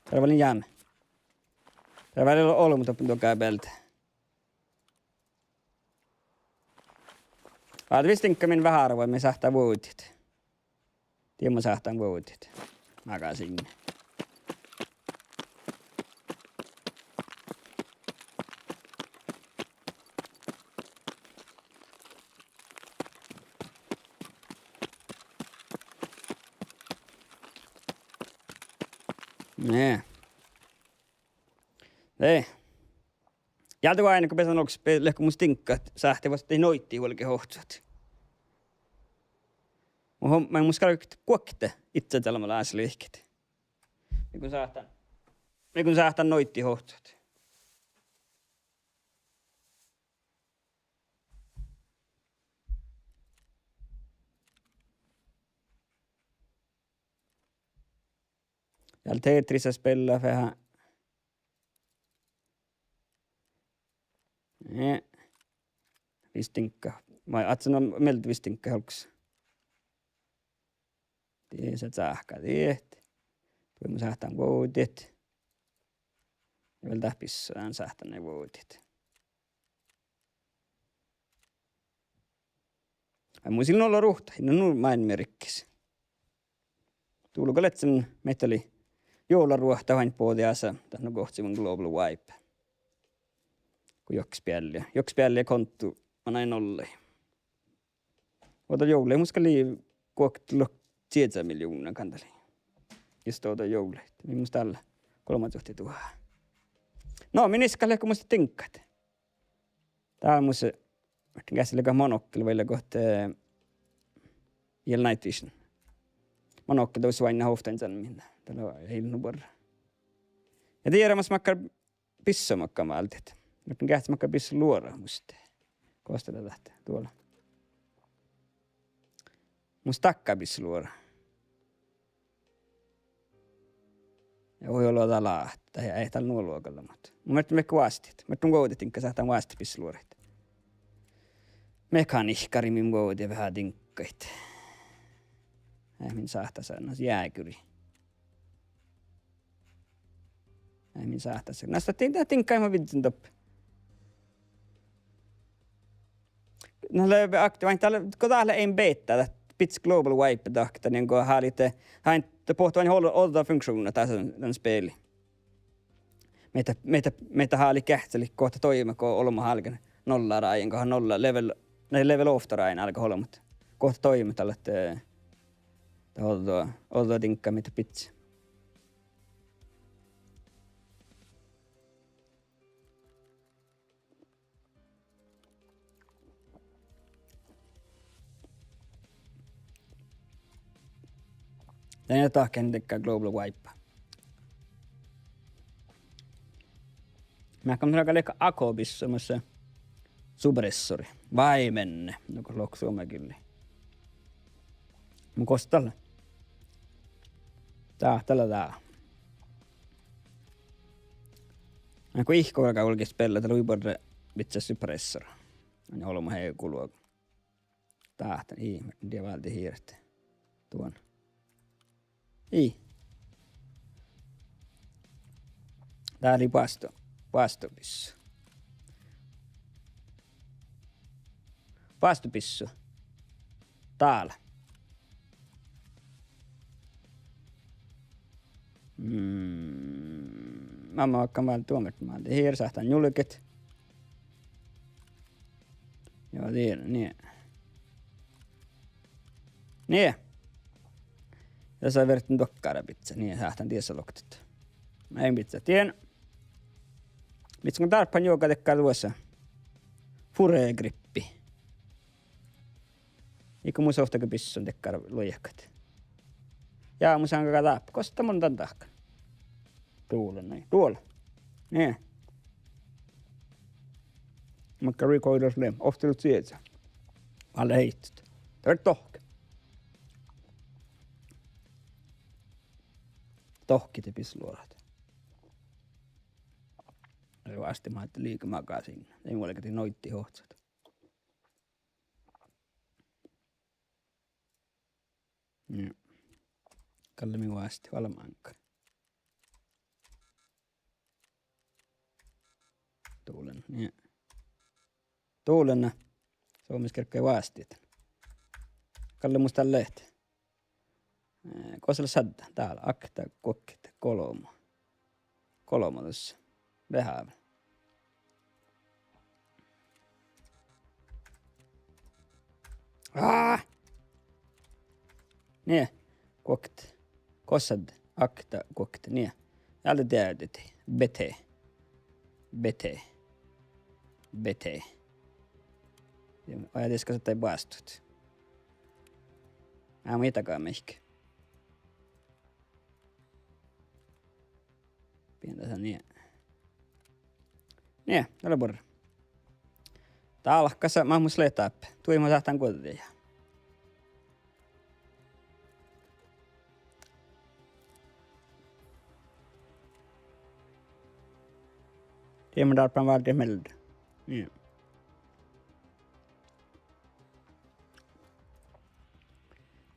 Dál vel jámme. Dál vel olbmot doppe duogábealde. Ádde vis diŋgga min veháš árvva mii sáhttá vuovdit. Die mun sáhtán vuovdit. Magasiinna. Ne. Ne. Ja de oaidná go beasan olggos, be-, leatgo mus diŋggat sáhte vuosttaš noiddiid vuolgit ohcat. Mun hom-, mun gal guokte idjadealbma lásliikit. Mii go sáhtán, mii go sáhtán noiddiid ohcat. Ja Tetrisa speallat veahá. Eh. Vis diŋgga. Maid ádden mielde vis diŋgga olggos. Disa cáhká diet. Dui mun sáhtán vuovdit. Ja vel dat bissá dán sáhtán vuovdit. Ai, mun gal lean ruohta, in nu máilmmi rikkis. Dolo gal ledjen, mii lei juovlaruohta oainna bođiid ása, dat nu gohčoduvvon Global Wipe. Go juohke spealli, juohke spealli konto manai nollii. Ovdal juovllaid mus gal lei guoktelot čieža miljovnna gándalit. Jus ovdal juovllaid, mii mus dál lea golbmažuhte duhát. No, mii iskkat leat go mus diŋggat. Dál mus, eh, geahččalit leat go Monocle vai leat go, eh, vel Night Vision. Monocle dovddo oainnat ovttain čalmmiin. Dat lea ii nu buorre. Ja dieđán mus makkár bissá makkán váldit. Muhto geahččalit makkár bissuluoragat mus. Gos dat lea dat duola. Mus dakkár bissuluoragat. Ja hui olu dat láhtti, dat eai dal nu olu galggat. Mun muittán mii vástit. Muittán mun guovdit diŋgga sáhtán vástibisluoraid. Mekanihkari mii guovdii veahá diŋggaid. Eai min sáhtása, na, jáguri. Eai min sáhtása. Na, sáhtán diŋggaid ma viđđen doppe. Na lea akte-, vaikko dat lea, go dat lea ain beta, dat bidjas Global Wipe dakta, nin go háliidii, ain, de bohte oaidná ođđa funkšuvdna dasa dan speli. Mii, mii, mii háliidit geahččalit gohte doibmet go olbmot álgán nolla rájen, go nolla level, na level ovtta rájen álgá olbmot. Gohte doibmet dalle, eh, dat oađe, oađe diŋgga mii bidjat. Dan eai dahken dakkár Global Wipe. Meahkkan mun galggan leahkit Akobis, semmoset suppressori. Vai menne, nugo lohká suomen gillii. Mun gos dat lea. Dá, dat lea dá. Go ihkku galgá vulge spela, dat lea hui buorre bidjat suppressor. Ain olbmot hui gullo. Dát, ii, die válde hiiret. Duon. Ii. Dá lei boasttu, boasttu bissu. Boasttu bissu. Dál. Mm, mamma vaikko mál duomet mál. Hiiret sáhtán njulget. Joo, die, nie. Nie. Ja sa verret dokkár bidjat, nie, sáhtán diesa loktet. Eai bidjat dien. Bidjat go dárppan juoga dakkár duosa. Furegrippi. Iige mus ovttage bissun dakkár luojahkat. Ja mus aŋka dáppe, gos dat mun dan dahkan. Duolen, nie. Duolen. Nie. Makkár recoilas lea, ovttage lea cieža. Vale heittot. Dat dohkke. Dohkke de bisluoraid. Eai vásti, ma ahte liike magasiinna. Eai vuolgit noiddiid ohcat. Nie. Galle mii vásttit, vel máŋga. Duolen, nie. Duolen. Somás gerggai vásttidan. Galle mus dál lea. Eh, gos lea šaddá? Dál, akta, guokte, golbmo. Golbmo dus. Vehável. Aa! Nie, guokte. Gos šaddá? Akta, guokte, nie. Ale deadeti. Bete. Bete. Bete. Ja, ja dies gos šaddá boastut. Aa, mu ii daga mihkke. Biddjá nie. Nie, dat lea buorre. Dálkasa, ma-, mus lea dáppe. Duoimma sáhtán guođđi ja. Die mun dárbbašin váldit mielde. Nie.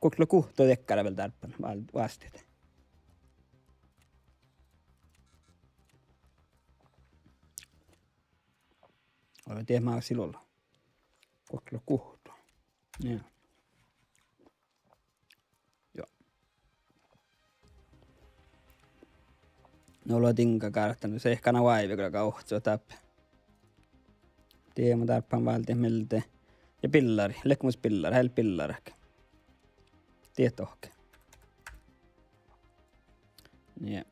Guokte lea guhtta dakkár vel dárbbašin vál-, vásttit. Ole die mávssi lola. Guokte lea guhtta. Nie. Joo. No lea diŋga gártán, sehkana váive galgá ohcci dáppe. Die mun dárbbašin váldit mielde. Ja billari, leahkit mus billari, hálit billari. Die dohkke. Nie.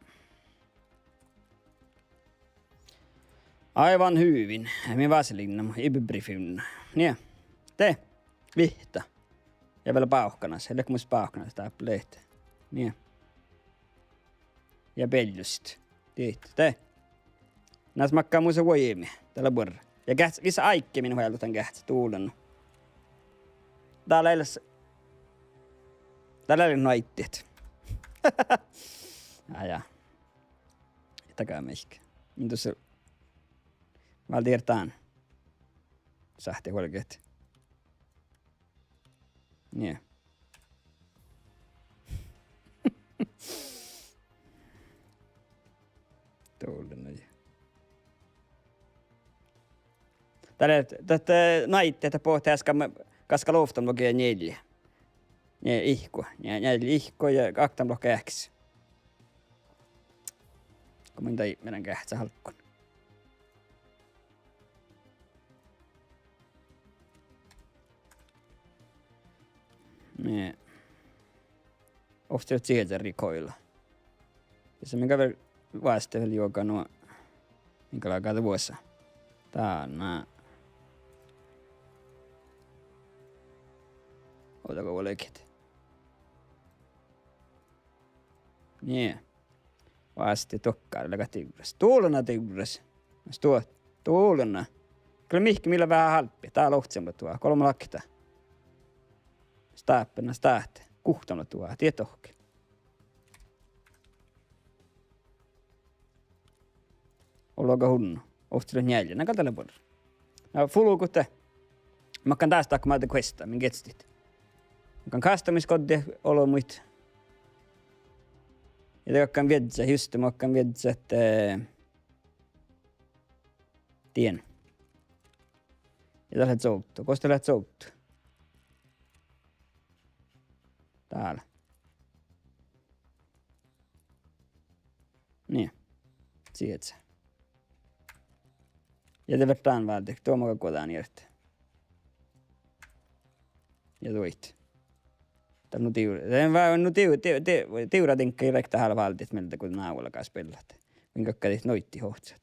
Aivan hyvin. Min vaseliinnat, ibebrifinna. Nie. De. Vihtta. Ja vel bávkkanas. Leahkit mus bávkkanas dáppe leat. Nie. Ja bealjus. Dihte. De. Na smakka musa vuoimi. Dat lea buorre. Ja geahččat, vissa áigge min vuolgit dan geahččat, duolen. Dat lea s-, dat lea noaidnit. Á, jaa. Taga mihkke. Min dusa váldit dán. Sáhttá vuolgit. Nie. Dovllana. Dát, dát, eh, naidde, dat bohte easka, gaskal ovtta logi njeallje. Nie ihkku, nie, njeallje ihkku ja oktanuppelot geahččat. Go mun daid mearkkadan geahččat álggus. Nie. Ovcci lea cieža recoil. Ja sa min gal vel vástá vel juoga nu, min gal galgá vuosa. Dán, na. Ovdal go vuolgit. Nie. Vástá dohko, leago divrras. Dovllana divrras. Mas duo, dovllana. Gal mihkke mii lea veahá hálbbi. Dál ovccinuppelot duhát. Golbma lakta. Stáppe, na stáhte. Guhttanuppelot duhát. Diet dohko. Olgá unno. Ovcci lea njeallje. Na gal dat lea buorre. Na fulgot. Makkár dás dakko máde questa, min geahččat. Makkár customis godde olbmuid. Ja de galggan viežžat, juste makkár viežžat, eh, dien. Ja dat lea sovddu. Gos dat lea sovddu? Dál. Nie. Sieža. Ja de fertet dán váldit, duo makkár guođán ierte. Ja duoit. Dat nu div-, dat lea nu div-, div-, div-, divradiŋgga ja rek dat váldit mielde go nu vuolgá spellat. Min galgá dihte noaddit ovcci.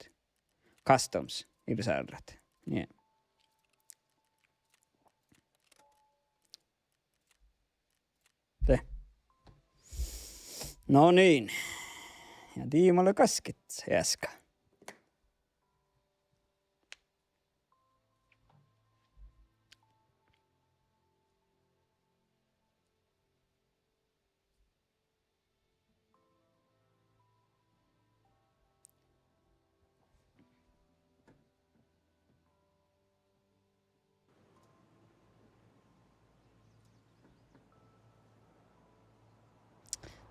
Customs, irsárrat. Nie. De. No niin. Ja diima lea gaskkas easka.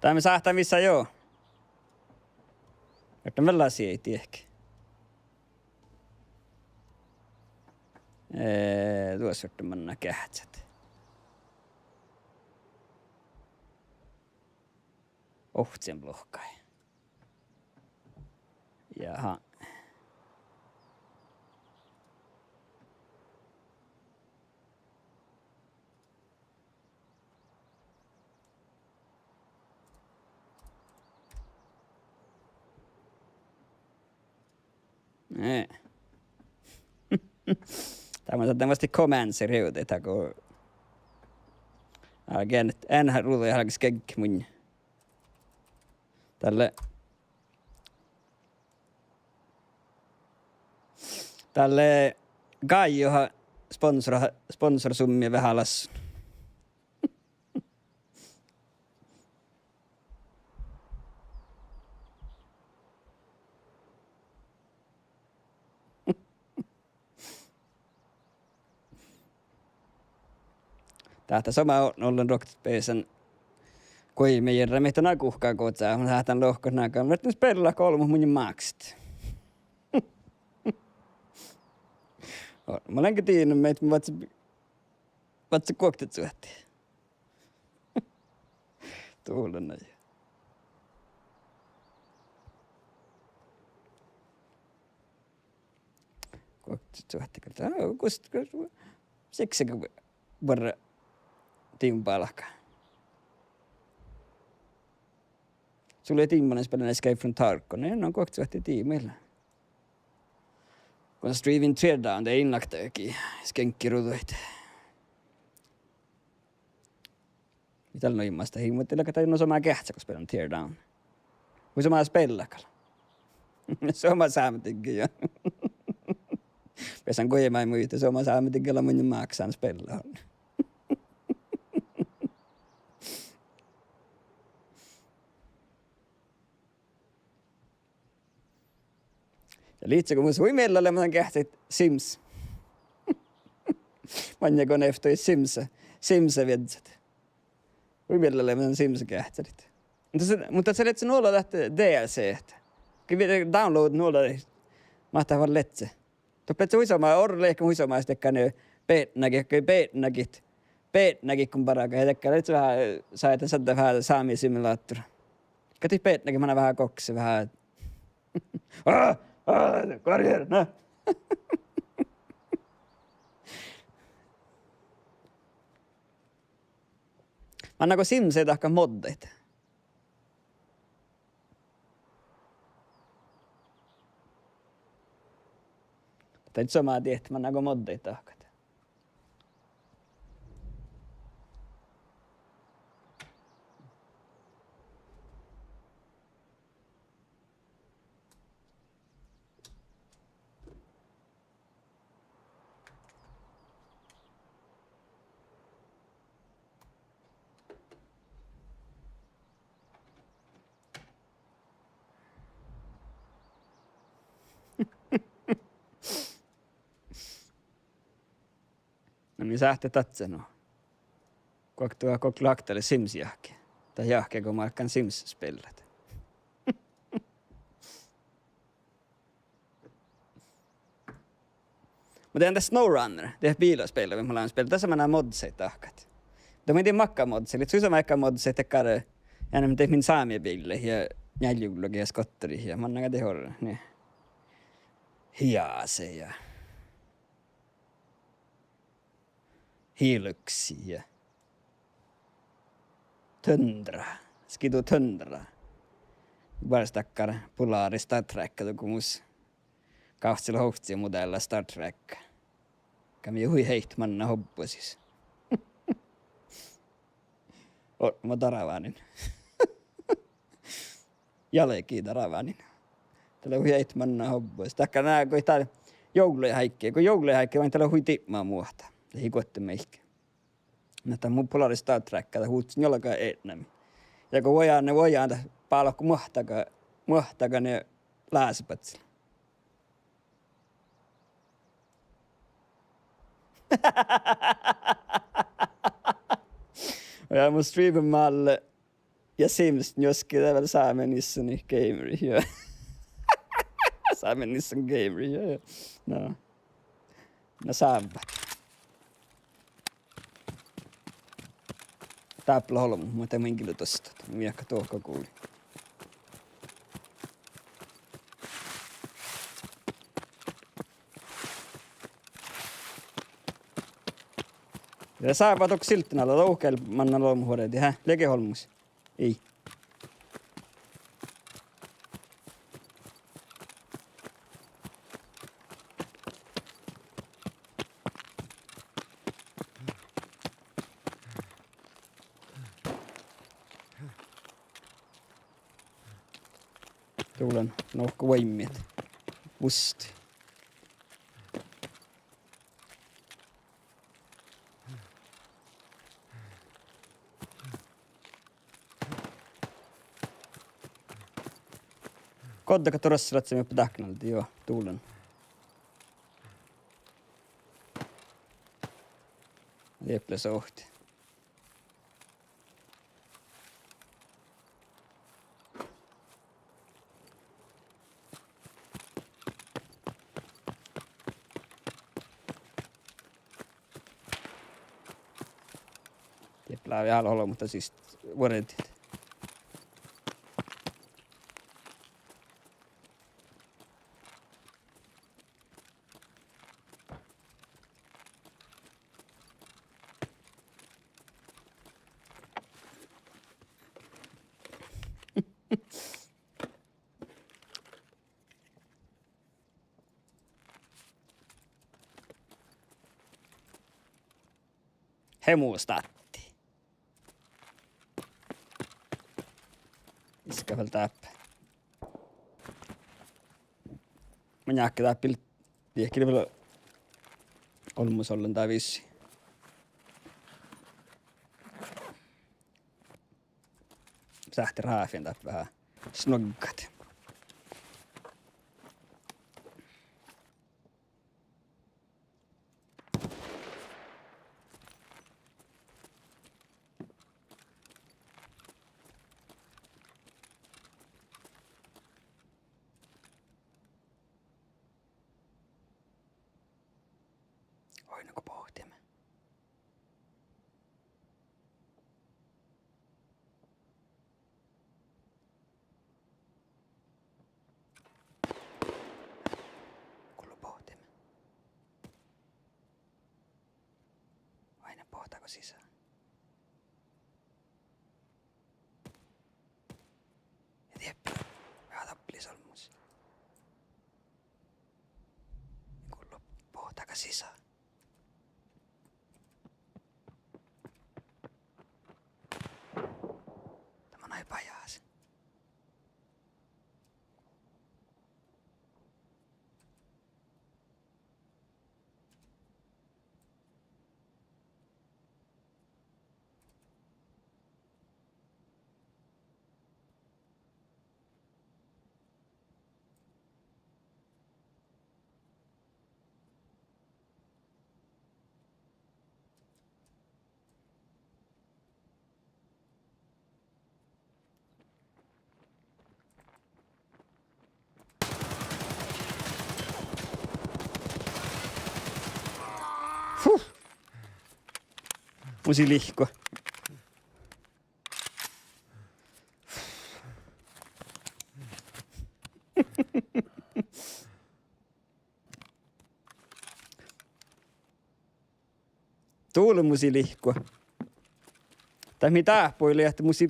Dán mii sáhtán vissa jo. Ferten vel lasiid diehki. Eh, duos ferten mannat geahččat. Ovccinuppelot lohkat. Jaha. Eh. Dá mun, dá mun vel commands rivdit, dá go álgen, en ruđa álgá skeŋkit munnje. Dalle, dalle Gaio lea sponsora, sponsorasummii veahálaš. Dát somá ollen ruoktot beasan guoimmi jearrá, mihttá na guhká gosa, mun sáhtán lohkat nagan, ferten spellat olbmot munnje máksat. Mun lean ge dieđán, mii, mii vázze, vázze guoktecuohti. Dovllana. Guoktecuohti, gal, á, gos, gos, siksi go buorre diibmabálka. Sul lea diibmanan spellan Escape from Tarkov, nie, no guoktecuohti diibmabála. Go streamii Teardown, de in lakteheddji skeŋkkiruđaid. Mii dal nuimmasta hii, muhto leago dat nu somá geahččat go spellan Teardown. Vai somá spellat gal? Somá sámedigge, ja. Beasan guimmái muite somá sámedigge lea munnje máksán spellat. Ja lihte go mus hui miella leamadan geahččalit Sims. Maŋŋel go nivttui Simse, Simse viežžat. Hui miella leamadan Simse geahččalit. Muhto, muhto dat lea ledje nu olu dat D L C. Ge download nu olu, máhtát vel ledje. Doppe lea hui somá, orru lea hui somá dakkár beatnagiid, beatnagiid, beatnagiid go bargat, ja dakkár lea veahá, sáhtán šaddat veahá sámi simulator. Go dat beatnagiid manná veahá gokse, veahá. Á, á, karrier, ne. Manná go Simsii dahkat moddaid. Dat somá dihte, manná go moddaid dahkat. Na mii sáhttit dadjat nu. Guokte, guokte lea aktuála Sims-jahki. Dat jahki go makkár Sims spillat. Muhto dien dat SnowRunner, dat biilaspilli, mii leat spillat, dasa manná moddaid dahkat. Dat mii dien makkár moddaid, lei hui somá dakkár moddaid, dakkár, ja ne dieid min sámi biillaid ja njealljegullagi ja skotteraid ja manná go dat orru, nie. Hiase ja Hiluksi ja Tundra. Skidu Tundra. Bures dakkár Polaris Star Trek, go mus gávccilogi ovcci modealla Star Trek. Go mii hui heittet manná hobbosis. Olbmo daravánin. Jalgi daravánin. Dat lea hui heittet manná hobbosis. Dakkár na go ii dál juovllaid áiggi, go juovllaid áiggi, vai dat lea hui dibmá muohta. Lei guotte meike. Na dat mu Polaris Star Trek, dat huvttii njuolga eatnami. Ja go vuojánein, vuojánein dat bálku muohtaga, muohtaga nie lásebaččel. Ja mun streamejin Málle ja Sims njuoskii dat vel Sámi Nissonii Gamerii, ja. Sámi Nisson Gamerii, ja, ja. Na. Na sávvat. Dáppe lea olbmot, muhto mun in gillu dostat. Mun viehkan dohko guvlii. Ja sávvat dohko silten ala, dohko manná olbmot vuordit, hää? Lea ge olbmos? Ii. Dovllán nohká vuoimmiid. Vusti. Goddege duođas lea, mii dáhkádit, juo, dovllán. Dieppe lea sohti. Dieppe lávii álo olbmot sis vuordit. Hemostatti. Iska vel dáppe. Mun jáhkán dáppe ii leat vel olmmosollin dán visii. Sáhttit ráfin dáppe veahá snuoggat. bohtágo sisa. Ja dieppe, veahá dáppe lei olmmoš. Gullo bohtágo sisa. Dat manai bajás. Huh. Mus lei lihku. Dule mus lei lihku. Dat mii dáhpáhus lei ahte mus lei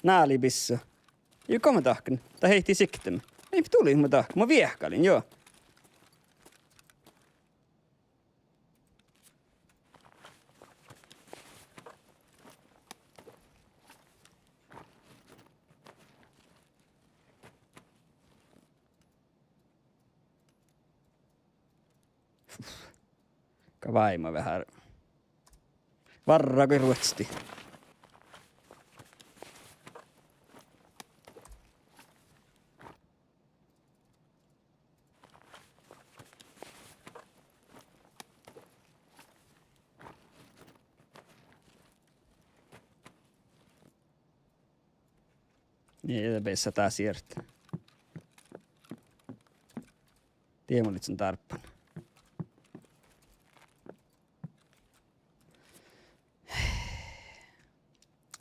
nálibissu. Ii go mun dahkan, dat heittii sikten. Ii dule, mun dahkan, mun viehkalin, juo. Ga váima veahá. Várra go ruotstii. Nie, de beassá dás ierte. Die mun lean dárbban.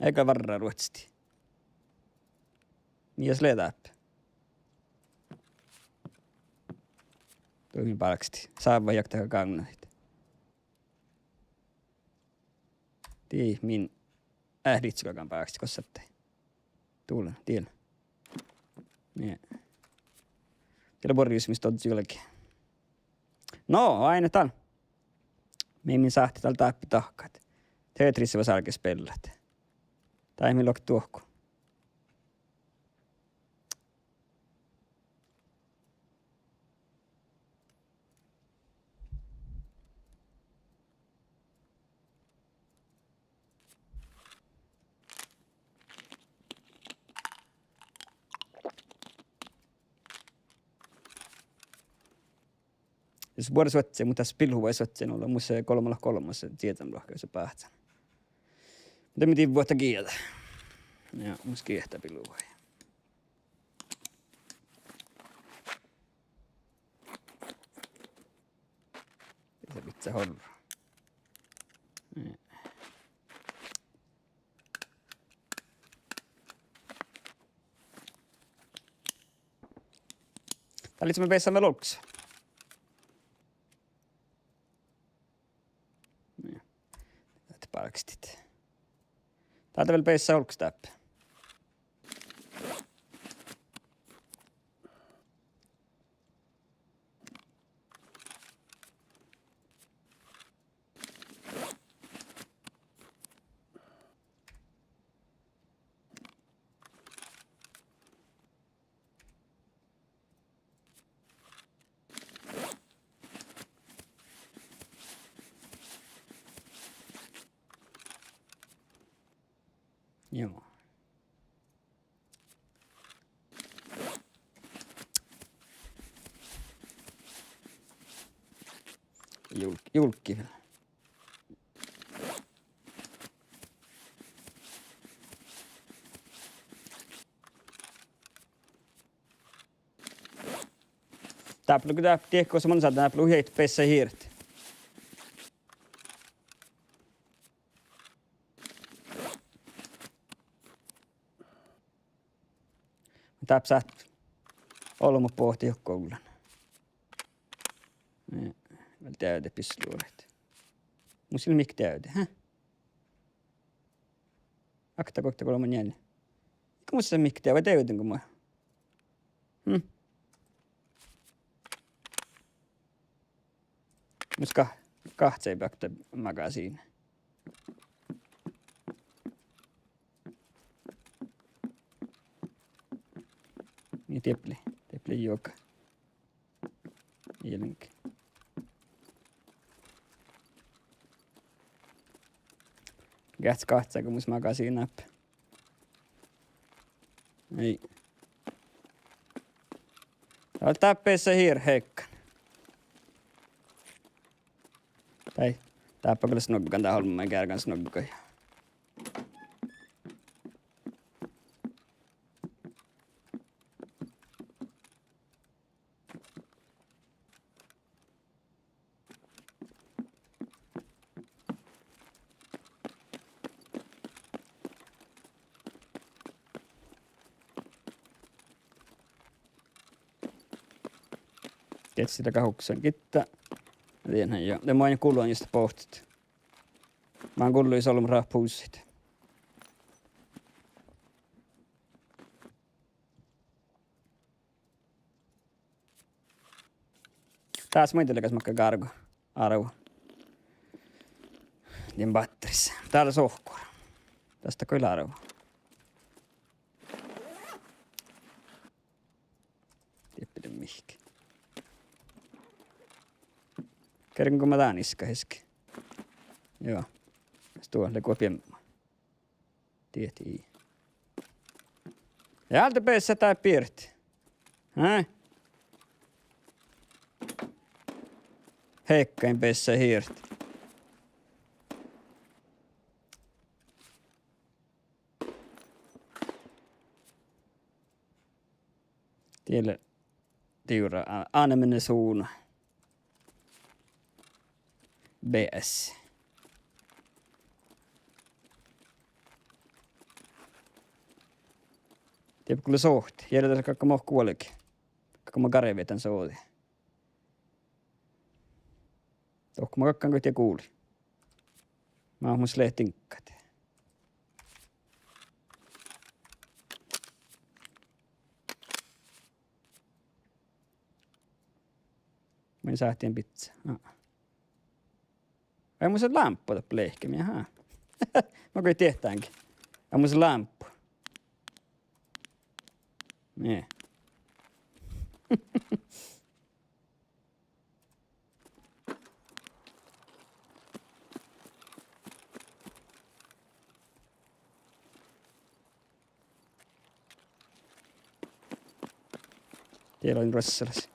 Ii go várra ruotstii. Mii lea dáppe? Duohta mii bálkestit. Sávvat jakte gáŋŋadit. Dii min, eh, lihttolagan bákčat gos ahte. Dule, diel. Nie. Diel buorre jus mis dohko juolggi. No, áidna dál. Mii min sáhttit dál dáppe dahkat. Tetris vas álge spellat. Dá mii lokte dohko. Jus buorre suohtas, muhto das pilluhuvai suohtas, nu lea mus golbma lea golbmas, dieđán lohká jus báhcán. Muhto mii dii vuohta gieđa. Ja mus giehtá pilluhuvai. Ii leat bidjat orru. Dá lei, mii beassat vel olggos. Nie. Dat bálkestit. Dá lea vel beassat olggos dáppe. Juo. Julk-, julkki vel. Dáppe lea, dáppe diehtit gos man sádden, dáppe lea hui beassat hiret. Dáppe sáhttet olbmot bohtet juo gullan. Vel deaivve pissluoraid. Mus ii leat mihkkege deavdit, hä? Okta, goit, golbma, njeallje. Go mus ii leat mihkkege deavdit, deavdin go ma. Hm. Mus ga-, gahcai beakta magasiin. Mii diepli, diepli juoga. Ilge. Geahča gahca go mus magasiin dáppe. Ii. Dál dáppe ii leat hirbmat. Dai, dáppe gal snuoggan, dát olmmái geargan snuoggat. Geahča dego huksen gitta. Dien han jo. De maid gullan just bohtet. Man gullui olbmot ráhpáhussit. Dás maid leat gal makkár gárgo árvvon. Dien bátteris. Dál lea sohkur. Dás gal árvvon. Dieppi de mihkke. Kerggen go ma dán iska heske. Joo. Stuo lea go biebma. Diet ii. Ja alde bessá dát biert. Hä? Hekkain bessá hirt. Diet lea divrra a-, animašuvdna. B S. Diet go lea sohte, jere dat galgá mo guolge. Galgá mo garvet dan sohte. Dohko ma galggan goit ja gul. Maid mus leat diŋggat. Maid sáhtán bidjat. Aa. Ai, mus lea lámppu doppe lehkemi, aha. Ma goit diehtán ge. Ai, mus lea lámppu. Nie. Diet lea ruossalas.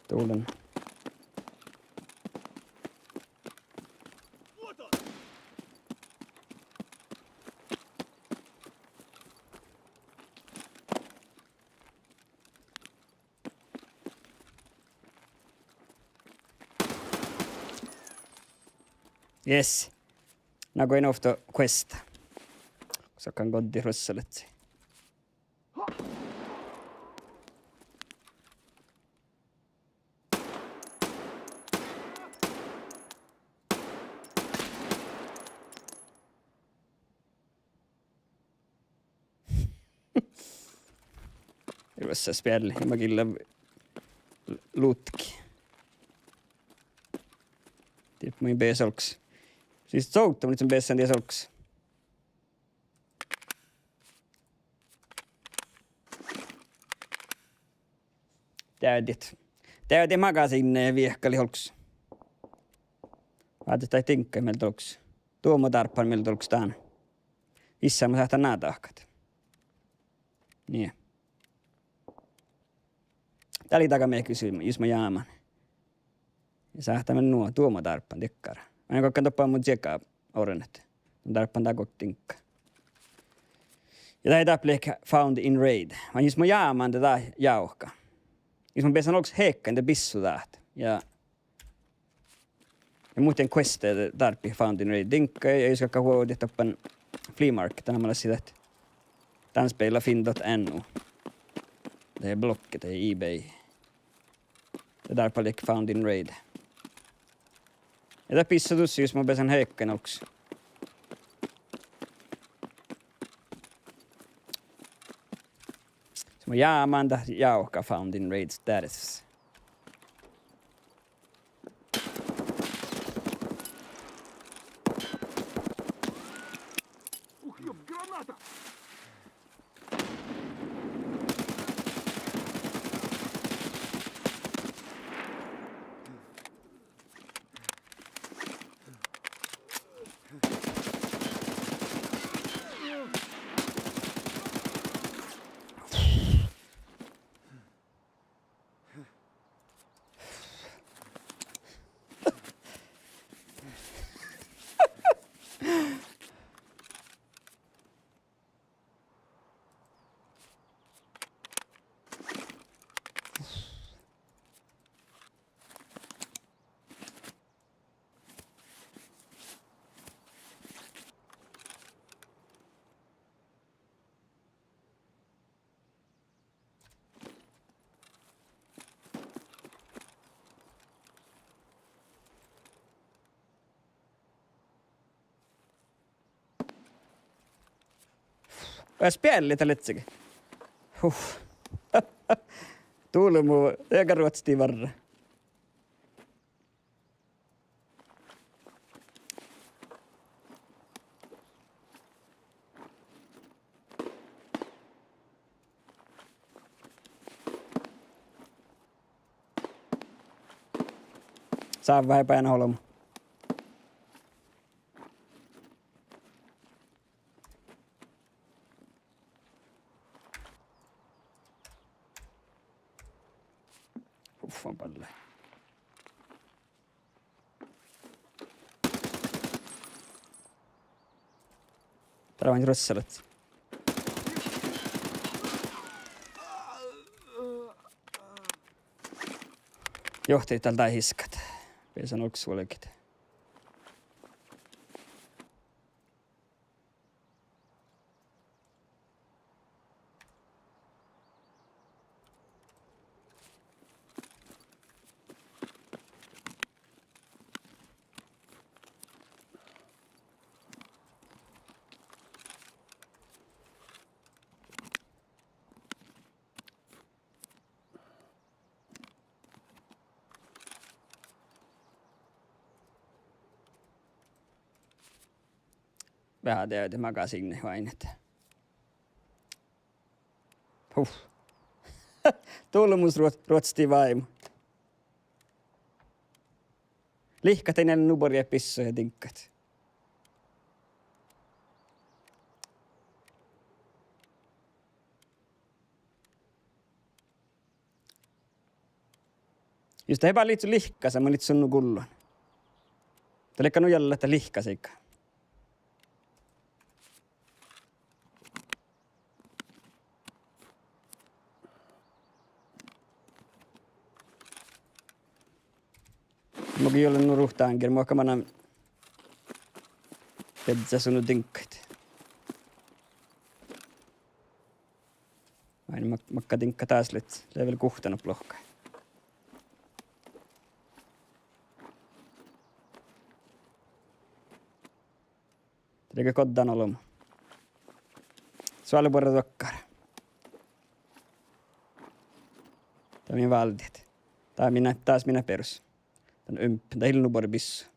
Tulen. Yes. Na go in ovtto questa. Sakkan goddit ruossalaččat. Ruossalaš spielli, ja ma gilla lutki. Diet maid beassá olggos. Sis sovtta, mun in beassán dies olggos. Deavdit. Deavdit magasiinna viehkalit olggos. Vázze daid diŋggaid mielde olggos. Duomadárppan mielde olggos dán. Issa mun sáhtán ná dahkat. Nie. Dá lei daga mehkus, jus mun jámán. Ja sáhtán nu duomadárppan dakkár. Mun galggan doppe mu čieka orret. Mun dárppan dán go diŋgga. Ja dat dáppe lea found in raid. Vai jus mun jámán de dát jávka. Jus mun beassán olggos hekkain de bissu dát. Ja Ja muhtin queste dárbbašii found in raid diŋggaid, ja jus galggat vuovdit doppe flea market, dan mat leat sii dat. Dan spelar finn dot no. Dahje Blocket, dahje eBay. Ja dárppa liikká Found in Raid. Ja dat bissá dušše jus mun beasan heakkái nalkkas. Sis mun jámán dat jávka Found in Raid status. Oas bealli dat ledje ge. Huh. Dulmu, ega ruotstii várra. Sávvá baján olbmot. Uffa balle. Dál lean ruossalaččas. Johtit dál dahje iskat. Beasan olggos vuolgit. Veahá deadde magasiinna váinnet. Huh. Dulmus ruot-, ruotstii váimu. Lihkat dainna nuboriid bissui ja diŋggat. Jus dat eai lihkase, mun it sunnu gullan. Dat ledje nu jallatta lihkasega. Mo go juolen nu ruhta áŋgir, mo galggan beazzat sunnu diŋggaid. Vai mat-, makkár diŋggat dás lea, lea vel guhtta nu lohkat. Dat lea goddán olbmot. Soalle buorre dokkár. Dat mii váldit. Dat mii, dás mii berus. Dan ump-, dat ii lean nu buorre bissu.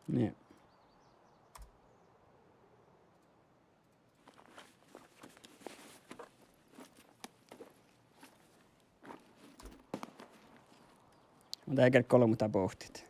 Nie. Mun dál gal golbmot bohtet.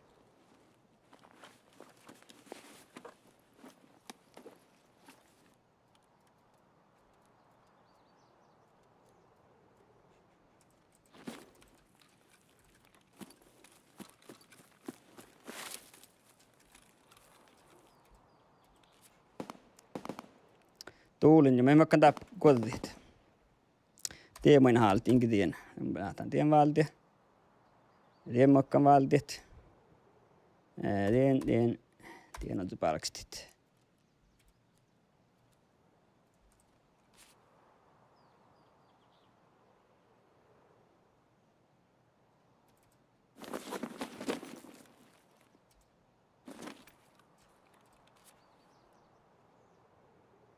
Duolin, ja mii makkán dáppe guođđit. Die maid háldit, inge dien. Láhtán dien váldit. Dien makkán váldit. Eh, dien, dien. Dien ožžo bálkestit.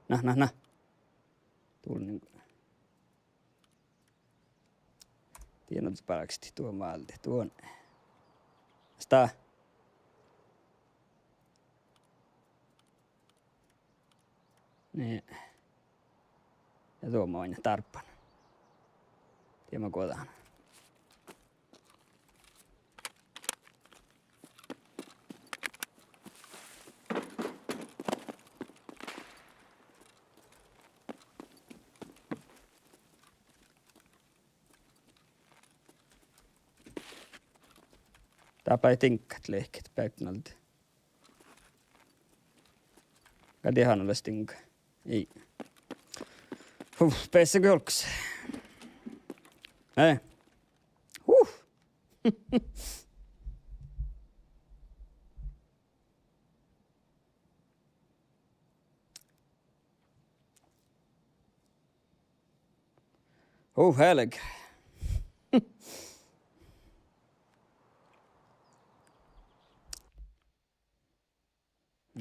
Na, na, na. Dullen. Dien ožžo bálkestit duon váldit, duon. Stá. Nie. Ja duo mo oaidná dárbban. Diet mo guođán. Dáppe diŋggat lehket beavdnalde. Gal diehan ole stiŋga. Ii. Huh, beassá go olggos. Eh. Huh. Huh, helge.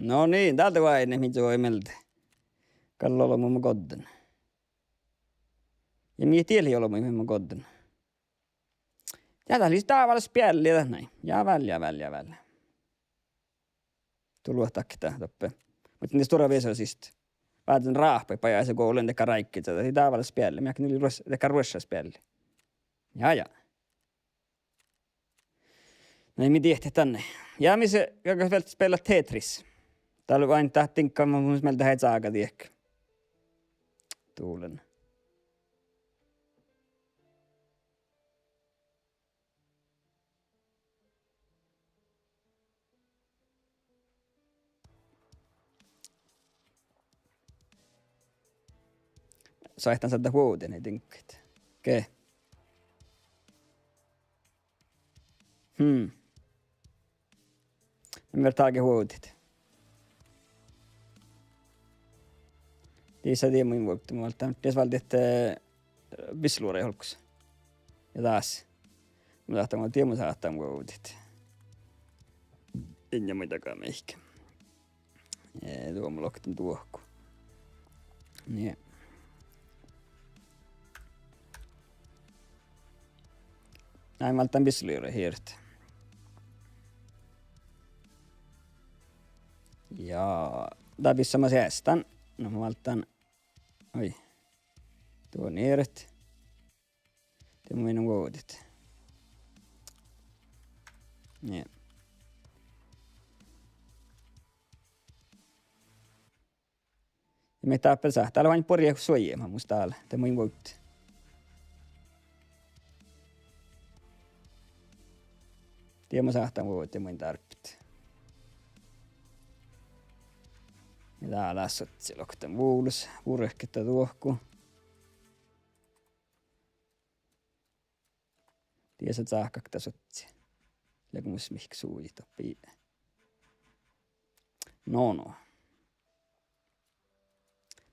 No niin, dál de oaidnit mii čuoji mielde. Gal olbmuin mo goddin. Ja mii dieid olbmuin mo goddin. Ja dat lei dáválus bealli dat nai. Ja vel, ja vel, ja vel. Dulot dakket doppe. Muhto dien stuorra visot siste. Vázzen ráhpaid bajás go ollen dakkár ráiggi, dat lei dáválus bealli. Mii ahte lei ruoš-, dakkár ruoššas bealli. Ja, ja. Na, mii diehttit danne. Ja mis, ja kas vel spiella Tetris. Dál oaidná dat diŋgga, mun mielde eai čága diehko. Dullen. Sáhtán sádde vuovdit diŋggaid. Okei. Hmm. Mii fertet dál vuovdit. Disa dien mun vuovdit, mun válddán, dies váldit, eh, bisluoraid olggos. Ja dás. Mun sáhtán, dien mun sáhtán vuovdit. Inge muitaga mihkke. Eh, duo mun lokten duohku. Nie. Ai, mun válddán bisluoraid hirt. Ja, dál bissá mun seastán. No mun válddán. Oi. Duo nieret. Dien mun vuovdit. Nie. Ja mii dáppe sáhtán, dál oaidná buorre suojema mus dál, dien mun vuovdit. Dien mun sáhtán vuovdit, dien mun dárbbašit. Ja dál lea suohtas, lokten vulos, vuorketa duohku. Diesa cáhkkat dat suohtas. Leago mus mihkke suji doppe. No, no.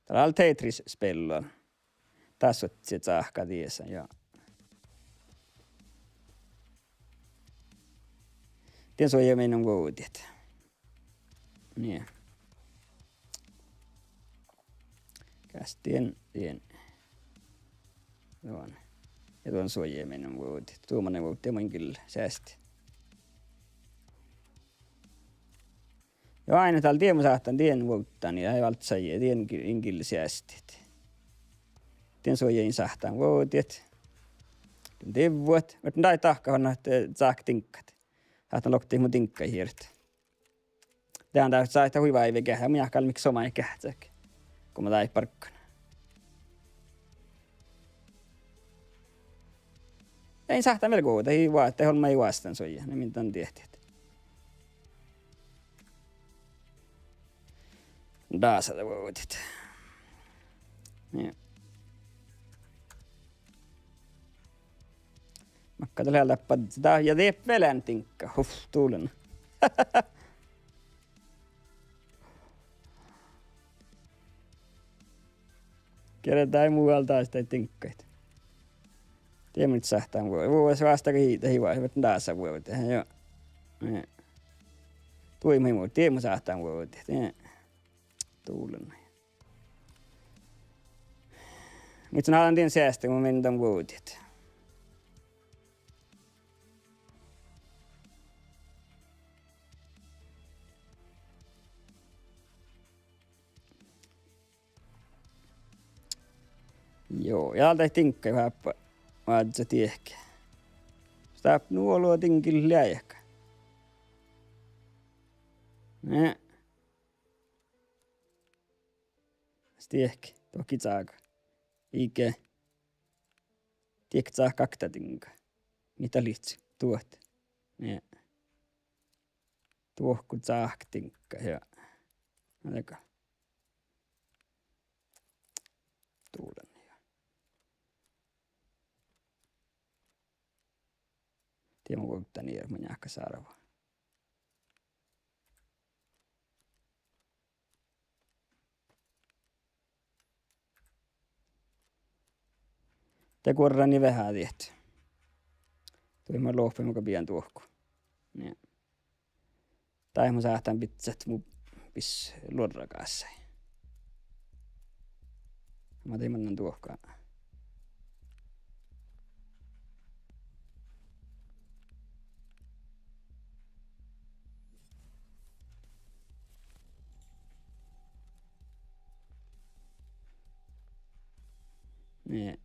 Dál lea Tetris spellan. Dat suohtas cáhkkat diesa, ja. Dien suojemin vuovdit. Nie. Kas dien, dien. Duon. Ja duon suojemin vuovdit. Duo manne vuovdit, dien mun gil seastit. Ja ain dál dien mun sáhtán dien vuovdit, ja eai válddit sajii, dien gil-, in gil seastit. Dien suojemin sáhtán vuovdit. Divvut. Muhto daid dahkat ahte cáhkkat diŋggat. Sáhtán loktit mu diŋggaid hirt. Dehan dá sáhtán hui váivi geahččat, mun jáhkán mihkke somá geahččat. Go mun dáid barggan. Ja in sáhtán vel go, dat ii vá-, dat olmmái vástán suojit, na min dan diehtit. Dása de vuovdit. Nie. Makka dat lea dáppe, dat, ja dieppe vel diŋgga. Huf, dullen. Geardde mu dál dás daid diŋggaid. Dieđusge sáhttán vuo-, vuo-, vástá go hii-, hii-, vuođa dásavuođa, jo. Eh. Dui maid mu, dieđusge sáhttán vuođa, eh. Duvlon. Muhto mun háliidan dien seaste, mun min dan vuođa. Joo, ja dál daid diŋggaid oažžu diehke. Stáppa nu olu diŋgii leajaga. Ne. Stiehki, dohko sága. Iige. Diehki sáhttá okta diŋga. Mii dat lihkii duot. Ne. Dohko sáhttá diŋga, ja. Aika. Duvlon, ja. Dieđusge vuovdán ieža, mun jáhkán sárvu. De guorran veahá diet. Dui ma lohpen muka bijan duohku. Nie. Dá mun sáhtán bidjat mu bis luorragássái. Ma dii mannan duohka. Nie.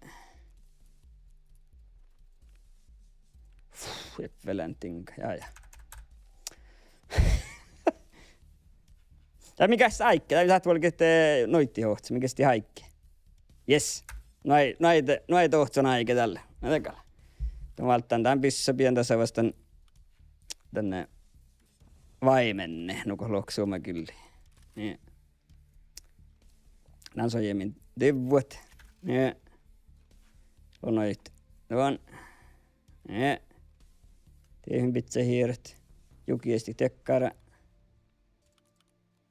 Fú, ii lean diŋga, ja, ja. Ja mii geasset áigge, dat sáhtát vuolgit, eh, noiddihohcas, mii geasset áigge. Yes. Noai, noai, noai dohcon áigge dalle. Na, dat gal. Don válddán dan bissot, bijan dasa fas dan, dan, eh, váimenne, nugo lohkat suomagillii. Nie. Dan sojamin divvut. Nie. Lonoit. Don. Nie. Dieđusge bidjat hieret. Jukiestit dakkár.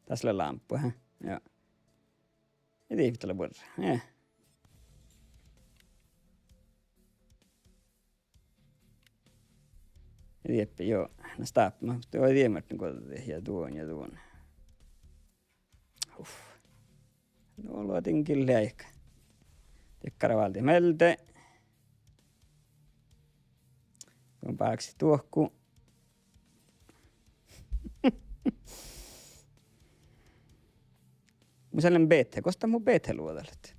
Das lea lámppu, he? Ja. Ja dii fitala buorre. Nie. Ja dieppe, jo, na stáppa, muhto dieđusge goađe ja duon ja duon. Uf. No, luotin gillái. Dakkár váldit mielde. Don báksit duohku. Mun salen bete, gos dat mu beteluođa lea?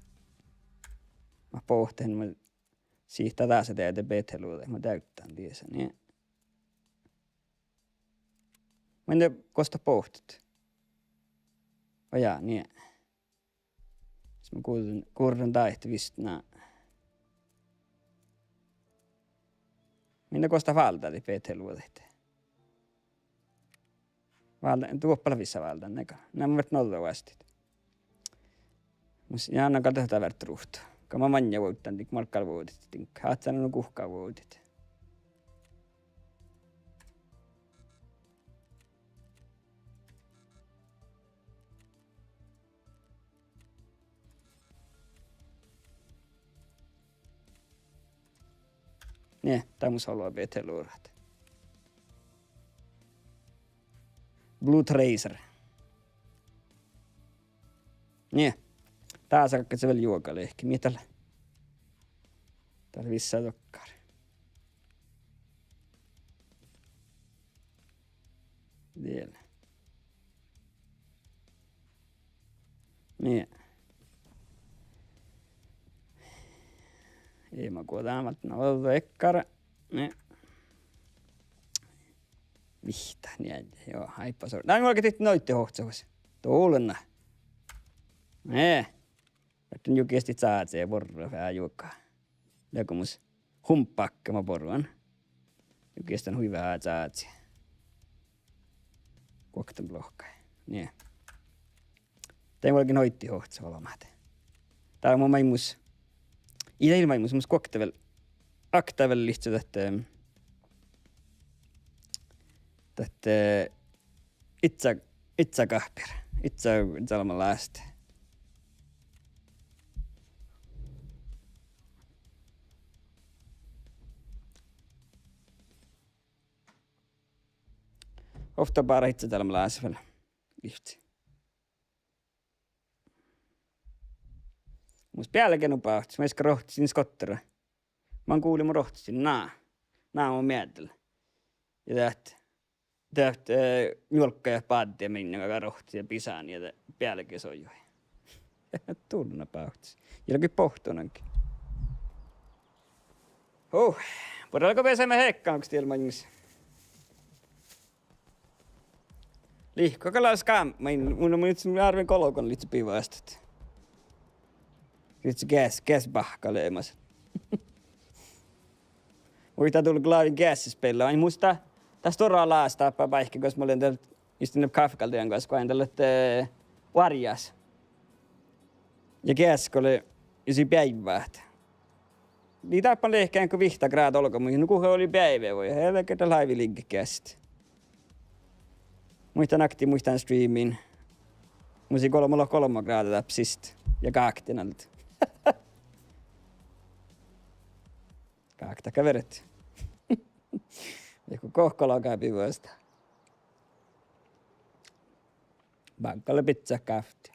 Mun bohten, mun sihte dasa de, de beteluođa, mun deavddan diesa, nie. Mun de gos dat bohtet. Ojá, nie. Sis mun gurren, gurren daid vist na. Mun de gos dat váldádit beteluođaid. Válda-, duoppa lea vissa váldán, ega. Na mun vert nođđa vuostit. Mus, ja, na gal dat, dat vert ruht. Gal ma maŋŋá vuovddan, dii, gal vuovdit, dii. Áhččan nu guhká vuovdit. Nie, dat mus ollu beteluođat. Blue Tracer. Nie. Dás galggašii vel juoga lehpet. Mii dat lea? Dat lea vissa dokkár. Diel. Nie. Ii ma guođa, ma lean ođđa dakkár. Nie. Vihtta, nie, jo, áibbas. Dá mun galggan dihte noiddihohcas. Dovllena. Nie. Vártán jukiestit čázi ja borrat veahá juoga. Leago mus humppakke ma borren. Jukiestan hui veahá čázi. Guokte lohkái. Nie. Dá mun galggan noiddihohcas olbmát. Dá mun maimus. Ii dat maimus, mus guokte vel. Okta vel lihkii dat, eh, dat, eh, Idda, idda gáhpir, idda čalmma láste. Ovtta bára iđđa dal mu lása vel. Ivtti. Mus bealge nu bávttis, mun easka rohtisin skottera. Man guvlii mu rohtisin, na. Na mun mieddel. Ja dat, dat, eh, njuolgga ja bádde minneaga rohtisin ja bisán ja de bealge sojui. Dulna bávttis. Ja lei bohtunange. Huh, buorre go beasame hekkan, onks diel maŋis. Lihkku gal skámmain, mun, mun árven golgon livčče bivasttat. Livčče geas, geas bahkalemas. Muittán dál go lávejin geassis bealle, ai musta, dat stuorra lás dáppe báikki gos mun lean dál, istin káfegaldeaŋgas, go ain dál leat, eh, oarjjás. Ja geas go lei, ja sii beaivváhat. Lei dáppe lehkán go vihtta gráda olggos, nu guhká ollu beaivvi vai, elge dat láivi ligget geassit. Muittán akti, muittán streamin. Mus lei golbma, golbma gráda dáppe siste. Ja gáktin alde. Gákta gal veret. Ja go gohko lagá bivasttat. Bagga lea biccát gávtti.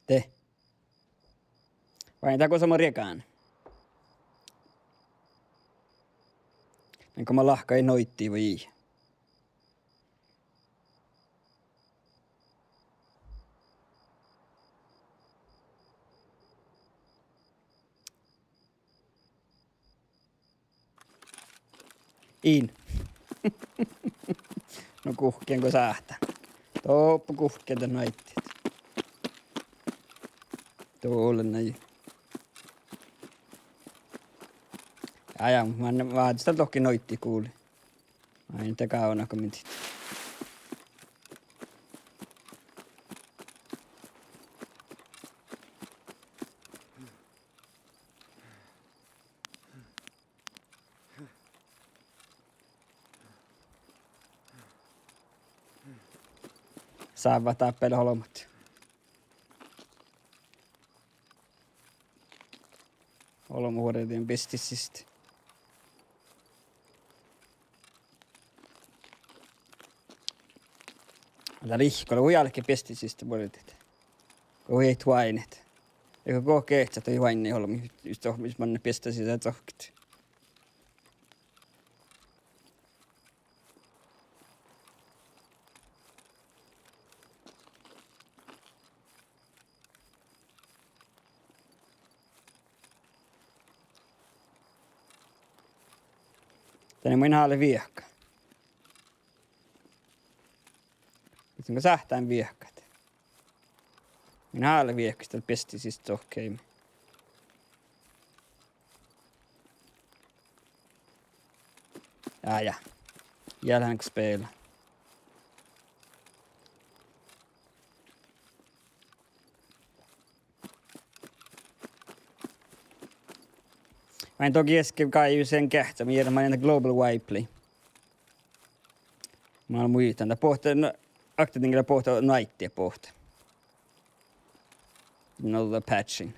De. Vai dat go som riegán. Go ma lahkái noiddiid vai ii. In. No guhkkin go sáhttá. Doppe guhkkin dat noiddiid. Dolle nai. Ja, ja, man vázis dat lohke noiddiid gulii. Ai, de gávdná go min dihte. Sávvat dáppe olbmot. Olbmot vuordit bestistit. Dat lihkku lea hui álki bestistit vuordit. Go hui eat oaidnit. Ja go geahččat hui oaidnit olbmot, jus dohko mis manne bestistit dohko. Danne mun hále viehka. Muhto go sáhttán viehkat. Mun hále viehkas dal bestistit dohko heime. Ja, ja. Ja lean go spela. Mun dohko easka gal jus en geahčča, mun jearran manin Global Wipe lei. Mun muittán dat bohte, no, akta diŋga lea bohte, no, noiddiid bohte. No, dat patchin.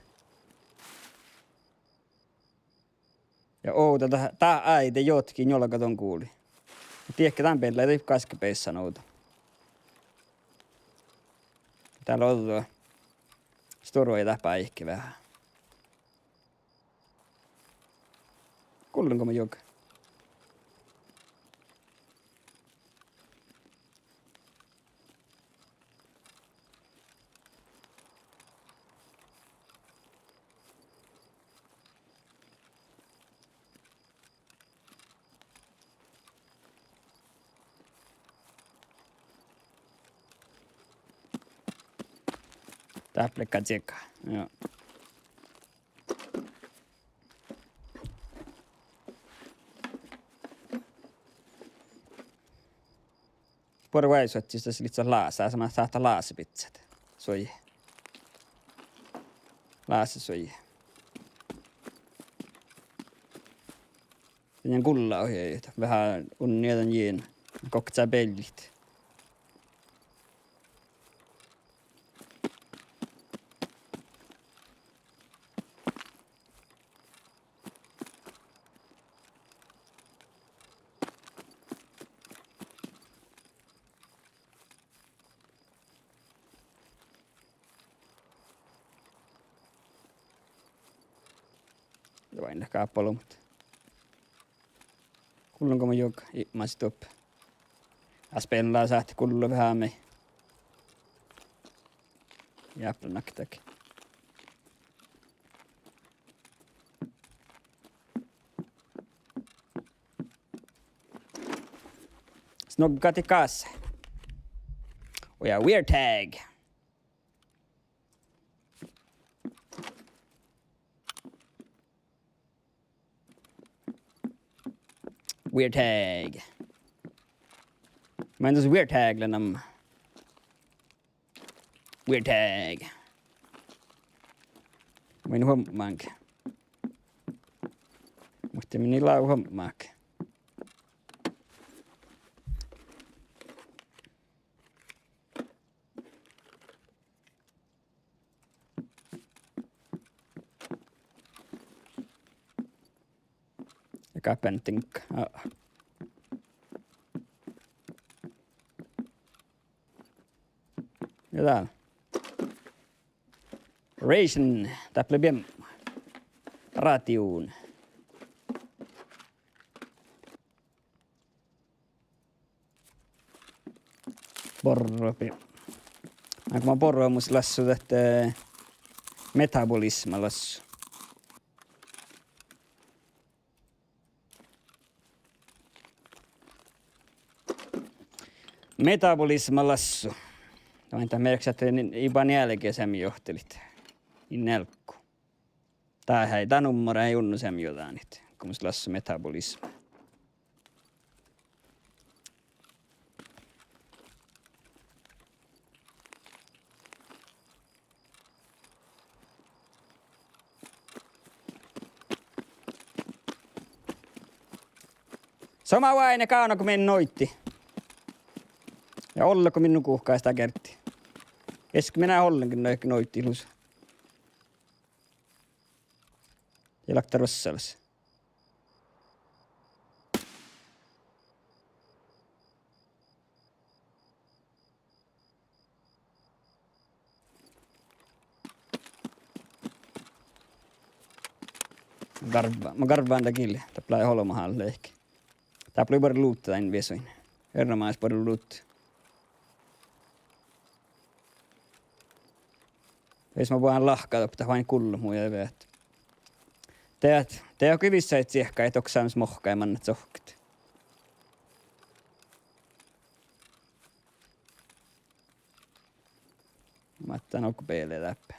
Ja ovdal dat, dat áidá jotki njuolga don guli. Diekkár dan beallái dii gaskka beassan ovda. Dál ođđa stuorra ja dáppe áigge veahá. Gullen go mun juoga. Dáppe lea ciega. Joo. Buorre oaidesattis das lihttá lása, sama sáhttá lásabizzat. Suoji. Lása suoji. Dán gulla ohje, dat veahá unni dan jiena. Gokte beallit. Dain leat gápalomat. Gullan go mun juoga ipmasi doppe. Aspen lea sáhttá gullo veahá mii. Jápla naktak. Snoggat i gas. Og ja, weird tag. Weird tag. Main dus weird tag lea namma. Weird tag. Main huommán. Muhto min lea huommán. Ja gáppá dinka. Aa. Ja dál. Ration, dáppe lea biemma. Ration. Borrobi. Áiggun borromus lassu dat, eh, metabolizma lassu. Metabolizma lassu. Dain dat mearkkaša ahte ii ban ealge seamma johtilit. In ealggu. Dat eai, dat nummera eai unno seamma jođánit, go mus lassu metabolizma. Somá oaidne gávdno go min noiddi. Ja ollego min nugo guhkás dat geardde. Eske min eai ollengi noiddi lusa. Ja lakta ruossalaš. Garvva-, mun garvván dat gil, dáppe lea olbmot álo ledje. Dáppe lea buorre luvtta dain viesuin. Erenoamáš buorre luvtta. Vel mun bođán lahka doppe, dat oaidná gullo mu ja veahá. Deat, deat go vissážit ciehkái, dohko sámás mohkkái mannat sohkket. Máttán okko beale dáppe.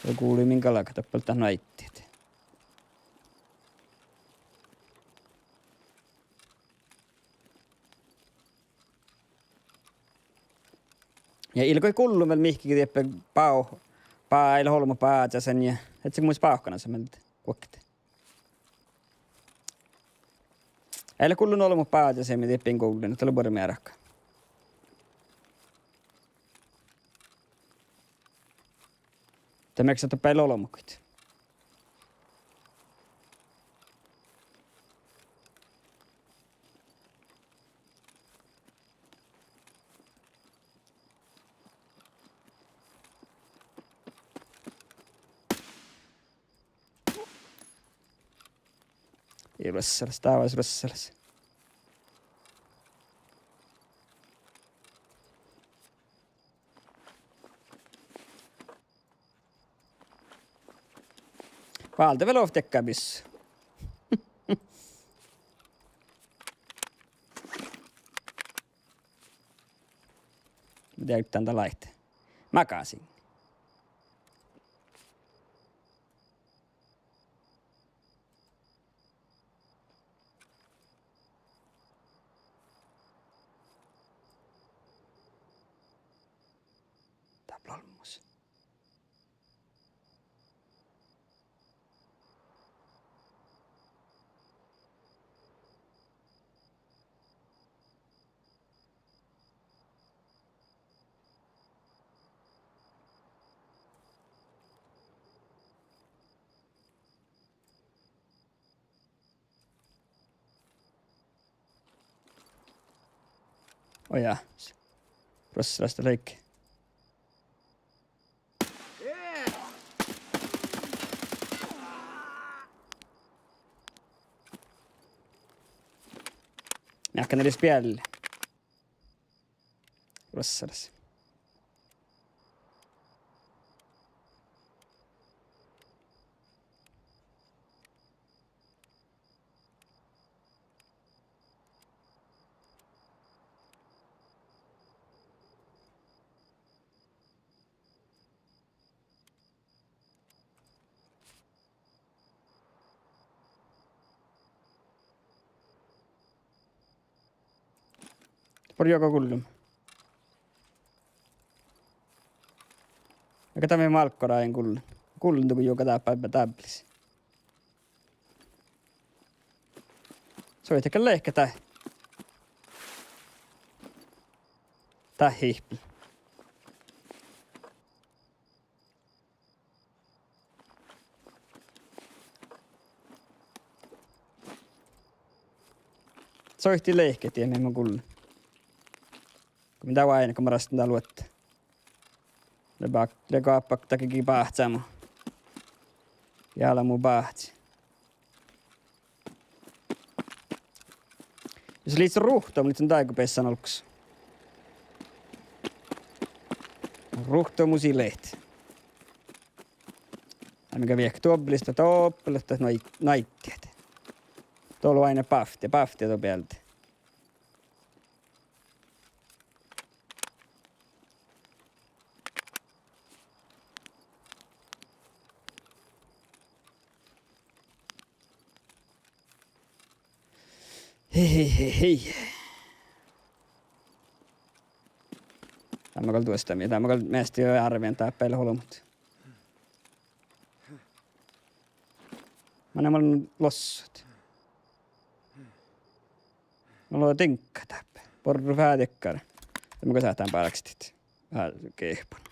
Ja gulii min galgat, doppe leat dat noaidit. Ja ii leat gullo vel mihkkege dieppe bá-, bá-, ii leat olbmot báhcásan ja, ii leat mus báhkanasan mielde guokte. Ii leat gullo olbmot báhcásan mii dieppe in gullen, dat lea buorre mearka. Dat mearkkaša ahte doppe ii leat olbmuid. Ii ruossalaš, dávás ruossalaš. Válde vel ovtta diekkár bissá. Diet dan dat lea. Magasiin. Dáppe lea olmmoš. Ojá. Ruossalasta leigge. Meahkkan elis bealli. Ruossalas. Bor juoga gullama. Aga dat mii málkkorain gullan. Gullan dugo juoga dáppe dábbalis. Soaitá gal leahkit dát. Dát hihpel. Soaitá leahkit diet mii mun gullan. Go mii dá oaidná go maid dat luotta. Lea bák-, lea goappat dakkár báhcámu. Jala mu báhci. Jus lei son ruhta, mun ledjen dáigo beassan olggos. Ruhtamusi leat. Amiga viehka dobbelista, dobbelista, nai-, naiddiid. Dolu oaidná bávtti, bávtti dol bealde. Hii, hii, hii, hii. Dá gal duostámin, dá gal measti jo árven dáppe olbmot. Manne mun lossut. Mun lean diŋggat dáppe. Borru veahá dakkár. Dá mun gal sáhtán bárkestit. Veahá gehpon.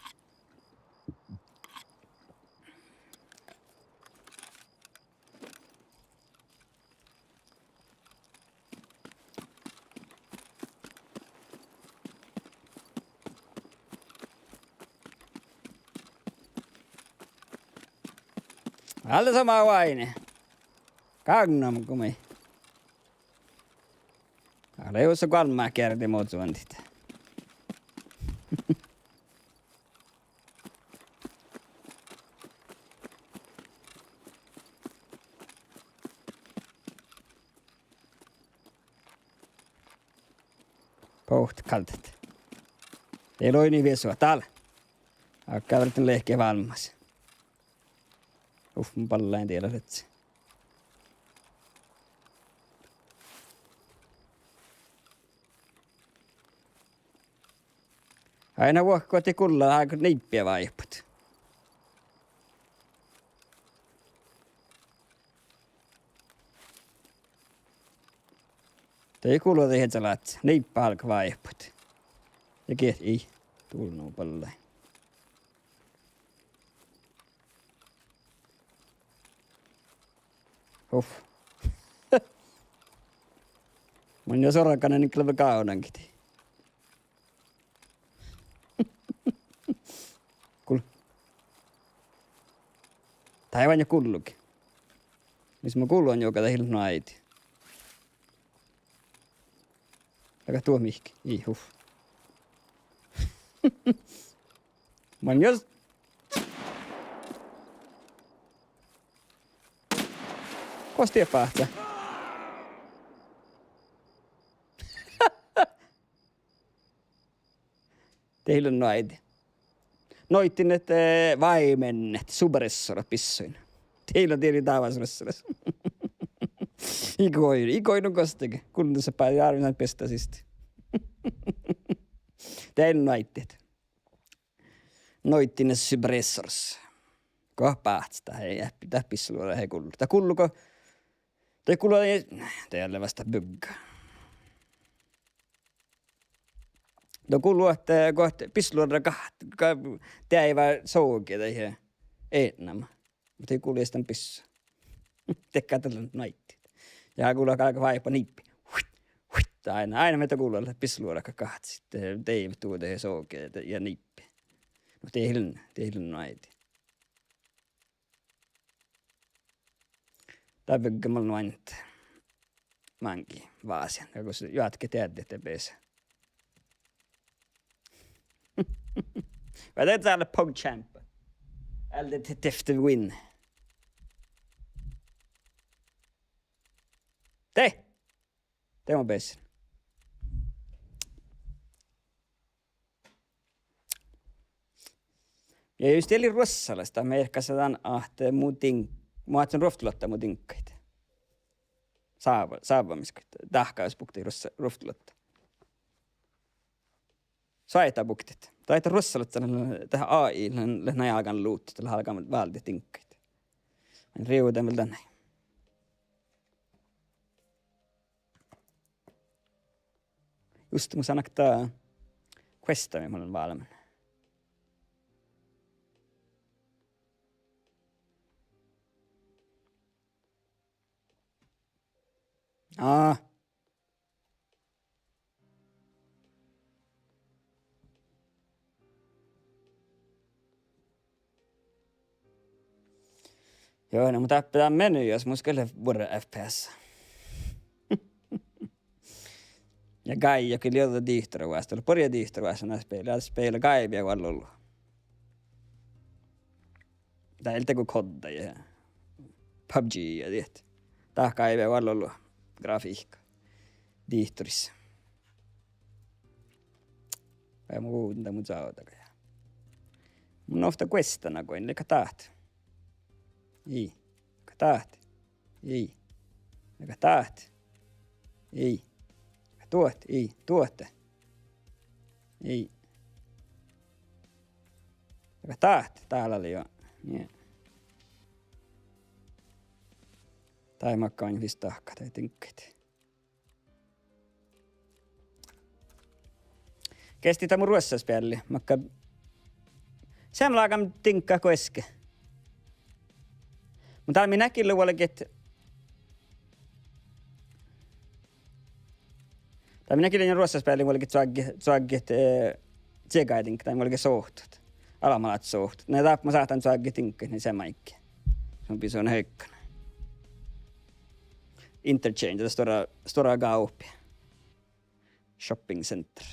Ale sama oaidná. Gáŋŋa mun gumi. Ale juossa goalmmát geardde mozuandit. Bohtet galdet. De loini viesu dál. Ákká vel dan lehke válmmas. Uf, mun ballain diela lehce. Ain vuokko ahte gulla, áiggut niibbiid váippot. De gulla dieid lea, niibbiid álgit váippot. Ja ge-, ii, dullu ballain. Uf. Mun jo sorganen, gal gávdnagit. Gul-, dat lea oaidná gullugi. Mis mun gullan juoga dat ii leat nu áiti. Leago duo mihkkege? Ii, uf. Mun jos. Gos dieid báhcá? Dehe lea nu áidit. Noiddinet, eh, váimennet, supressorat bissuin. Dehe lea dieđusge dávás ruossalaš. Iigo, iigo nu gostege. Gullo dušše bázi árvvin beastta siste. Dehe lea nu áidit. Noiddinet supressoras. Go báhcet dat, eai, dat bissulogi eai gullo. Dat gullo go, dat gullo, dat lea fas dat bugga. Dat gullo ahte go bissulogi gal, gal deaivá soge dehe eatnama. Muhto eai gullo eastan bissu. Dego dat lea nu áidit. Ja gullo galgá váipat niibbi. Huit, huit, áidna, áidna mii dat gullo leat bissulogi galgá gahcit, dehe deaivá duo dehe soge ja niibbi. Nu dehe lea, dehe lea nu áidit. Dat bugga mun oaidnen máŋgii vásiin, ja gos juohke deadde de bese. Vai de sálle PogChamp. Eller Detective Win. De! De mun bessen. Ja just dat lei ruossalaš, dat mearkkaša dan ahte mu din-, mu ádden ruovttoluotta mu diŋggaid. Sáv-, sávvamis goit. Dahká buktit ruoss-, ruovttoluotta. Soaitá buktit. Dat lei ruossalaš, dat lea, dat AI lea, lea nai álgán luhtte, dat lea álgán váldit diŋggaid. Mun rivden vel dan. Just, mun sáhtán okta questa mii mun lean válmen. Aa. Joo, na mun dáppe dan menui, jus mun gal lean buorre FPS. Ja gáivi, ja gal lei dihtoravuođas, dat lea buorre dihtoravuođas, na spela, spela gáivi ja vuolleollu. Dat eai dego kodda ja PUBG ja diet. Dat gáivi vuolleollu grafihkka dihtoris. Ja mun, dat mun čávodaga ja. Mun ovtta questa nagoin, leago dat. Ii. Leago dat. Ii. Leago dat. Ii. Duot, ii, duohta. Ii. Leago dat, dál lei juo. Nie. Dai makkár vis dahkat, dai diŋggaid. Geastit dat mu ruossaspealli, makkár. Seamma lágan diŋggat goaske. Mun dál mii nai gillet vuolgit. Dál mii nai gillet ruossaspealli vuolgit čoaggit, čoaggit, eh, čiegádiŋggat, dán vuolgit sohtat. Almmaláhkai sohtat. Na dáppe mun sáhtán čoaggit diŋggaid, na seamma áigge. Son bissan heikkan. Interchange, dat stuorra, stuorra gápi. Shopping center.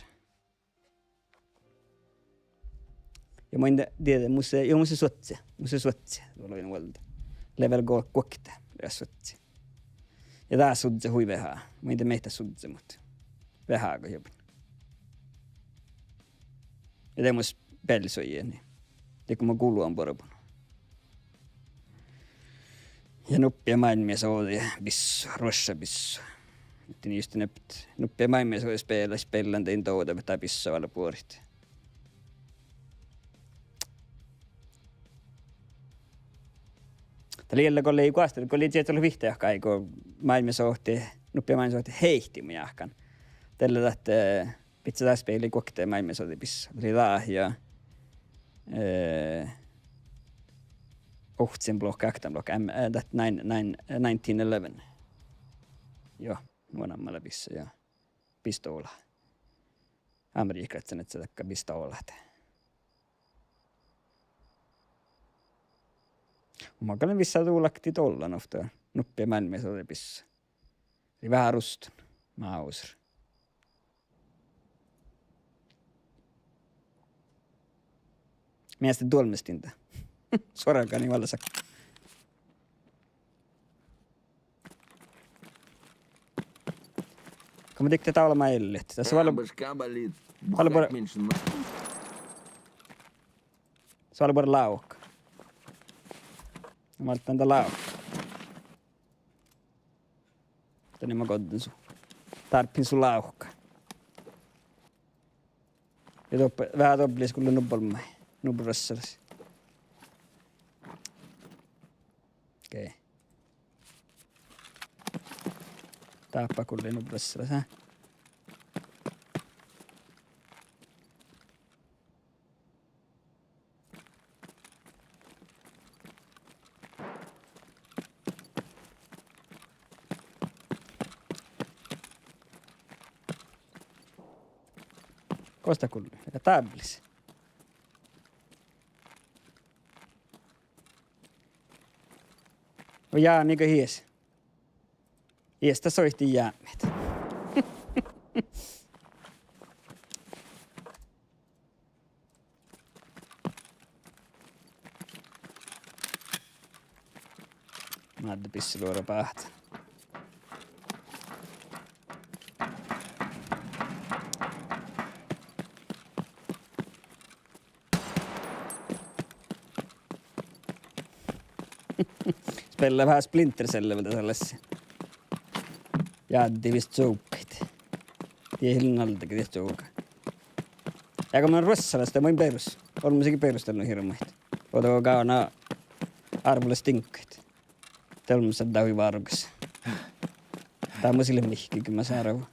Ja mun in dieđe, mus lei, jo, mus lei suohtas, mus lei suohtas, vuolgit vuolde. Level go-, guokte, lea suohtas. Ja dat suddze hui veahá, mun in dieđe mii dat suddze, muhto veahá go jobban. Ja de mus bealli suojjii, nie. Dego mun gulon borbun. Ja nuppi máilmmisođi bissu, ruossabissu. Muhto juste nuppi máilmmisođi spela, spellan dan dovda, dat bissu vel buorit. Dat lei vel go lei guosta, go lei čieža vihtta jahkái go máilmmisohti, nuppi máilmmisohti heiti mu jáhkán. Dalle dat, eh, bidjat dat spela guokte máilmmisođi bissu. Dat lei dat ja, eh, ovccinuppelot, áktannuppelot, em, eh, dat nine, nine, eh, nineteen eleven. Joo, nu namma lea bissu, ja. Pistola. Amerihkalaččat dakkár pistolat. Mun gal lean vissa dulakti dolla ovtta, nuppi máilmmisođi bissu. Lei veahá rustan, Mauser. Mii eai duolmestin dat. Suorganii vel sakka. Ka mun dikte dál olema ellet. Dasa vel, vel buorre. Doalde buorre lávka. Válddán dá lávka. Danne ma goddin su. Dárbbašin su lávka. Ja doppe, veahá dobbla gullii nubbo olmmái. Nubbo ruossalas. Okei. Dáppe gullii nubbo ruossalas, há? Gos dat gullii? Dáppe dábbelis. Oi, ja, mii ies. Ies dat soittii jápmet. Mádde bisseluoru báhcen. Spellet veahá Splinter Cell vel dasa lessi. Jádde visot čuovggaid. Die ii lean alde ge dieid čuovga. Ja go mun ruossalas de mun berus. Olmmoš ge berus dan nu hirbmat. Ovdal go gávdná árvvolaš diŋggaid. De olmmoš dat hui várgus. Dat mus ii leat mihkkege, mas árvu.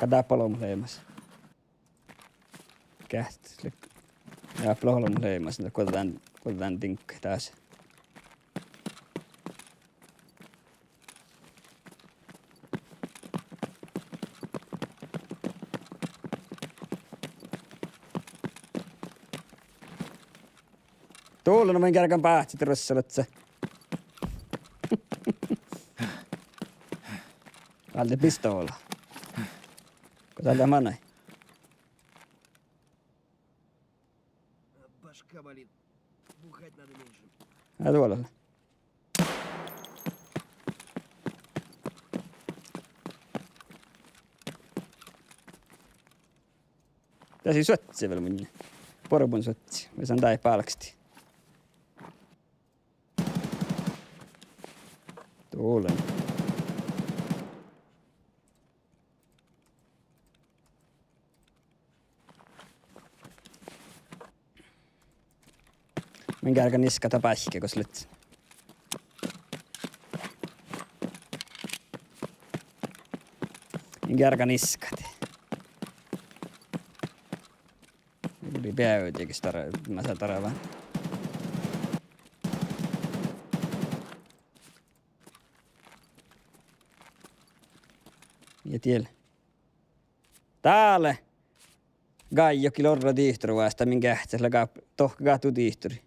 Ka dáppe olbmot leamaš. Geahččat lea. Ja olbmot leamaš, de guođđán, guođđán diŋggaid dás. Dole, no mun geargan báhcit ruossalaččat. Alde pistoola. Go dat lea manai? Башка болит. Бухать надо меньше. Áddet vuolale. Dasa suohtas vel munnje. Borbun suohtas. Vai son dáid bálkastii. Dole. Mun geargan iskat dat báikki gos lea. Mun geargan iskat. Lei beaivvi dieđus dara-, masa darvan. Ja diel. Dá lea. Gáijohit orra dihtor vástá min geahččat lea gáp-, dohkkáhit du dihtorii.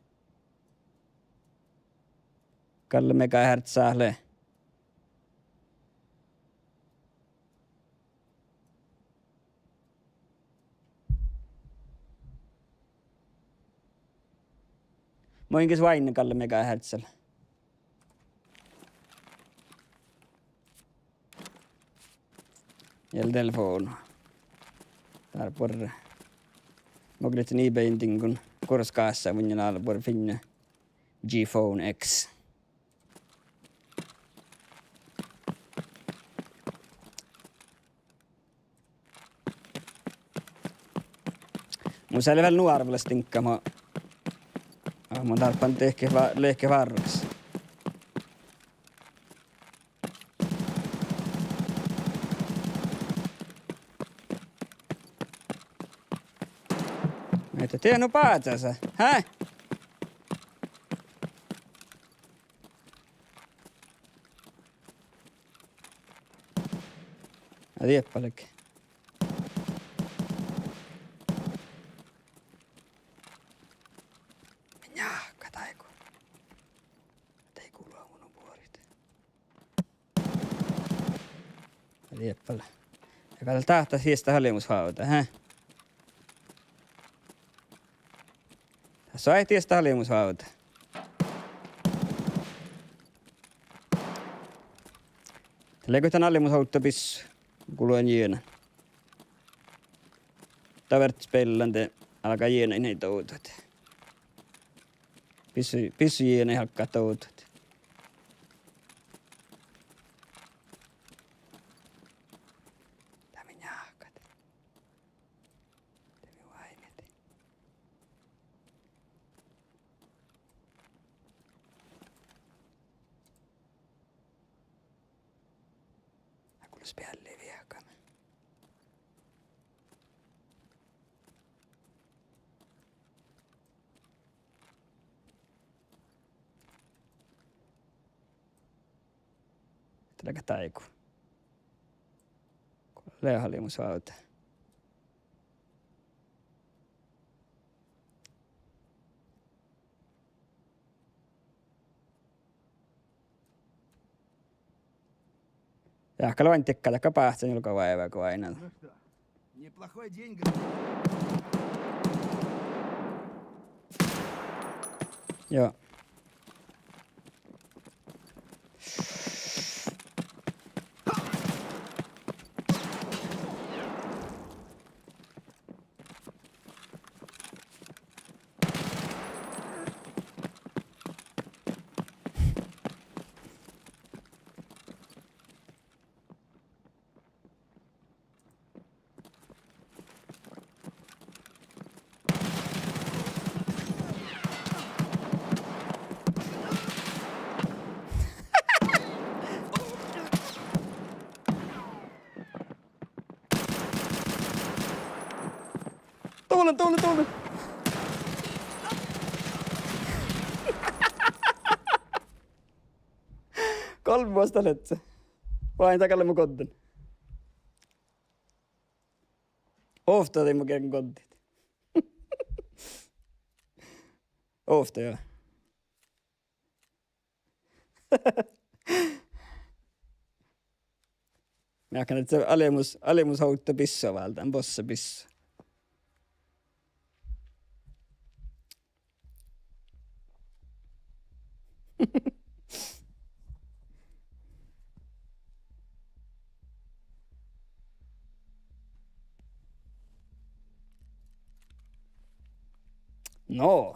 Galle megahertsa lea. Mun ges váinna galle megahertsa lea. Ja telefovdna. Dál buorre. Mo galgen eBayin diŋgui guraskása, mun dál buorre fiinna G Phone X. Mus lea vel nu árvvolaš diŋgga, mo, ah, mun dárbbašin dihte vá-, lihkket várrus. Ahte dieđusge nu bázasa, hää? Ahte dieppe leat. Mii njáhkkat áigu. Dego luomu nu buorit. Dieppe lea. Ja gal dat dat siesttá alimus fávdá, hää? Dat soai siesttá alimus fávdá. Lea go dan alimus ovdal bissu, gulon jiena. Verte spellan, de álgá jienat dovdat. Bissu-, bissujienat álgá dovdat. Dat mii njáhkat. Dat mii váimet. Gullo speallii viehkan. Dego dáigu. Lea mus váldit. Ja, gal oaidná dego, dego báhcen julgga váivá go oaidná. Ну что, неплохой день, га-. Joo. Tulen, tulen, tulen! Golbma vuosttaš lea. Vai dat gal lea mu goddin. Ovtta dii mu gergen goddit. Ovtta, joo. Mii áhkán ahte alemus, alemus ovtta bissua váldán, bossa bissua. No.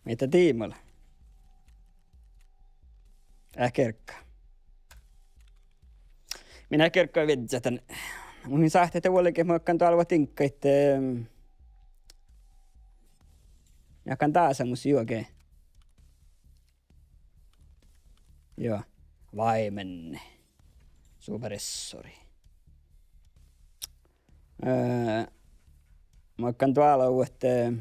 Mii dat diimma lea? Eh, gergga. Mii gergga viežžat dan. Mun in sáhte de vuolgit, mun galggan doalvvat diŋggaid, ehm, mun galggan dása mus juoga. Joo. Váimenne. Supressori. Eh, mun galggan doalvvat, eh,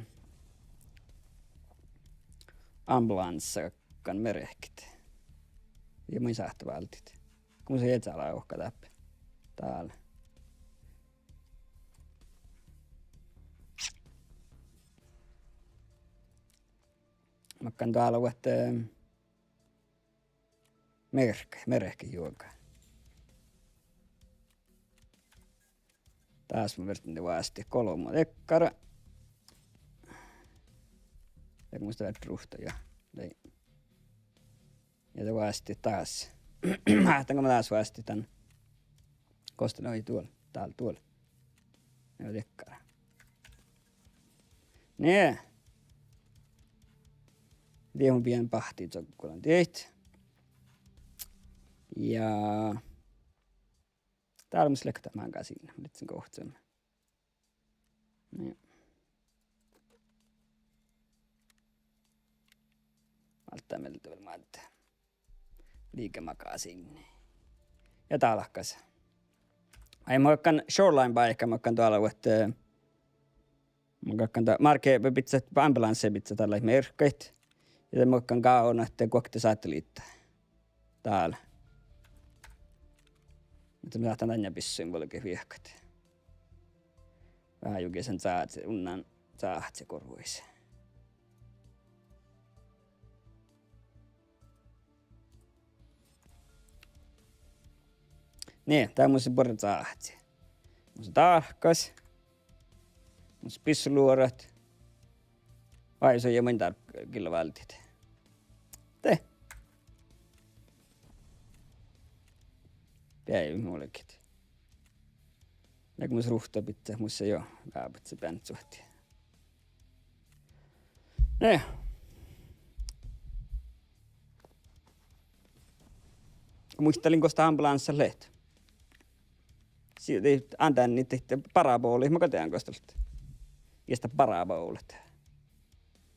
ambulanssagan merket. Ja mun in sáhte váldit. Go mus lea iežas lávka dáppe. Dál. Mun galggan doalvvat, eh, merket, merket juoga. Dás mun ferten de vástidit golbma dakkár. Ja go mus dat ruhta ja lei. Ja de vástidit dás. Áhtan go mun dás vástidit dan. Gos dat lei duol, dál duol. Ja dakkár. Nie. Die mun beasan bahtiid čoggolan diet. Ja dál mus lea dat magasiinna, mun lihkkan gohčodit. Niin. Válddá mielde vel máŋga. Liikká magasiinna. Ja dálkás. Ai, mun galggan Shoreline báikái, mun galggan doalvvat, eh, mun galggan da-, márge bidjat, ambulanssaa bidjat dalle merket. Ja de mun galggan gávdnat guokte satelliidda. Dál. Muhto mun sáhtán dainna bissuin vuolgit viehkat. Veahá juoga son čáze, unnan čáze gorvvuid. Nie, dá mus lea buorre čáze. Mus lea dálkás. Mus lea bissuluorat. Vai, son ja mun dál gilla váldit. De. Beaivvi muolgit. Leago mus ruhta bidjat, mus lei jo veabahce beassat suohti. Ne. Go muitalin gos dat ambulanssat leat. Sii dii andanit dihte parabolit, ma gal dehan gos dat leat. Ieš dat parabolit.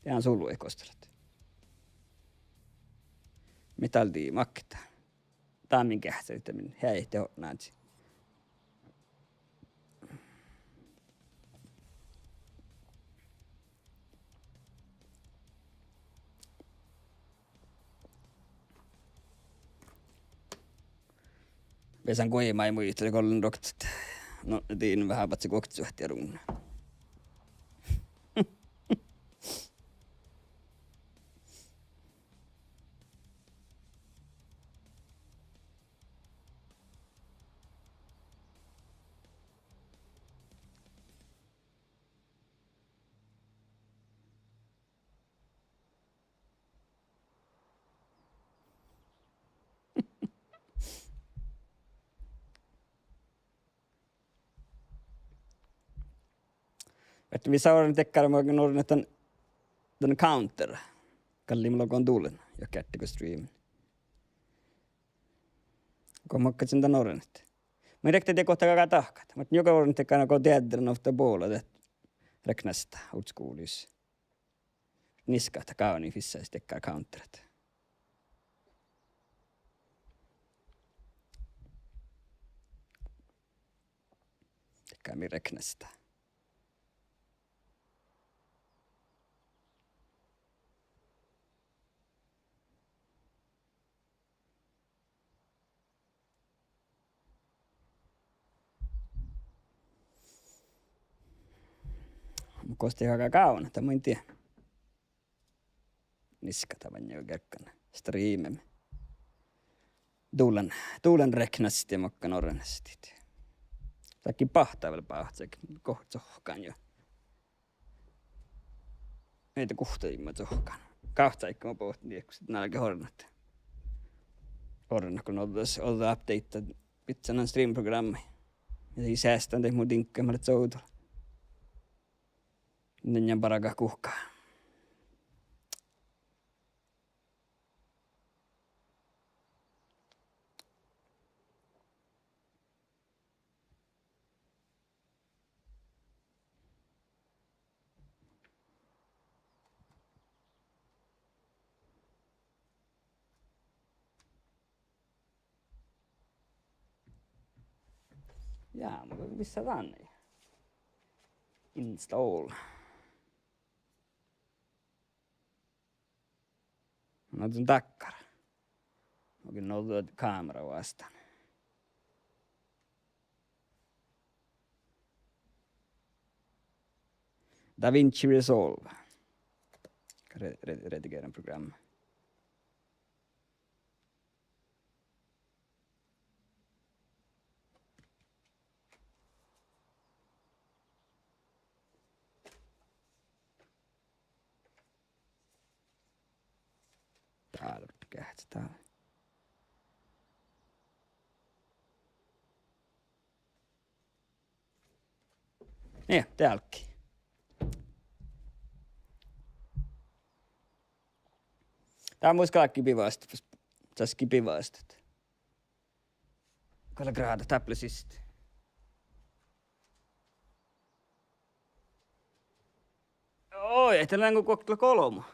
Dehan sului gos dat leat. Mis dal dii makta. Damin geahččalit damin heaite otnádii. Beasan guimai muitala gollen ruoktot. No, dii veahá badjel guoktesuohti ja ruvdno. Ahte mii sávrán dakkár, mun orun ahte dan, dan counter. Gal lei mun logan dullen, ja geahččalit go streamen. Go makkašin dan orrut. Mun in dego diehtit guhtta galgá dahkat. Muhto mun orun ahte galgá go dieđán ovtta bola dat reknasta old school jus. Niska ahte gávdnii fissas dakkár counterat. Dakkár mii reknasta. Gos dat galgá gávdnat, dat mun in dieđe. Niska, dat maŋŋel gearggan streameme. Dullan, dullan reknastit, makkan orrunastit. Sáhkii bahta vel báhcáge, go cuhkkán jo. Ii de guhtta imma cuhkkán. Gávccaiguin bohten diehtit go nalgá orrunat. Orrunat go ođđa, ođđa update bidjan stream-programii. Ja ii seastán daid mu diŋggaid mat leat ovdal. Nenjan bargat guhká. Ja, mun gal missán dan. Install. Na, dan dakkár. Mun gal ođđa kámeara vástán. DaVinci Resolve. Re-, re-, redigeringsprogram. Dál geahččat dál. Nie, de álggii. Dál mus galggii bivastagat, časkkii bivastagat. Gal lea grádat dáppe siste. Oi, ii dat lean go guokte leat golbma.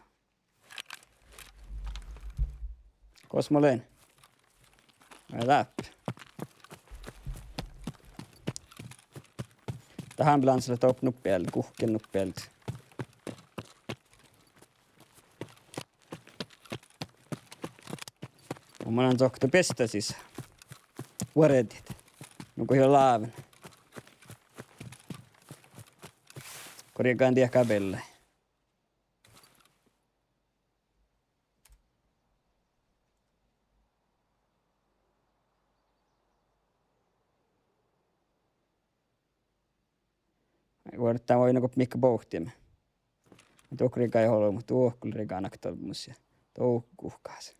Gos mun lean? Ai dáppe. Dat han blanselet doppe nuppi elde, guhkkin nuppi elde. Ja mun lean dohko beasttasis vuordit. Nugo ii lean láven. Go riegádan diehtit beallái. Vuorddán vai nugo mihkkege bohtime. Dohko riegájit olbmot, dohko riegájit nakttalbmot ja dohko guhkás.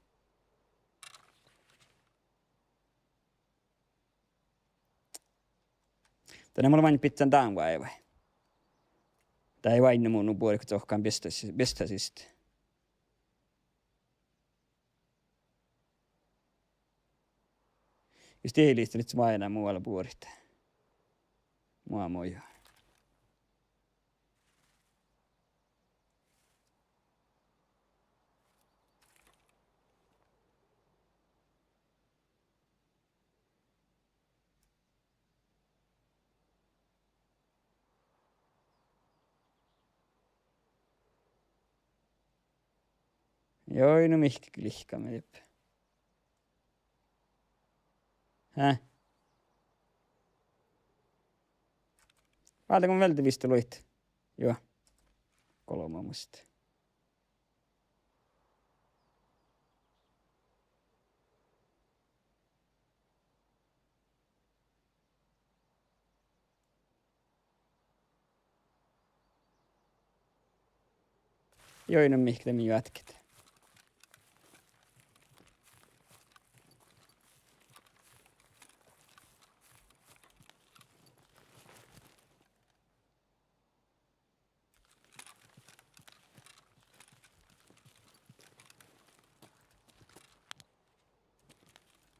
Danne mun lean bidjan dán váivái. Dá ii oaidne mu nu buorit go cohkkán biestá-, biestá siste. Jus dieid lihttá lihte maid mu ala buorit. Mu amo juo. Joi, nu mihkkege lihkame dieppe. Hää? Váldán go mielde viste luoit. Juo. Golbma muitte. Joi, nu mihkkege mii juotkit.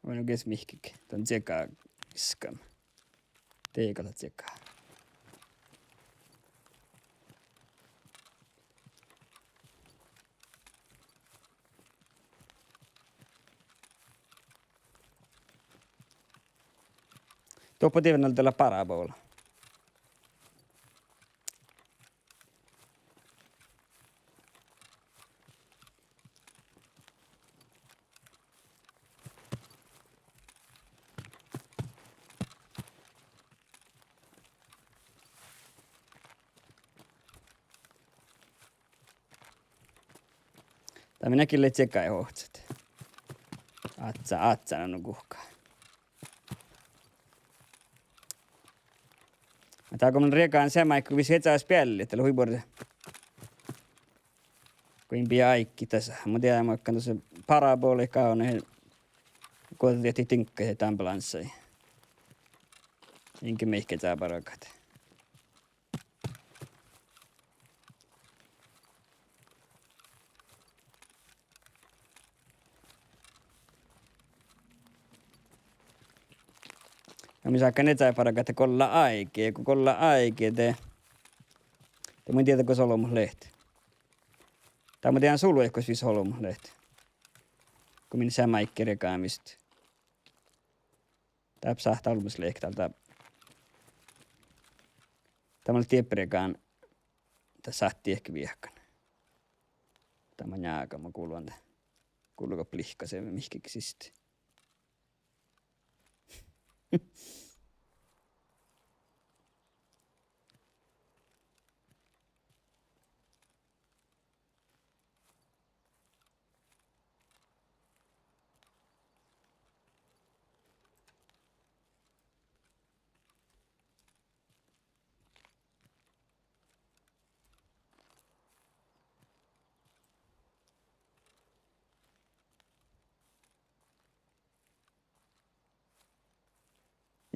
Oaidno ges mihkkege dan ciega iskame. Dego lea ciega. Doppe dievve nalde lea parabol. Dá mii gille ciega ohcat. Áhčči, áhčči, na nu guhká. Dá go mun riegádan seamma áigge vis iežas bealli, dat lea hui buorre. Go in bidja áiggi dasa. Mun dieđán makkár dasa parabola gávdno, go diehtit diŋggaid dan balanssaid. Inge mihkkege bargat. Ja mii sáhkán iežas bargat, de golla áigi, go golla áigi, de, de mun in dieđe gos olbmot leat. Dá mun dieđán sulvai gos vis olbmot leat. Go min seamma áigge riegádan vist. Dáppe sáhttá olbmos lehket dál, dá, dá mun dieppe riegádan, dá sáhttii ehpet viehkan. Dá mun njágama gulvan de. Gulgat lihkasii mihkkege siste.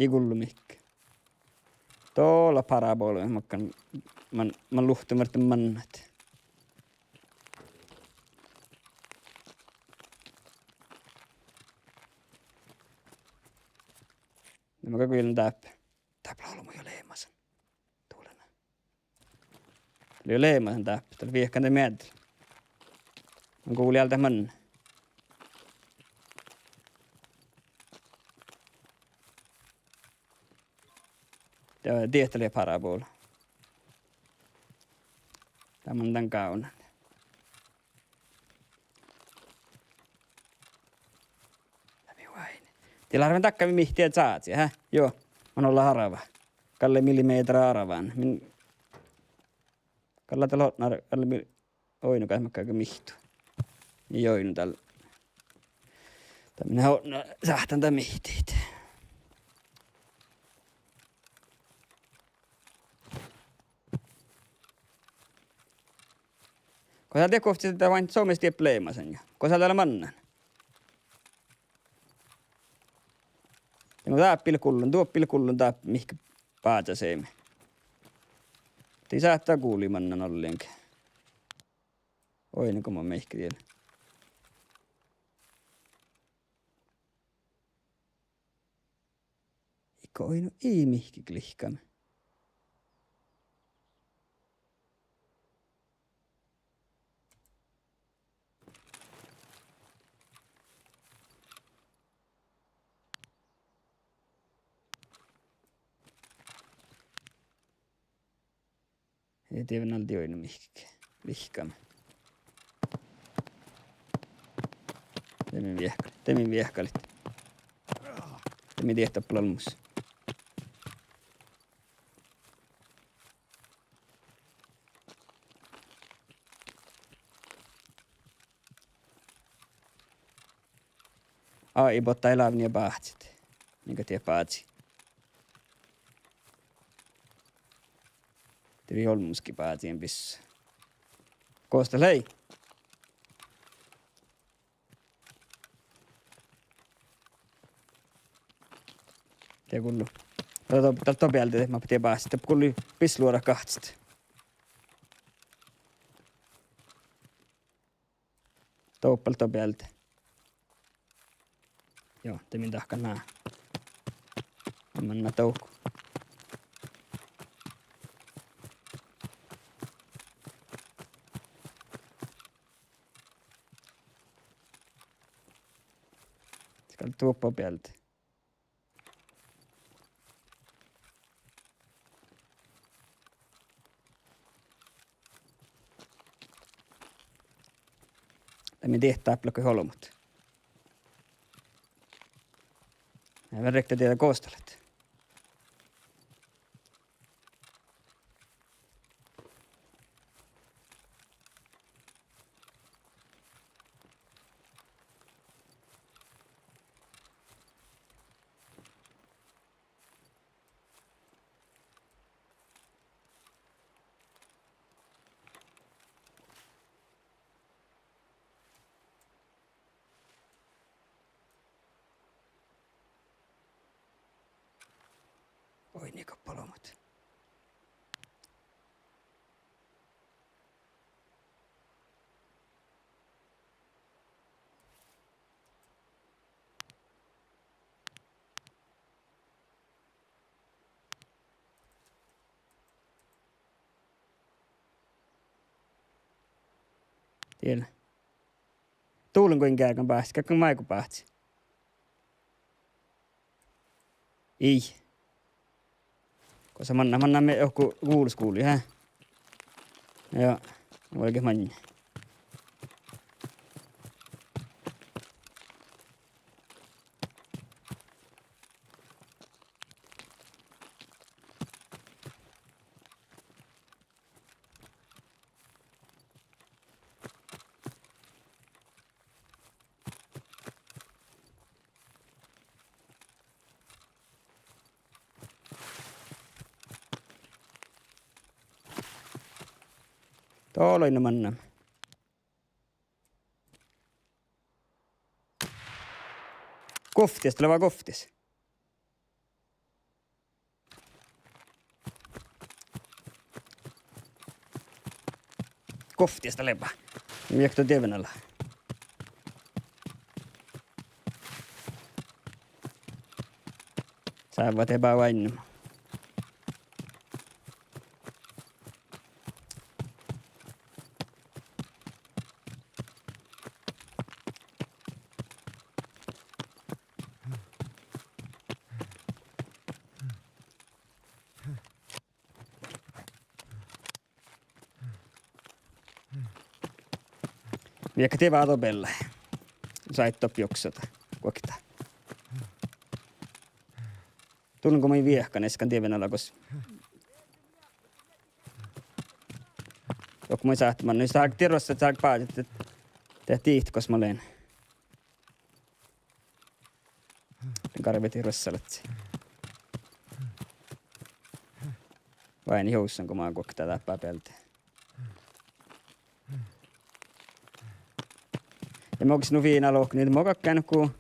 Ii gullu mihkkege. Dola parabola, makkár, man, man luhtte márten mannat. Na mun gal gullen dáppe. Dáppe lea olbmo juo leamasan. Dá lea juo leamasan dáppe, dá lea viehkan de meaddel. Man gullen dál manne. Ja diehtá lea parabola. Dá mun dan gávdnan. Dá mii oaidnit. Dii leat arvvan dakka mihkkege čázi, hää? Juo, man ollán árvva. Galle millimehtera árvvan. Min, galle dál otná, galle mii-, oidno gal makkárge mihtu. Ii oidno dál. Dá mii otná sáhtán dán mihtit. Go dál diekkár ovcci, dá oaidná somás dieppe leamasan ja. Go dál lea mannan. Ja nu dáppe ii leat gullon, doppe ii leat gullon dáppe mihkkege. báza seami. Dii sáhttá guli mannan ollengi. Oidne go mun mihkkege diet. Iigo oidno ii mihkkege lihkame. Ii dieđe nalde oidno mihkkege lihkame. De mii viehkalit, de mii viehkalit. De mii diehtap olmmoš. Ai, botta eai lávnija báhcit. Niige dieid bázii. Dii lei olmmošgi bázii, en bis. Gos dat lei? Dii gullo. Dat, dat, dat bealde, de ma dieid bázii. Dat gullo bis luorat gahččat. Doppe dat bealde. Joo, de min dahkat ná. Manná dohko. Skal doppe bealde. Dii mii diehtá dáppe olbmot. Eai vel rievtta dieđe gos dat lea. Oi, niige olbmot. Diet. Dullen go in geargan báhcit, geargan maid go báhcit. Ii. Gosa manná, manná mii dohko gulskuvlii, há? Joo, vuolgit maŋŋá. Dohko lei manná. Guovttis, dat lea guovttis. Guovttis dat lea. Mii eai dieđe dieven ala. Sávva de ba váinnama. Mii eai dieđe vádo beallái. Sáhttet juksata guokte. Dullen go mii viehkan, eai dieven ala gos. Dohko mii sáhttet mannan, jus dat dii ruossalit, dat bázit, de dihtet gos mo lean. Garvet dii ruossalit. Vai ni, jus son go ma guokte dáppe bealde. Ja mo gal nu fiinna lohkat, ni mo gal gean go.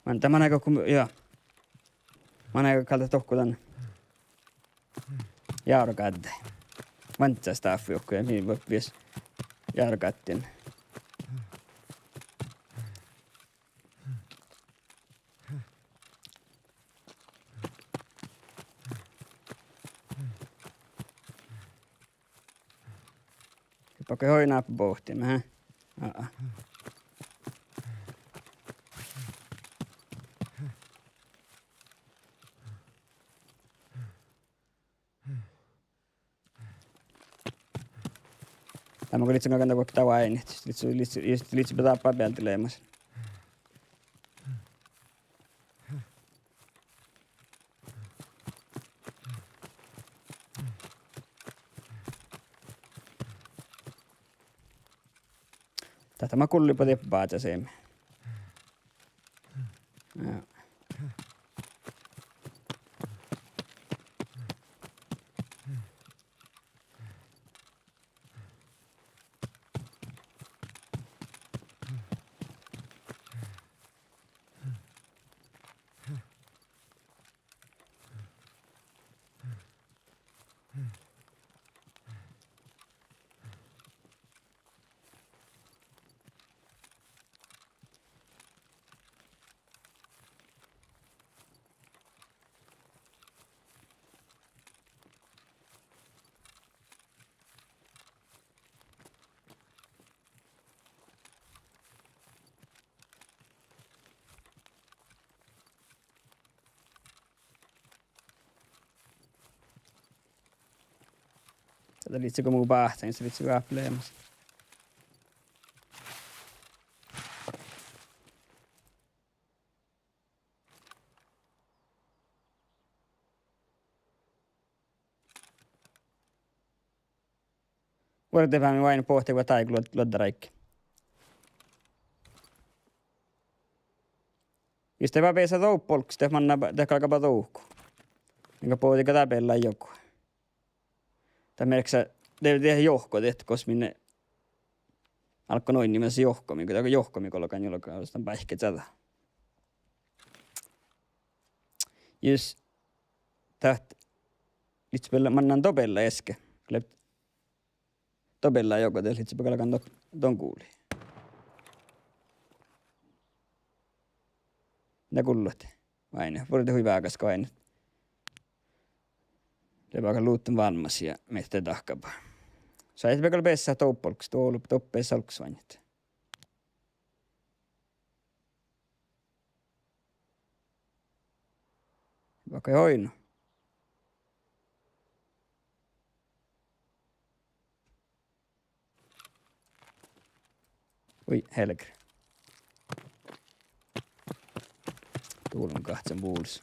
Manai, manai go-, ja. Manai go-, gal dat dohko dan járogádde. Vándda stáffa juohke ja mii vuollevieš járogáttiin. Doppe oidno bohtimin, he? Aa. Dá mun go lihtten galggan dego okta váinit. Lihtten, lihtten, lihtten dáppe bealde leamasin. Dahje mat gullii bođii báhcá seamma. Ja. Dá lei go mu báhcáin, de lei gáppi leamasin. Vuordit fáme oaidnit bohte go dáid luo-, luoddaráiggi. Jus de beasa dovddat olggos, de manná, de galgá ba dovddat. Dego bođii go dá beallái joga. Dat mearkka, de, de johko, de gos min álggán oinnimin johko, min go, johko min galgá, galgá dan báikki čađa. Jus dat lihttibehtet mannan dobealla easka. Lea dobealla joga, de lihttibehtet galgá don, don guvlii. Na gullot. Oaidne, vuordit hui vágás go oaidne. De baga luhtten vállá ja mii dahkaba. Soai de gal beasa dovddat olggos, doppe, doppe olggos oaidne. Vaikko oidno. Hui helgre. Dulon gahččan vulos.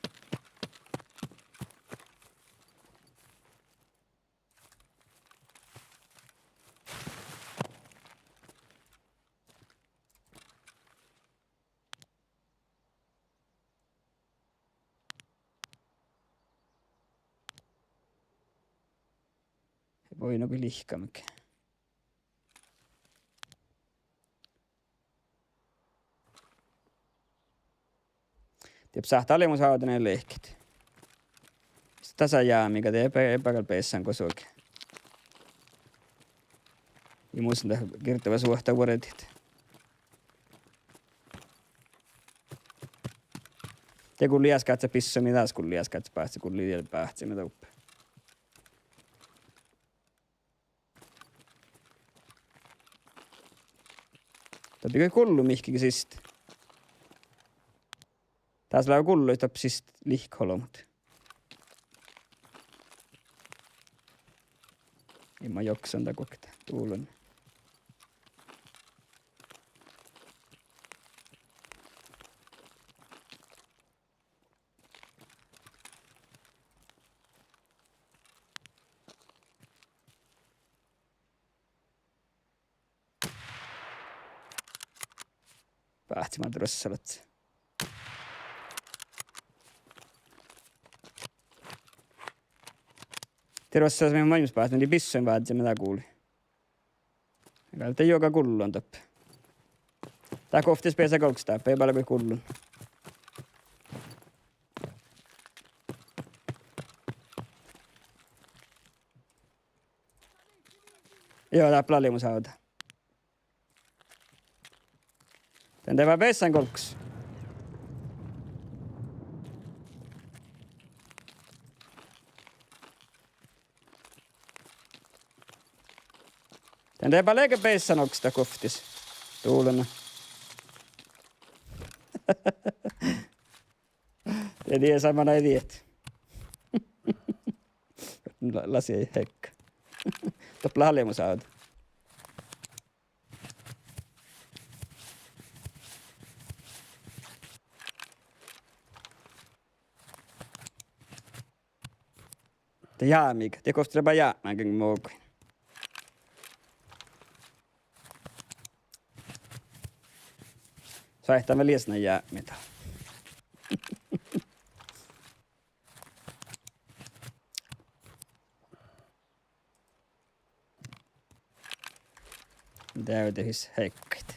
Vuoi, na go lihkamikke. Diet sáhttá leamaš oađa lehket. Dasa jámiga de eai, eai gal beassan go suoge. Ja mus lea girdevas vuohta vuordit. Ja gulli easkádse bissami, das gulli easkádse báhci, gulli diel báhcimi doppe. Doppe gal gullo mihkkege siste. Das lea gullo doppe siste lihkkolmot. Ii ma joksan dat guokte dulon. Báhcima ruossalat. De ruossalat mii maŋimuš báhcima, lei bissami vázzimin dat guli. Gal de juoga gullon doppe. Dat guovttis beasa galggas dáppe, eai bale go gullon. Juo, dáppe lea limus ovda. Den dieđe beassan golggus. Den dieđe leage beassan olggos dat guovttis. Dulon. Ja die sa manai diet. La-, lasi hekka. Doppe lea limus ovda. De jápmiga, de guovttis lea jápmaga mugun. Sáhttá vel ieš jápmit. Deavdehis hekkaid.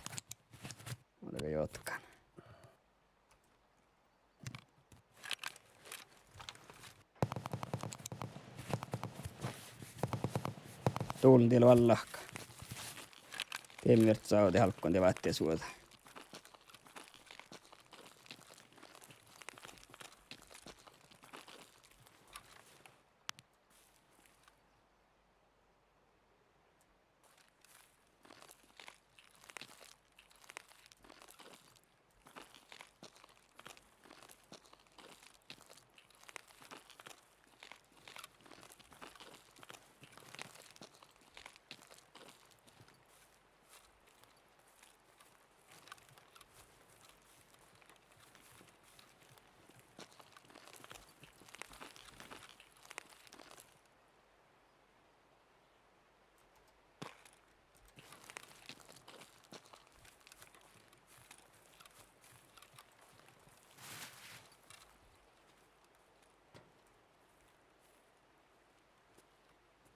Mun lean jotkan. Dulon dieid lea vallahka. Diemmi vierttas ovdit álggus, de váttis vuođa.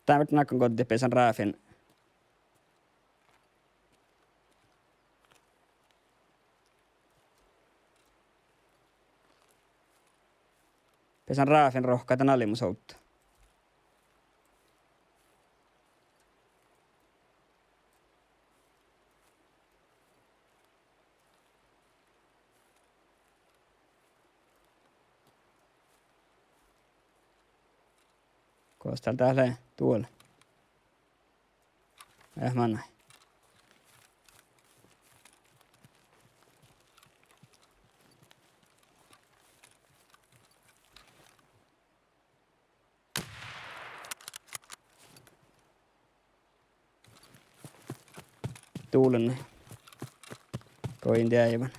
Dá mii nagan goddit beasan ráfin. Beasan ráfin rohkadit alimus ovdda. Gos dál dat lea duol? Eh, manai. Dulon. Goit deaivan.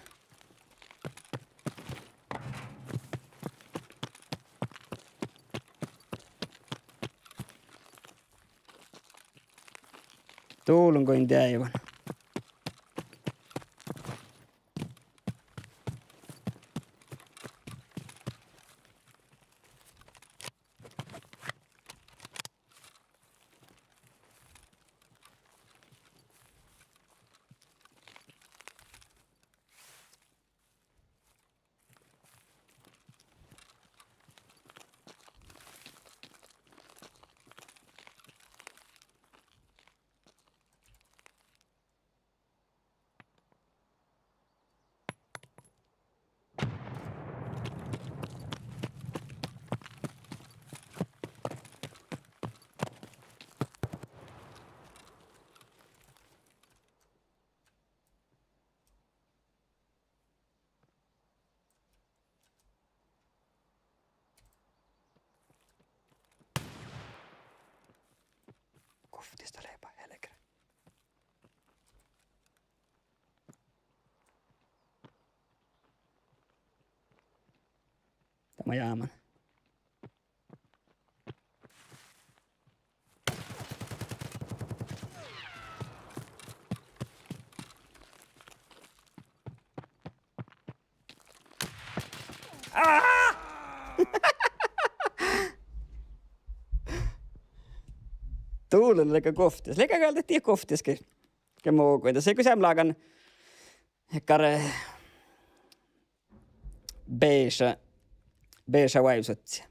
Dulon goit deaivan. Guovttis dat lea ba helgre. Dá maid jáman. Á! Dulon leage guovttis. Leage gal dat die guovttis ge, ge mugun. Dasa go seamma lágan, dakkár, eh, beaša, beaša váivusadji.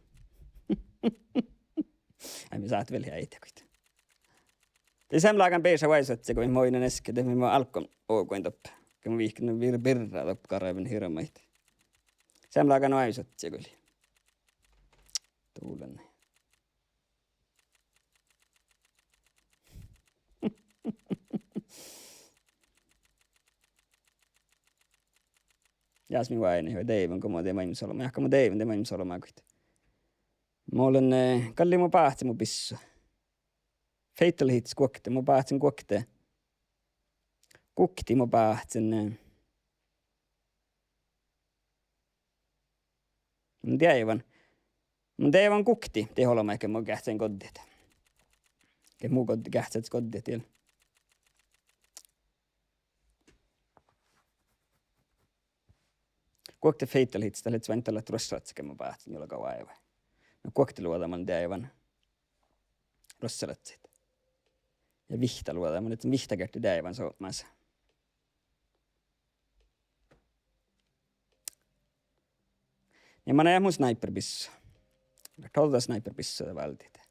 Ai, mii sáhttit vel eai dego. Ja seamma lágan beša oaisuođđa go mii oidnen easka, de mii mo álggoin doppe. Go mun vihkan birra doppe garven hirbmat. Seamma lágan oaisuođđa go lei. Dulen. Jás mii oaidnit, deiven go mo de maid mus olbmá, jahka mo deiven de maid mus olbmá guokte. Mo lean, eh, gal lei mo báhcen mu bissu. Fatal Hits guokte, mo báhcen guokte. Guokte mo báhcen, eh, mun deaivan. Mun deaivan guokte, de olbmá ge mo geahččain goddit. Ge mu god-, geahččaš goddit diel. Guokte Fatal Hits, dat lei váiŋŋa dalle ruoššalaččat ge mo báhcen juoga oaivái. Na guokte luođa mun deaivan ruoššalaččaid. Ja vihtta luođa, mun lean vihtta geat deaivan somás. Ja manai mu snaiperbissu. Tolda snaiperbissu de váldit.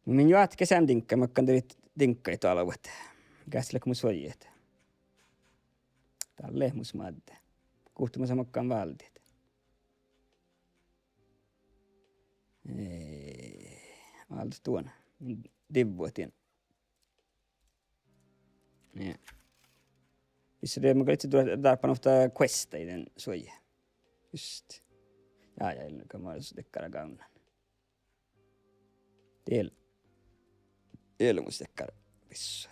Mun juohke seamma diŋggain, makkár dieid diŋggaid doalvut. Geahččalit mu suoji. Dalle mu smádde. Guhte mun makkár váldit. Eh, áldit duon. Divvot dien. Ja. Vissi de mun gal ii duo-, dárbbašan okta questa ii dan suoji. Just. Ja, ja, ilka ma dakkár gávdnan. Diel. Diel mus dakkár bissu.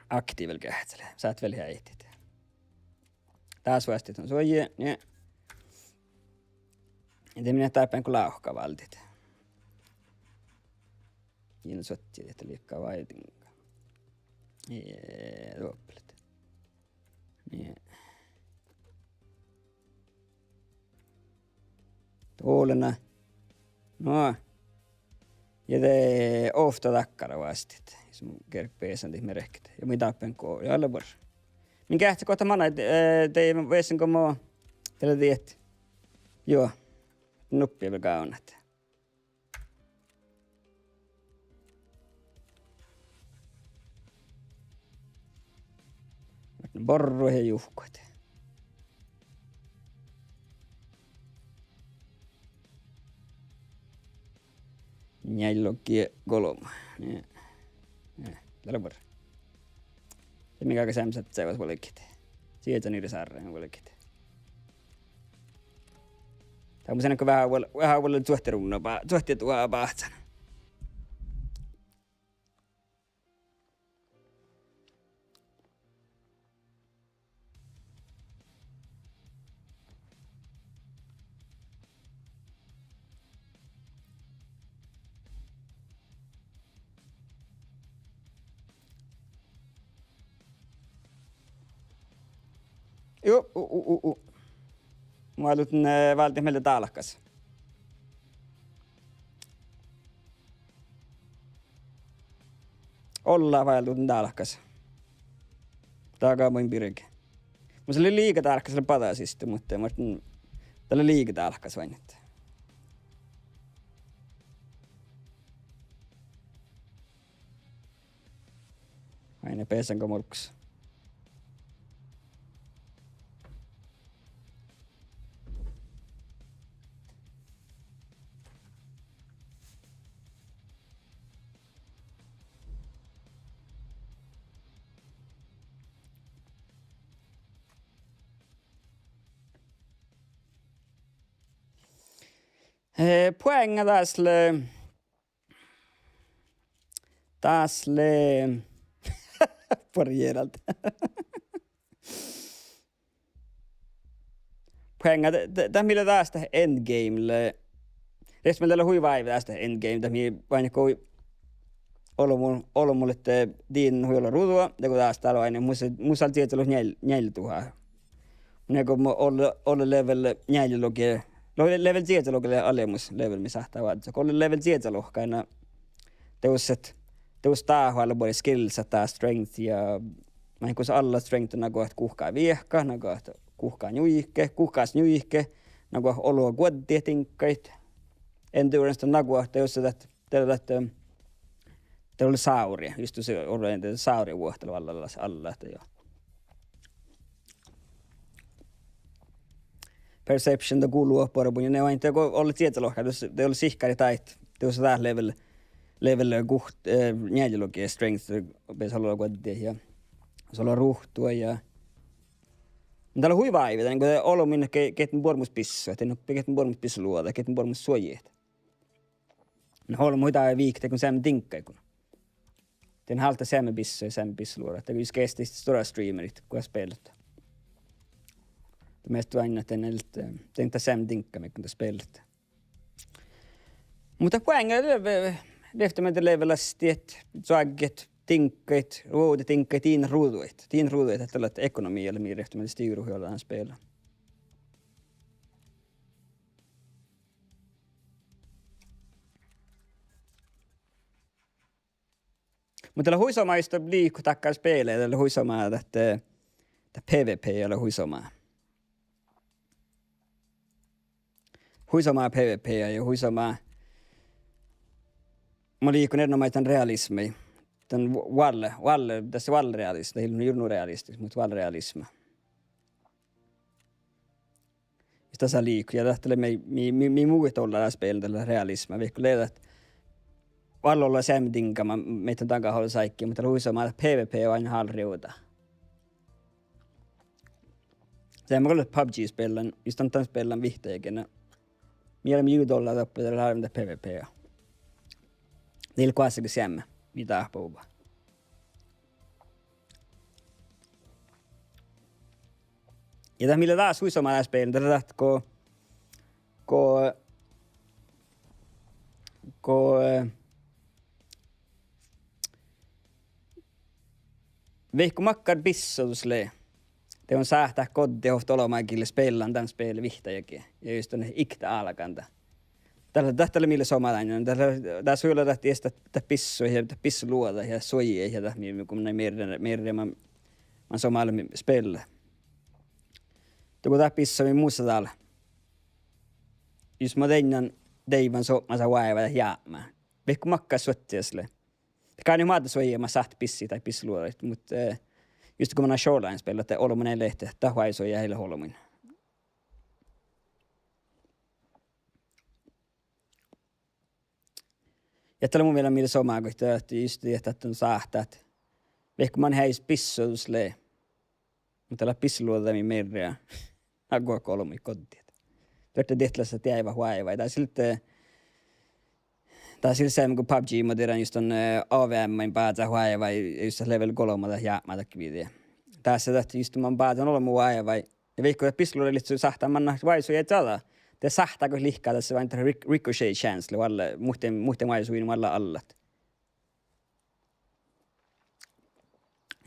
Aktiivel geahččalit. Sáhtát vel heatit. Dás vásttit dan suoji, nie. De mii dárbbašit go lávka váldit. Ii lean suohti, dat lei vaikko váidiŋga. Nie, doppe. Nie. Dolle. No. Ja de ovtta dakkár vásttit. Ii mu gergo beasan dihte mearkkadat. Ja mii dárbbašit go, ja lea buorre. Min geahččat go dat manai, eh, de vesen go mo, dat lea diet. Juo. Nuppi vel gávdnat. Borrut ja juhkat. Njeallje logi golbma. Nie. Nie. Dat lea buorre. Ja mii galggašeamet seaivvas vuolgit. Sieža nirre sárren vuolgit. Dat mun sean go veahá vuol-, veahá vuolgit cuohti ruvnno bá-, cuohti duhá báhcán. Ju, u, u, u, u. Mun áiddin, eh, váldit mielde dálkás. Olles váldit dálkás. Daga mun birge. Mus lei liiga dálkás, lei bada siste, muhto, muhto dat lei liiga dálkás váinna. Ain beasan go molggus. Eh, poeŋŋa dás lea, dás lea, buorre jearaldat. Poeŋŋa, de-, de-, dat mii lea dás dat endgame lea. Dies mii dat lea hui váivi dás dat endgame, dat mii váinna go olbmo-, olbmot leat, eh, dien hui olu ruđa, de go dás dál váinna, mus, mus lea dieđusge njeal-, njealje duhát. Mun go mo-, ollu, ollu level njealje logi, lo-, level dieđusge logi lea albmus level mii sáhttá oažžut. Ollu level dieđusge lohká, na, dieđus, dieđus dat oalle buorre skills, dat strength ja, maid gos alla strength, na go guhká viehkat, na go guhká njuiket, guhkás njuiket, na go olu guoddit diŋggaid. Endurance dan nagoahtti, jus dat, dat, dat, eh, dat lea sávrra, jus dat lea sávrravuohta lea alla, alla, alla, dat ja. Perception dat gullo oahpahus, ja ne oaidná go ollu cieža lohká, dat, dat lea sihkkarit dáid, dat lea level, level guht-, eh, njealljelogi strength, beasat ollu guoddi ja, sus lea ruhtu ja. Dat lea hui váivi, dan go olbmuin ge-, geat buormmus bissu, dan go geat buormmus bissu luođa, geat buormmus suojit. Na olbmui hui dáid viikta go seamma diŋggaiguin. Dan háldá seamma bissu, seamma bissu luođa. Dat jus geahččat stuorra streamerit go spellat. Dat measta oaidná, dan, dan, dan seamma diŋgga maid go dat spellat. Muhto buoreaŋa lea, lea, lea dat level, lastit, soagget, diŋggaid, ruovdediŋggaid, diin ruđaid. Diin ruđaid, dat lea ekonomia lea mii rievtti mii stivrut jođán spela. Muhto dat lea hui somá jus dat liikot dakkár spele, dat lea hui somá dat, eh, dat PvP lea hui somá. Hui somá PvP ja hui somá. Mun liikon erenoamážit dan realismii. Dan vuolle, vuolle, das vuolle realismii, dat ii lean jurnu realismii, muhto vuolle realismii. Jus dasa liikot, ja dat lea mii, mii, mii, mii mu dolla dat spel, dat lea realisma, vaikko lea dat vuolle ollu seamma diŋgga maid dan daga ollu sáigge, muhto dat lea hui somá dat PvP oaidná hálrievda. Seamma go lea PUBG spellan, jus dan, dan spellan vihtta jagi, na. Mii leat mu dolla doppe, dat lea hálvin dat PvP. Dii leat goassege seamma, mii dáhpáhuvvá. Ja dat mii lea dás hui somá dat spel, dat lea dat go, go, go, eh, vaikko makkár bissodus lea, de don sáhtát goddit ovtta olbmágiid lea spellan dan spele vihtta jagi. Ja jus dan ikte álgán dat. Dat lea, dat lea mii lea somá dan, dat lea, dat hui leat dat ieš dat, dat bissu ja dat bissu luođa ja suojit ja dat mii, mii go mii, mii, mii, mii, man, man somá lea mii spela. Dego dat bissu mii mus dal. Jus mun dainnan deaivvan sopmasa oaivái jápmán. Vaikko makkár suožžu lea. Gánát moadde suojit mat sáhtát bissit daid bissu luođaid, muhto, eh, jus go manná šovlláin spellat, de olbmot eai lehte, dat oaisuojá eai leat olbmuin. Ja dat lea mu mielas mii lea somá goit, ahte jus dat, ahte don sáhtát. Vaikko man heajes bissodus lea. Muhto dat lea bissu luođa mii mearrá. Áiggut olbmuid goddit. Duohta diet leat deaivvat oaivái. Dat ii leat, dat ii leat seamma go PUBG, ma dieđán jus don, eh, AVM-main bázát oaivái, jus dat level golbma dat jápmá dakkár video. Dás dat jus don man bázán olbmot oaivái. Ja vaikko dat bissu luođa lihkii sáhttá manná oaisuojá čađa. De sáhttá goit lihkkat das, vai dat ric-, ricochet chance lea vuolle, muhtin, muhtin oaisuojin vuolle allat.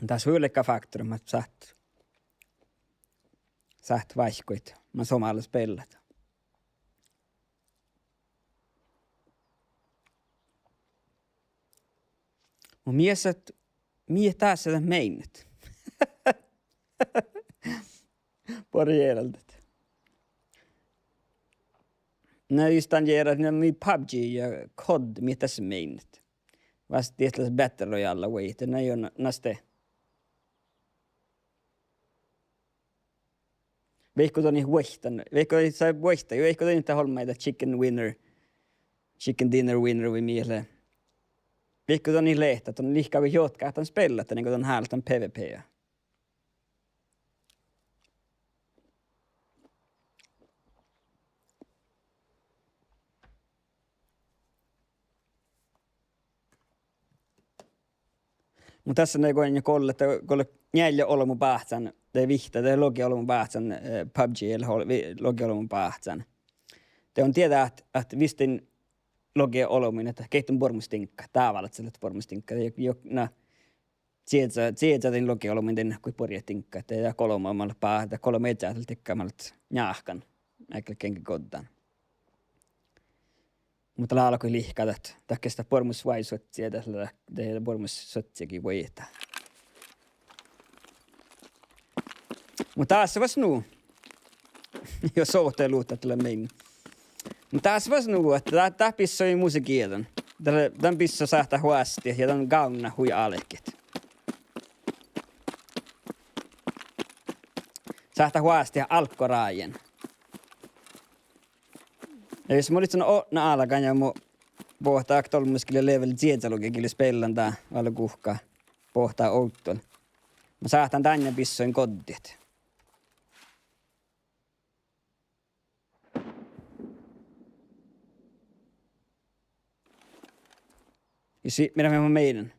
Dás hui leat faktorat mat sáhtát, sáhtát váikkuhit man somá lea spellat. Muhto mii dat, mii dat, dás dat meinat. Buorre jearaldat. Na jus dan jearat, na mii PUBG ja COD, mii dat meinat. Vas diet leat battle royale vuoitet, na juo na-, na ste. Vaikko don ii vuoitan, vaikko ii sa vuoitta, vaikko don ii dat olbmá dat chicken winner, chicken dinner winner vai mii lea. Vaikko don ii lehta, don lihkii go jotkát dan spellat, dan go don hálit dan PvP. Muhto dasa go, go lea, go lea njeallje olbmot báhcán, de vihtta, de logi olbmot báhcán, eh, PUBG, el hol-, vi-, logi olbmot báhcán. De don dieđát ahte, ahte vistin logi olbmuin ahte geat don buormmus diŋggat, dábálaččat leat buormmus diŋggat, ja, ja, na, cieža, cieža dain logi olbmuin dain go buorjjat diŋggat, de dat golbma mat leat bá-, dat golbma ieža dat dego mat leat njáhkán, eai leat geaŋge goddán. Muhto lea álgohin lihkkat dat, dat geas dat buormmus oaisuodji, dat lea, dat lea buormmus soažžu vuoitet. Muhto dás fas nu. Jo sohte luhtta dat lea mean. Muhto dás vas nu ahte dát, dát bissui mus gieđan. Dat, dan bissui sáhtát oastit ja dan gávnnát hui álgit. Sáhtát oastit álggorájen. Ja jus mun lihkon otná álgán ja mu boahtá okta olmmoš gii lea level dieđalogi gii lea spellan dá, vállá guhká, boahtá ovddal. Mun sáhtán dan ja bissuin goddit. Ja sii, mii, mii, mii.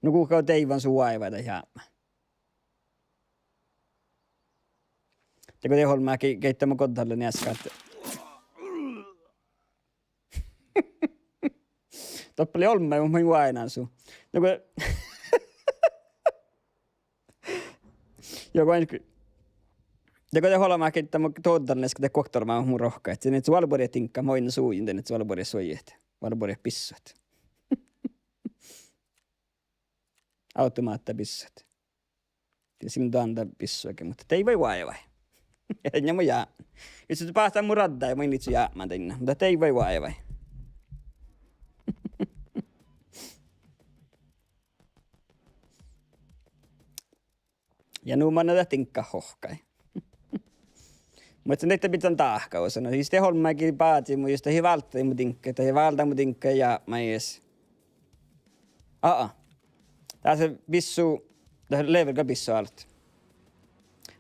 Nu guhká deaivvan su oaivái dan jápmán. Dego de olmmái ge-, geidda mo goddallen easka ahte doppe lei olmmái, mun oainnán su. Dego, ja go, dego de olmmái geidda mo doddallen easka de guokte olmmái mu rohkái. Ahte dien su vála buorre diŋggat, mun oainnán su, dien su vála buorre suojahit, vála buorre bissut. Automáhtta bissut. Ja sin dan dá bissuge, muhto deaivvai oaivái. Ja mu jápmán. Jus de báhcán mu raddái, mun in lihkku jápmán dainna. Muhto deaivvai oaivái. Ja nu manne dat diŋggat hohkái. Muhto dien de bijan dahka osa, no jus de olmmái ge bádii mu, jus de ii válddá mu diŋggaid, de ii válddá mu diŋggaid jápmái jus. Aa. Dás lea bissu, dat lea vel gal bissu álo.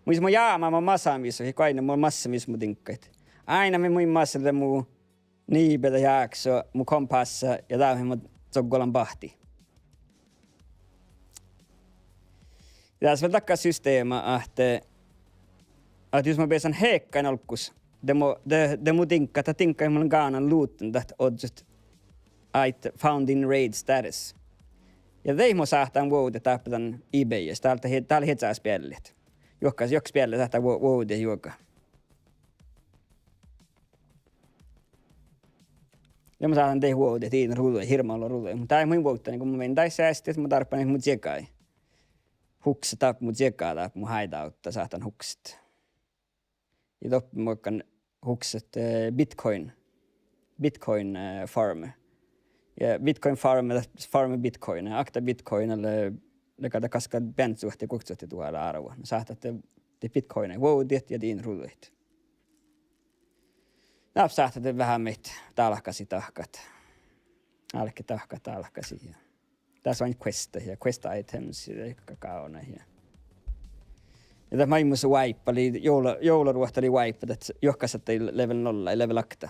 Muhto jus mun jámán, mun masan visot, ja go áidna mun masan visot mu diŋggaid. Áidna mii mun masan de mu niibe ja ákso, mu kompássa ja dá mii mun coggolan bahtii. Ja dás vel dakkár systema ahte, ahte jus mun beasan hekkain olggus, de mu, de, de mu diŋggat, dat diŋggat mun lean gánan luhtten dat ožžot aid found in raid status. Ja de mun sáhtán vuovdit dáppe dan eBay, dál lea hie-, dál lea hiežas beallit. Juohka, juohke beallit sáhtán vuo-, vuovdit juoga. Ja mun sáhtán de vuovdit iin ruđaid, hirbmat olu ruđaid. Muhto dá mun vuovdán, go mun vein daid seastit, mun dárbbašin mu čiegáid. Hukset dáppe mu čiegáid, dáppe mu hideout, sáhtán hukset. Ja doppe mun galggan hukset, eh, Bitcoin. Bitcoin, eh, farm. Ja Bitcoin farm, dat farm Bitcoin. Okta Bitcoin lea, lea gal gaskka beaŋččat vuohta, guoktesatta duhát árvu. Na sáhtát de, de Bitcoinaid vuovdit ja diin ruđaid. Na sáhtát de veahá maid dálkasiid dahkat. Álkit dahkat dálkasiid ja dás oaidná quest ja quest items ja dakkár gávdnat ja. Ja dat maid mus wipe-ii, juovla-, juovlaruohta lei wipe-i, dat juohke sáhtát level nolla, level okta.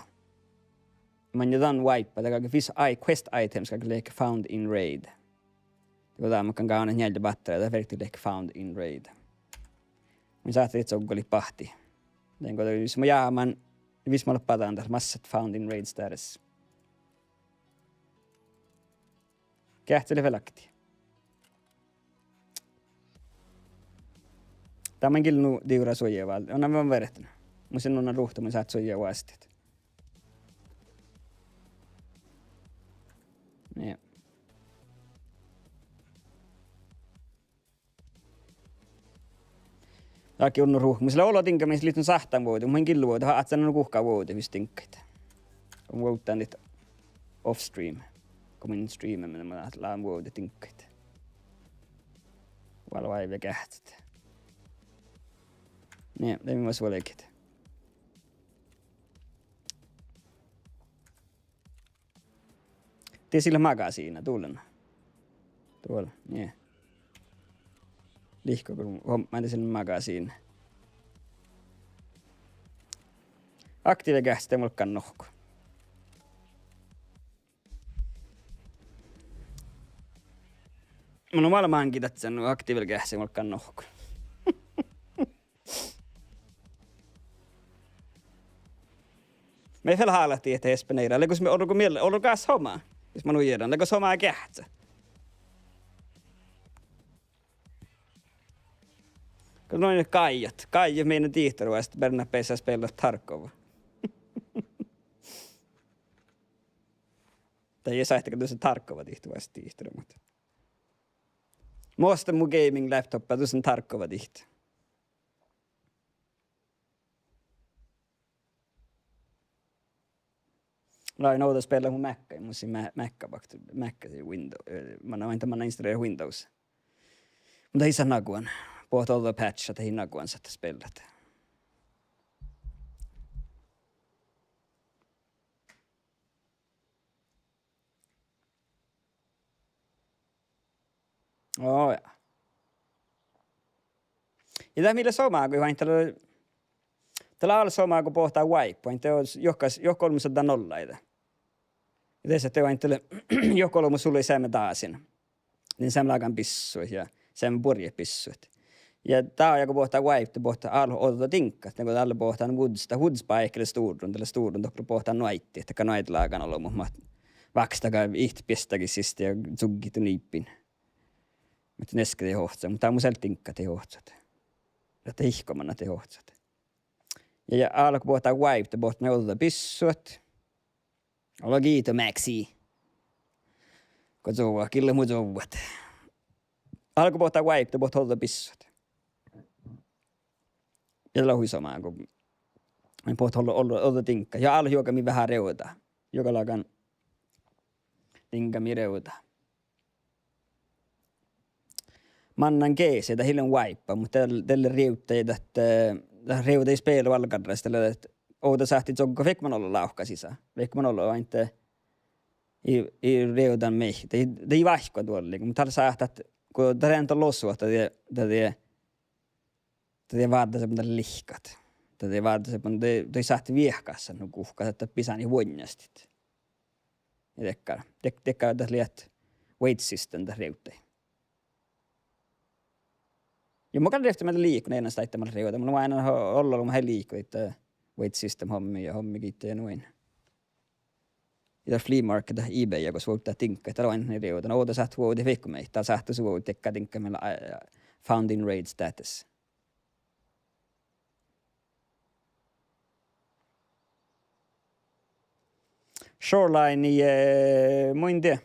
Maid dan wipe-i, dat galgá visot ai-, quest items galgá leat found in raid. Ja go dá makkár gávdnat njeallje batteráid, dat fertii leat found in raid. Mun sáhtán coggolit bahtii. Dego de vis mun jámán, vis mun lean badan dál, massat found in raid status. Geahččalit vel oktii. Dá mun gii nu divrra suojevál. Annan vel verret. Mus in unna ruhta, mun sáhtán suojevastiid. Ja. Dahká unna ruh-, mus lea olu diŋga mis lihkon sáhtán vuovdit, mun in gii vuovdit, ahte mun guhká vuovdit visot diŋggaid. Mun vuovdán dit off stream. Go mun streamejin, mun lean vuovdit diŋggaid. Vál oaivve geahččat. Nie, de mii mus vuolgit. Dien sil leat magasiina, dullen. Duol, nie. Lihkku go homma dien sil magasiina. Aktive geahččat de mun galggan nohku. Mun lean vel máŋgii dadján nu aktive geahččat mun galggan nohku. Mii vel hálattii ahte Espen Eira, leago s-, ollu go mii, ollu gos somá, jus mun nu jeran, leago somá geahččat. Go nu ii gáijat, gáijat mii dihte ruost, beare beassá spellat Tarkova. Dahje sáhttá go dušše Tarkova dihte vuos dihte, muhto. Mo ostan mu gaming laptopa, duššán Tarkova dihte. Mun lean ovdal spellat mu Mac-i, mun sii Mac-, Mac-a bakt-, Mac-a sii Windows, eh, mannan, mannan installeret Windows. Muhto ii sáhte nagodan. Bohtet ođđa patch ahte ii nagodan sáhte spellat. Ó, ja. Ja dat mii lea somá go, dalle, dalle lea somá go bohtá wipe, ain de juohke, juohke olbmos dan ollái de. Ja de sáhtát, ain dalle juohke olbmos sulii seamma dasin. Din seamma lágan bissut ja seamma buorjjit bissut. Ja dá ja go bohtá wipe, de bohtá álo ođđa diŋggat, de go dalle bohtá woods, dat woods báikki lea stuorrun, dat lea stuorrun, doppe bohtá noaddit, dakkár noaiddelágan olbmot, mat vákestaga ihtet biestagit siste ja cuggit niibbin. Mat neskka dahje ohcat, muhto dá mus eai leat diŋggat dahje ohcat. Ahte ihkkomanat dahje ohcat. Ja, ja álo go bohtá wipe, de bohtá ođđa bissut. Ole giitu, Maxi. Go čuovvat, gillet mu čuovvat. Álo go bohtá wipe, de bohtá ođđa bissut. Ja dat lea hui somá go, bohtá ođ-, ođ-, ođđa diŋggat. Ja álo juoga mii veahá rievdat. Juoga lágan diŋgga mii rievdat. Mannan geasi, dat ii lean wipe, muhto dat, dat lea rievdda, dat, eh, dat rievdda spelu algarras, dat lea dat, ovdal sáhttit čoggat vaikko man olo lávkka sisa, vaikko man olo, ain de ii, ii rievdan mii, dat ii, dat ii váikkuha duollin, muhto dal sáhtát, go dat ii lean losuhta, dat ii, dat ii, dat ii váldase, mun dat lihkat. Dat ii váldase, mun dat, dat sáhtát viehkásat nu guhkás, ahte bisánit vuonjastit. Ja dakkár, dak-, dakkár dat lea weight system dat rievdii. Ja mun gal rievdan mii liikon, eanaš daidda mat rievdan, mun lean ain ho-, ollu, mun lean liikon, ahte weight system hommi ja hommi gitta ja nu ain. Ja dat flea market, dat eBay, ja gos vuovdit diŋggaid, dat lea ain rievdan. Ovdal sáhtát vuovdit vaikko mii, dal sáhtát vuovdit dakkár diŋggaid mii lea, eh, found in raid status. Shoreline, eh, mun in dieđe.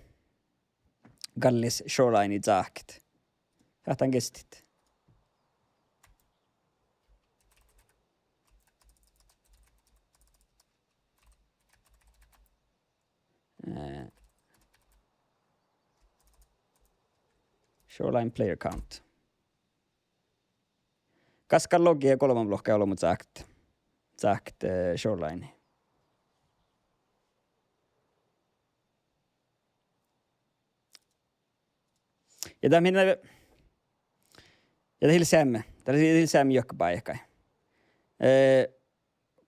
Gallis Shoreline čákket. Sáhtán geastit. Eh, Shoreline player count. Gaskka logi golbmalogi olbmo čákket, čákket, eh, Shoreline. Ja dat mii, ja dat ii lean seamma, dat ii lean seamma juohke báikái. Eh,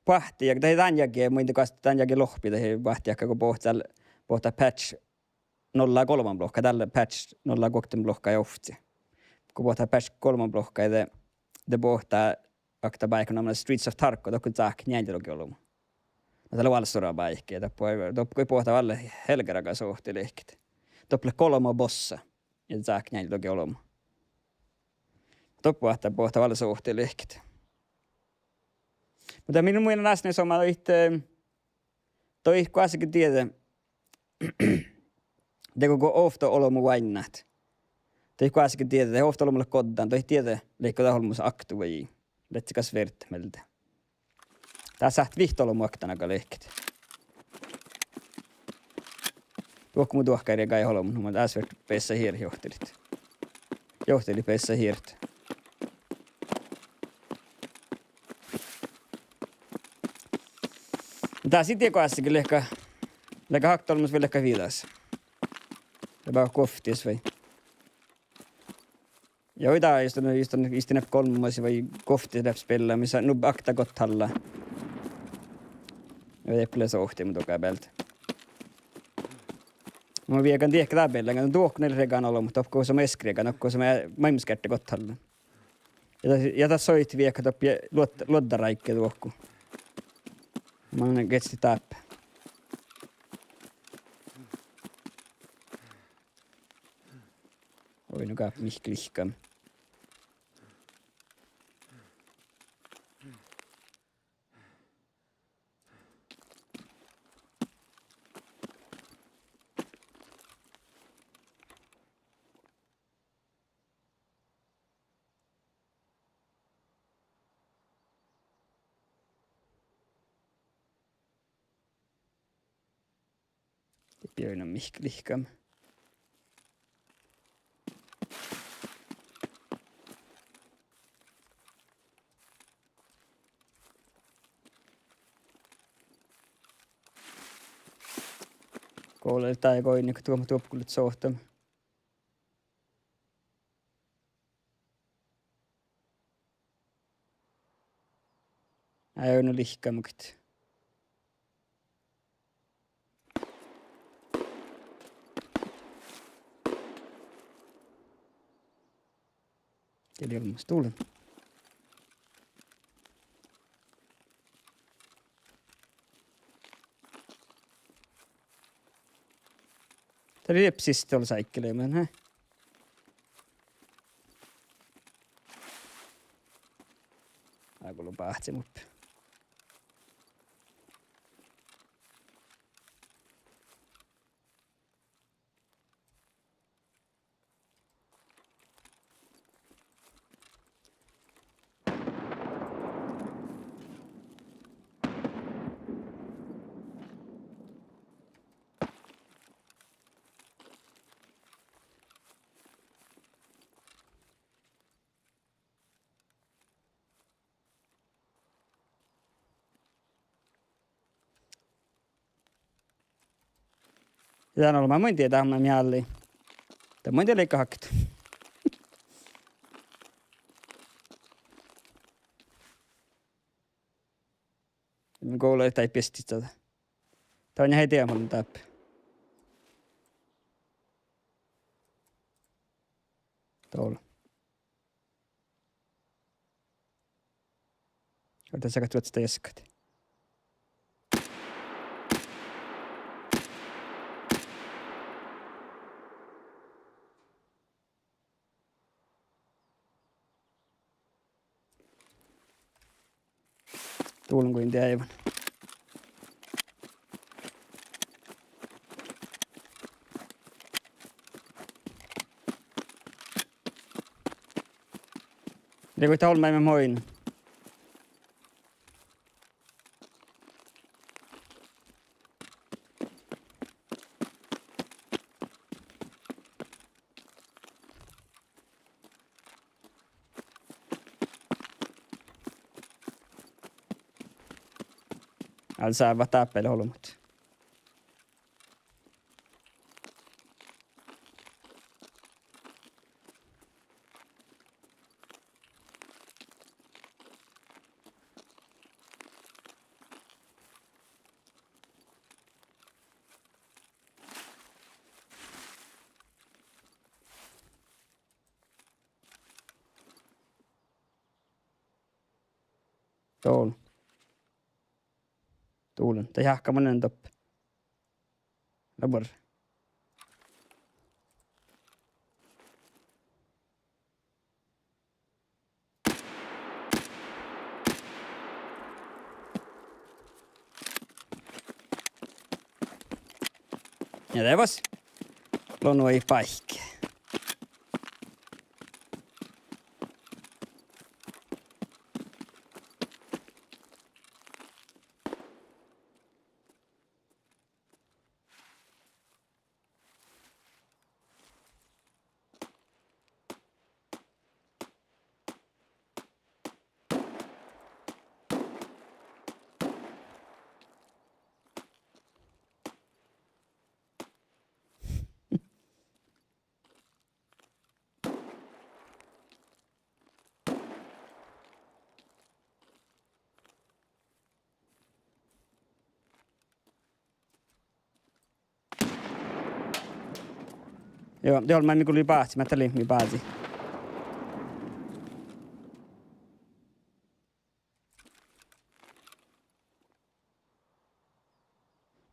boahtti, ja dat ii dán jagi, mun in dieđe kas dán jagi lohpi, dat ii boahtti, ahte go bohtá, bohtá patch nolla golbmanluohká, dalle patch nolla guoktenuppelotká ovcci. Go bohtá patch golbmanluohká, de, de bohtá okta báikái namma Streets of Tarkov, dohko čákket njealljelogi olbmo. Na dat lea váldit stuorra báiki, doppe, doppe goit bohtá váldit helgaraga sohtilehket. Doppe leat golbma bossa, ja čákket njealljelogi olbmo. Doppe bohtá, bohtá váldit sohtilehket. Muhto mii, mun in ásne somá, ahte, eh, dohko goassege dieđe, dego go ovtta olbmo oainnát. Dohko goassege dieđe, dego ovtta olbmo leat goddán, dohko dieđe, leigga dat olbmos aktu vai ii. Ledje gas vierdet mielde. Dás sáhtát vihtta olbmo okta naga lehket. Dohko mu duohkáriid gal olbmot, nu mun dás ferten beassat hierat johtilit. Johtilit beassat hierat. Dás ii dieđe goassege leigga, leigga okta olbmos vai leigga viđas. Lea guovttis vai. Ja hui dat, jus dan, jus dan, jus dan leat golbmas vai guovttis leat spellat, mis nubbi okta gott hálle. Ja de lea sohtimin duohká bealde. Mun viegan diehke dat bealde, dan dohko nai regan olbmot, dohko som eskriega, dohko som maid mus geardde gott hálle. Ja dat, ja dat soiti viehkat doppe luot-, luoddaráigge dohko. Mun geahčen dáppe. Oi, nu gáppe mihkkege lihkkan. De Björn Mihkke lihkame. Go lea dán goinnat, duohta, duohta go leat sohtan. Eai nu lihkame mat. Dieđusge olmmoš dullen. Dat lea siste olu sáigge leamaš, he. Álo báhcci muppe. Ja dan ollu maid, mun in dieđe, dan mun mielli. Dan mun in dieđe leigga hakket. Mun go lea dán piesttit. Dan mun in dieđe, mun dáppe. Dol. Ahte segat duođai dieđusge. Dullen go in dieđe aivan. Dego olmmoš moin. Ale sávat dáppe olbmot. Dol. Dullen. Dat jáhkká manan doppe. Lea buorre. Ja de vas lea nu báikki. Juo, de olmmoš mii gulii báhcit, mat dat lei mii bázii.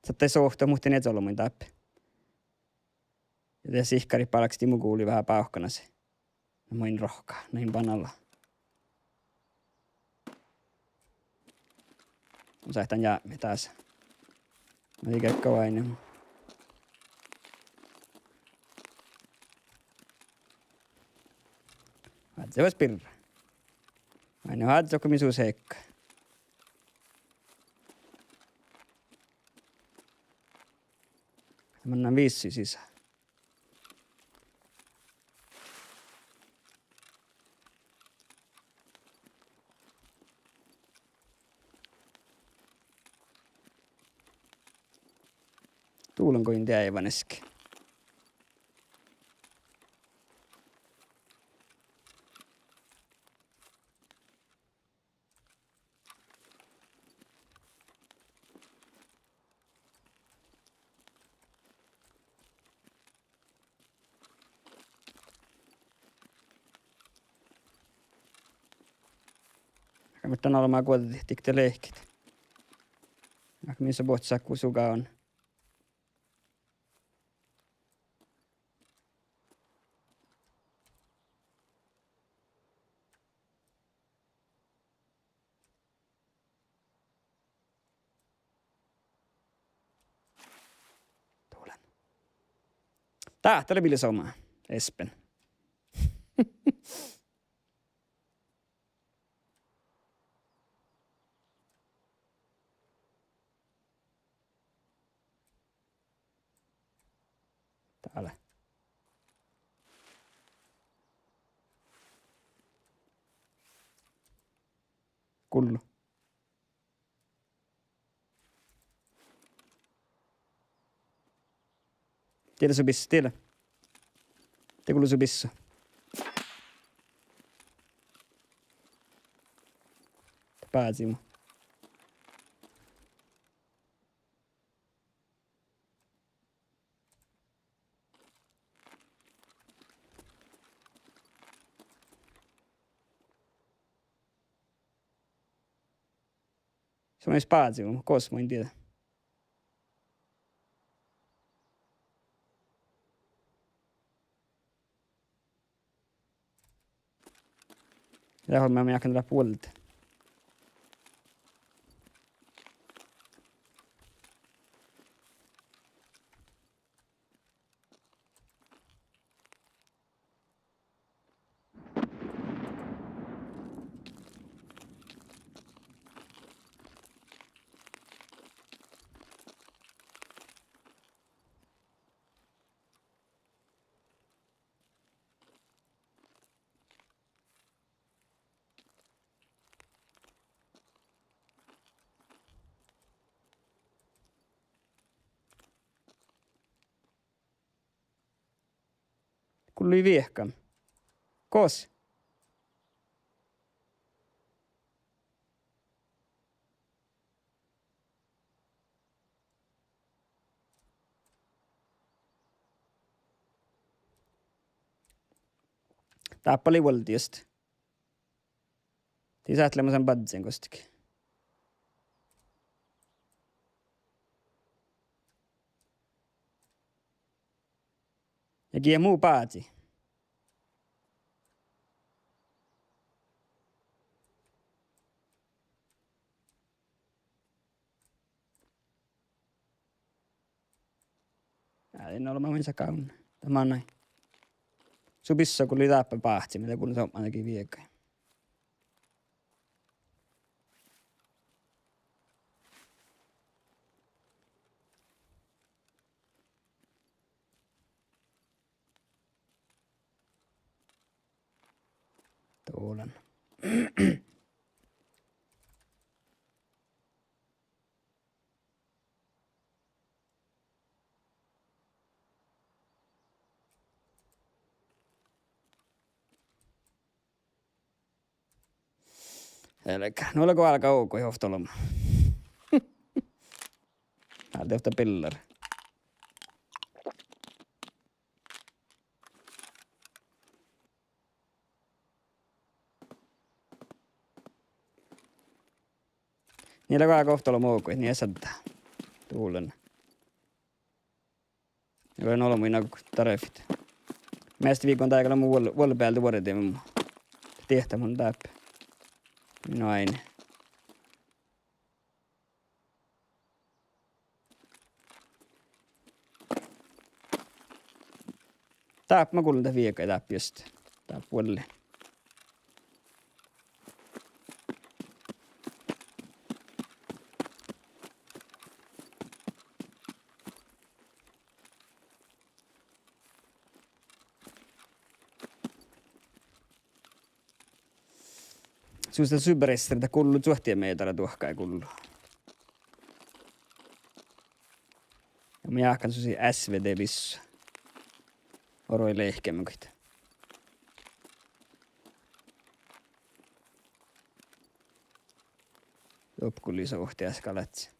Sáhttet sohta, muhtin ii olbmuin dáppe. Ja de sihkkarit bálkestit mu gulii veahá bávkkanasiid. Na mun in rohkka, na in banalla. Mun sáhtán jápmit dás. Mun in geažga oaidnit. Ádde vas birra. Oaidnit áddet go mii sus heikka. Mannan vissu sisa. Dulan goit deaivan easka. Ahte mii dan olemmá guođđit dihte lehket. Ahte mis buot sakku sugavan. Dulan. Dát lea vel somá, Espen. Dát lea. Gullo. Diet lea su bissá, diet lea. De gullo su bissá. Bázimo. Somá bázimo, gos mun in dieđe. Ja olmmá mii ákkan dáppe vuolde. Gullii viehkan. Gos? Dáppe lei vuolde just. Dii sáhttá leamasan badjel gos dego. Ja gii mu bázii. Ja, in ole ma muittán gávdnán. Dat manai. Su bissá gullii dáppe báhci, mii de gullo somá dego viegai. Dulan. Elga. Nu lea go álgá ogus ovtta olbmot. Álde ovtta billar. Nie lea go álgá ovtta olbmot ogus, nie seaddá. Dulan. Ja vel olbmuid nugo darfit. Measta viigon dáiga lea mu vuol-, vuollebealde vuordit mu. Diehtá mun dáppe. Mii nu ain. Dáppe mun gullen dat viegai dáppe just. Dáppe vuolli. Sus dat superestre, dat gullo čuohti meidara duohkai gullo. Ja mun jáhkán susi S V D-bissa. Oro lehkeme goit. Doppe gullo isohti easka ladji.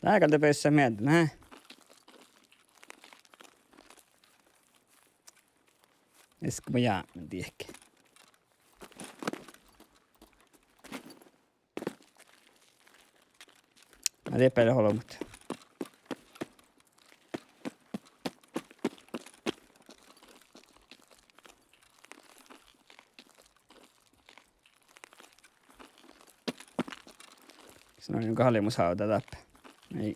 Dá gal de beassá meaddel. Eske mun jámmen diehke. Na, dieppe lea olbmot. Son gallemus hávdá dáppe. Ei.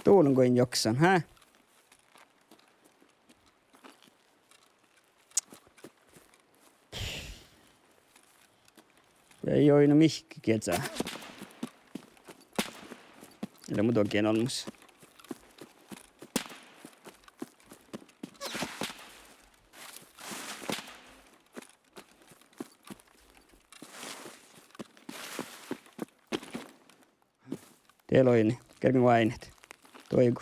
Dulon go in joksan, hää? Ei oidno mihkke gieza. Ii lean mu dohko olmmoš. Die lei oidne, gergen oaidnit. Doigu.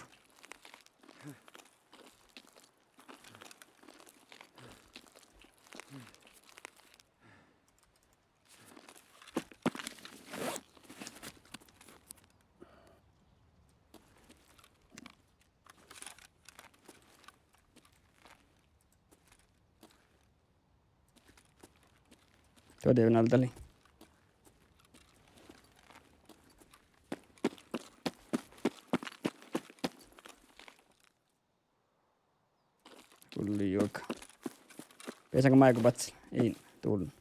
Duo dievve nalddalii. Gullo juoga. Beasan go máigo badjel? In dullen.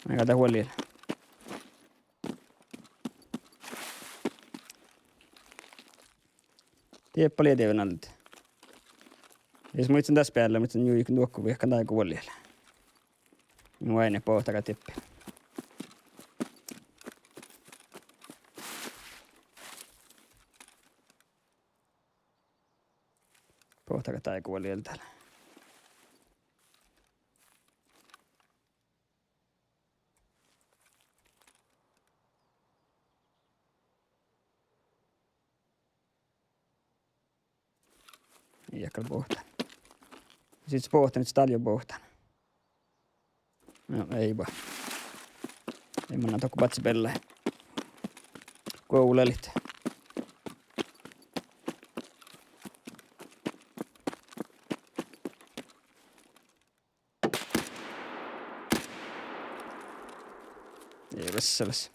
Máigo dat vuollejedje. Dieppe lea dievve nalde. Jus muittán das bealle, muittán juiken duokko vuoikan dáigo vuollejedje. Mun oaidnen bohtágat dieppe. Bohtágat dáigo vuollejedje dál. Ii gal bohtán. Sii bohtán, ahte dál lea bohtán. No, ii ba. Ii manná dohko badjebeallái. Guovllalit. Ii, rassalas.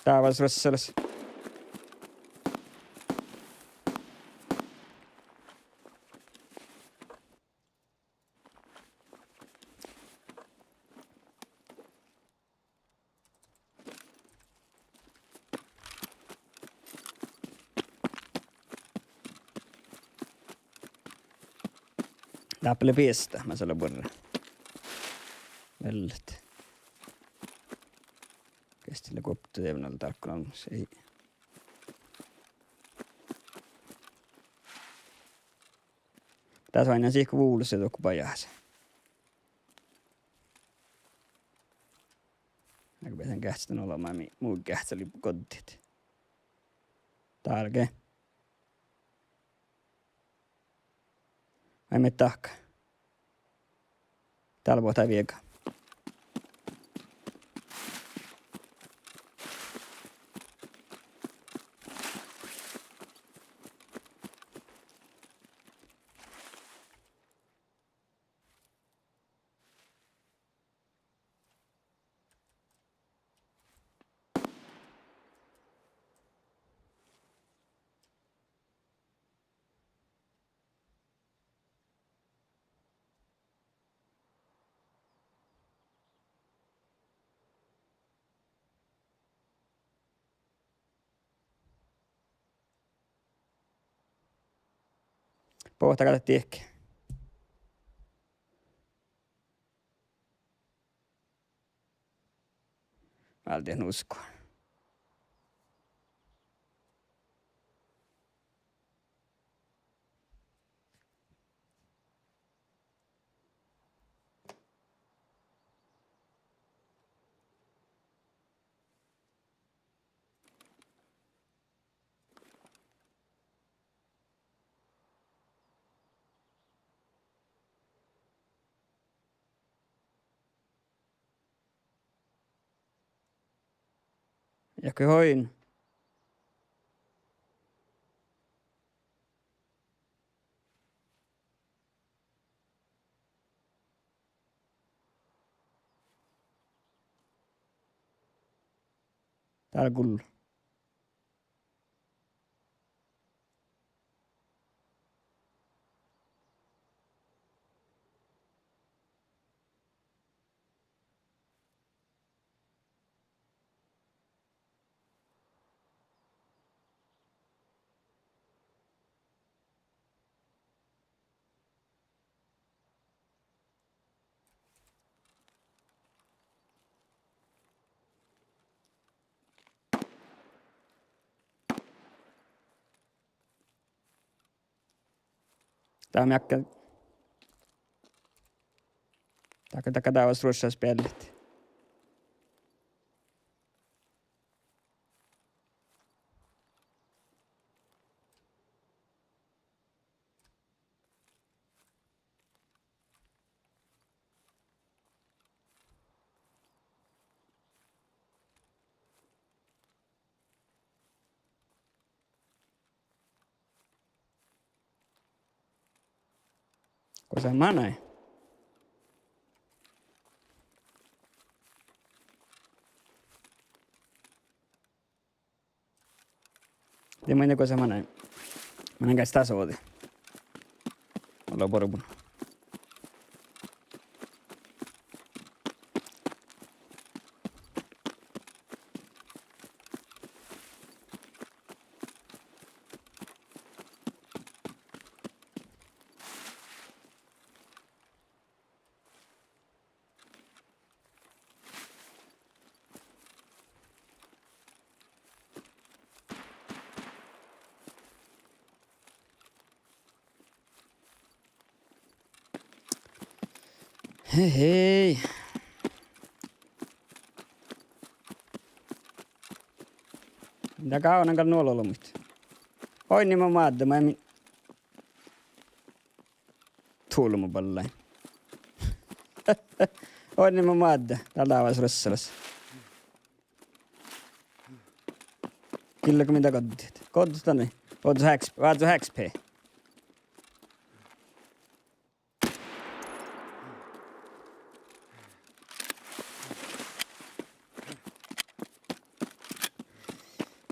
Dávás rassalas. Dáppe lea beasta, mas lea buorre. Vellet. Geassege lea guopte dievve nalde dálkkan olmmoš, ii. Dás oainnán sihke vulos ja dohko bajás. Nugo beasan geahččat dan olbmá mii mu geahččalii goddit. Dálge. Vai mii dahká? Dál bohtá viega. Bohte gal dat dihte. Váldit nusko. Ja go oidno. Dál gullá. Dá mii ákka, dá, dá, dávas ruoššas beallit. Gosa manai? De main gosa manai. Manai gal stasa ođđi. Ollu borbun. Hei, hei. Dá gávdnan gal nu olbmuid. Oidne mo máddá, ma min tulmu ballain. Oidne mo máddá, dál dávas ruossalas. Gilla go min dá goddit. Goddit dan. Ođđa X P, ođđa X P.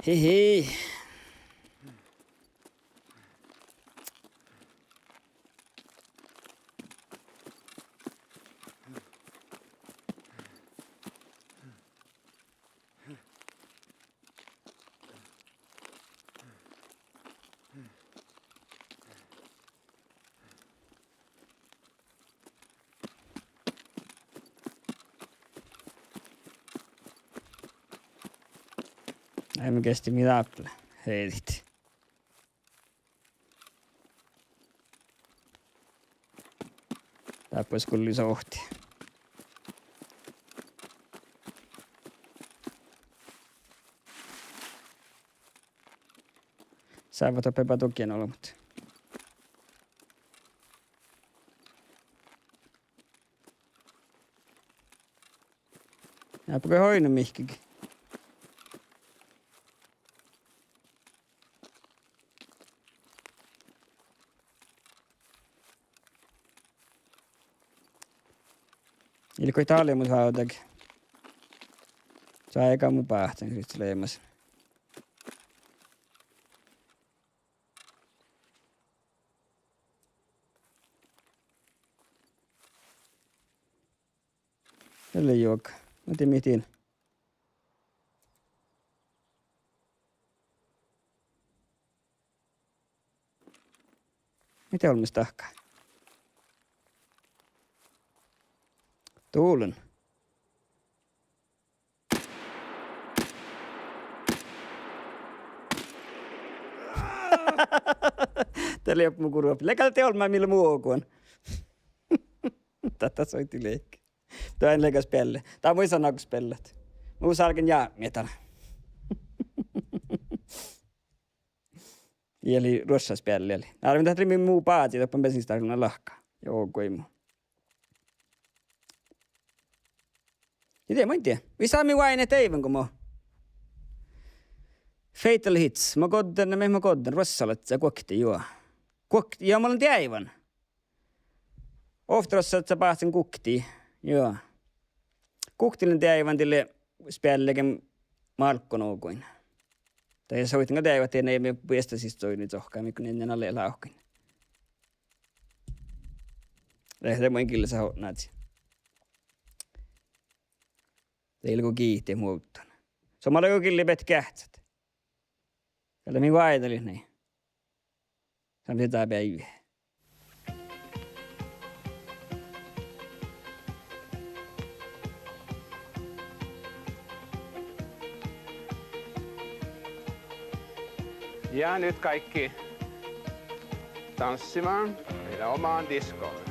Hei, hei. Ai, mii geastit mii dáppe heidet. Dáppe skuvlii sohti. Sáva doppe ba duogge olbmot. Dáppe go oidno mihkkege. Ii leat go dalle mu sávdage. Sáiga mu báhcen sihte leamasin. Dalle juoga. Mo dii mihkkege. Mii de olmmoš dahká? Duollen. Dat lei mu gurua. Lea gal de olmmái mii lea mu oažžun. Dat, dat soiti lehkii. Dain lea gal speallet. Dat mun ii sáhte nalgga speallet. Mun sáhtten jápmit dan. Ii leat ruoššas bealli. Árben dat lei mii mu bázi doppe bensiinstálkana lahka. Juo, goit mu. Ii dieđe, mun in dieđe. Vel sáhtán mii oaidnit deaivvan go mo Fatal Hits, mo goddán, na mii mo goddán, ruossalaččas guokte, juo. Guokte, juo, mo lean deaivvan. Ovtta ruossalaččas báhcen guokte, juo. Guokte lean deaivvan dille speallegem málkon oažžun. Dahje soittán go deaivvat, dien ii mii biestá sis doainna čohkkámin go nin ale lávkin. Dahje de mun gilles otná. Dieid go giitit muđui. Somá lea go gillit beatit geahččat. Gal dat mii oaidnalit nai. Sáhtán beaivvi. Ja nyt kaikki tanssimaan meidän omaan diskoon.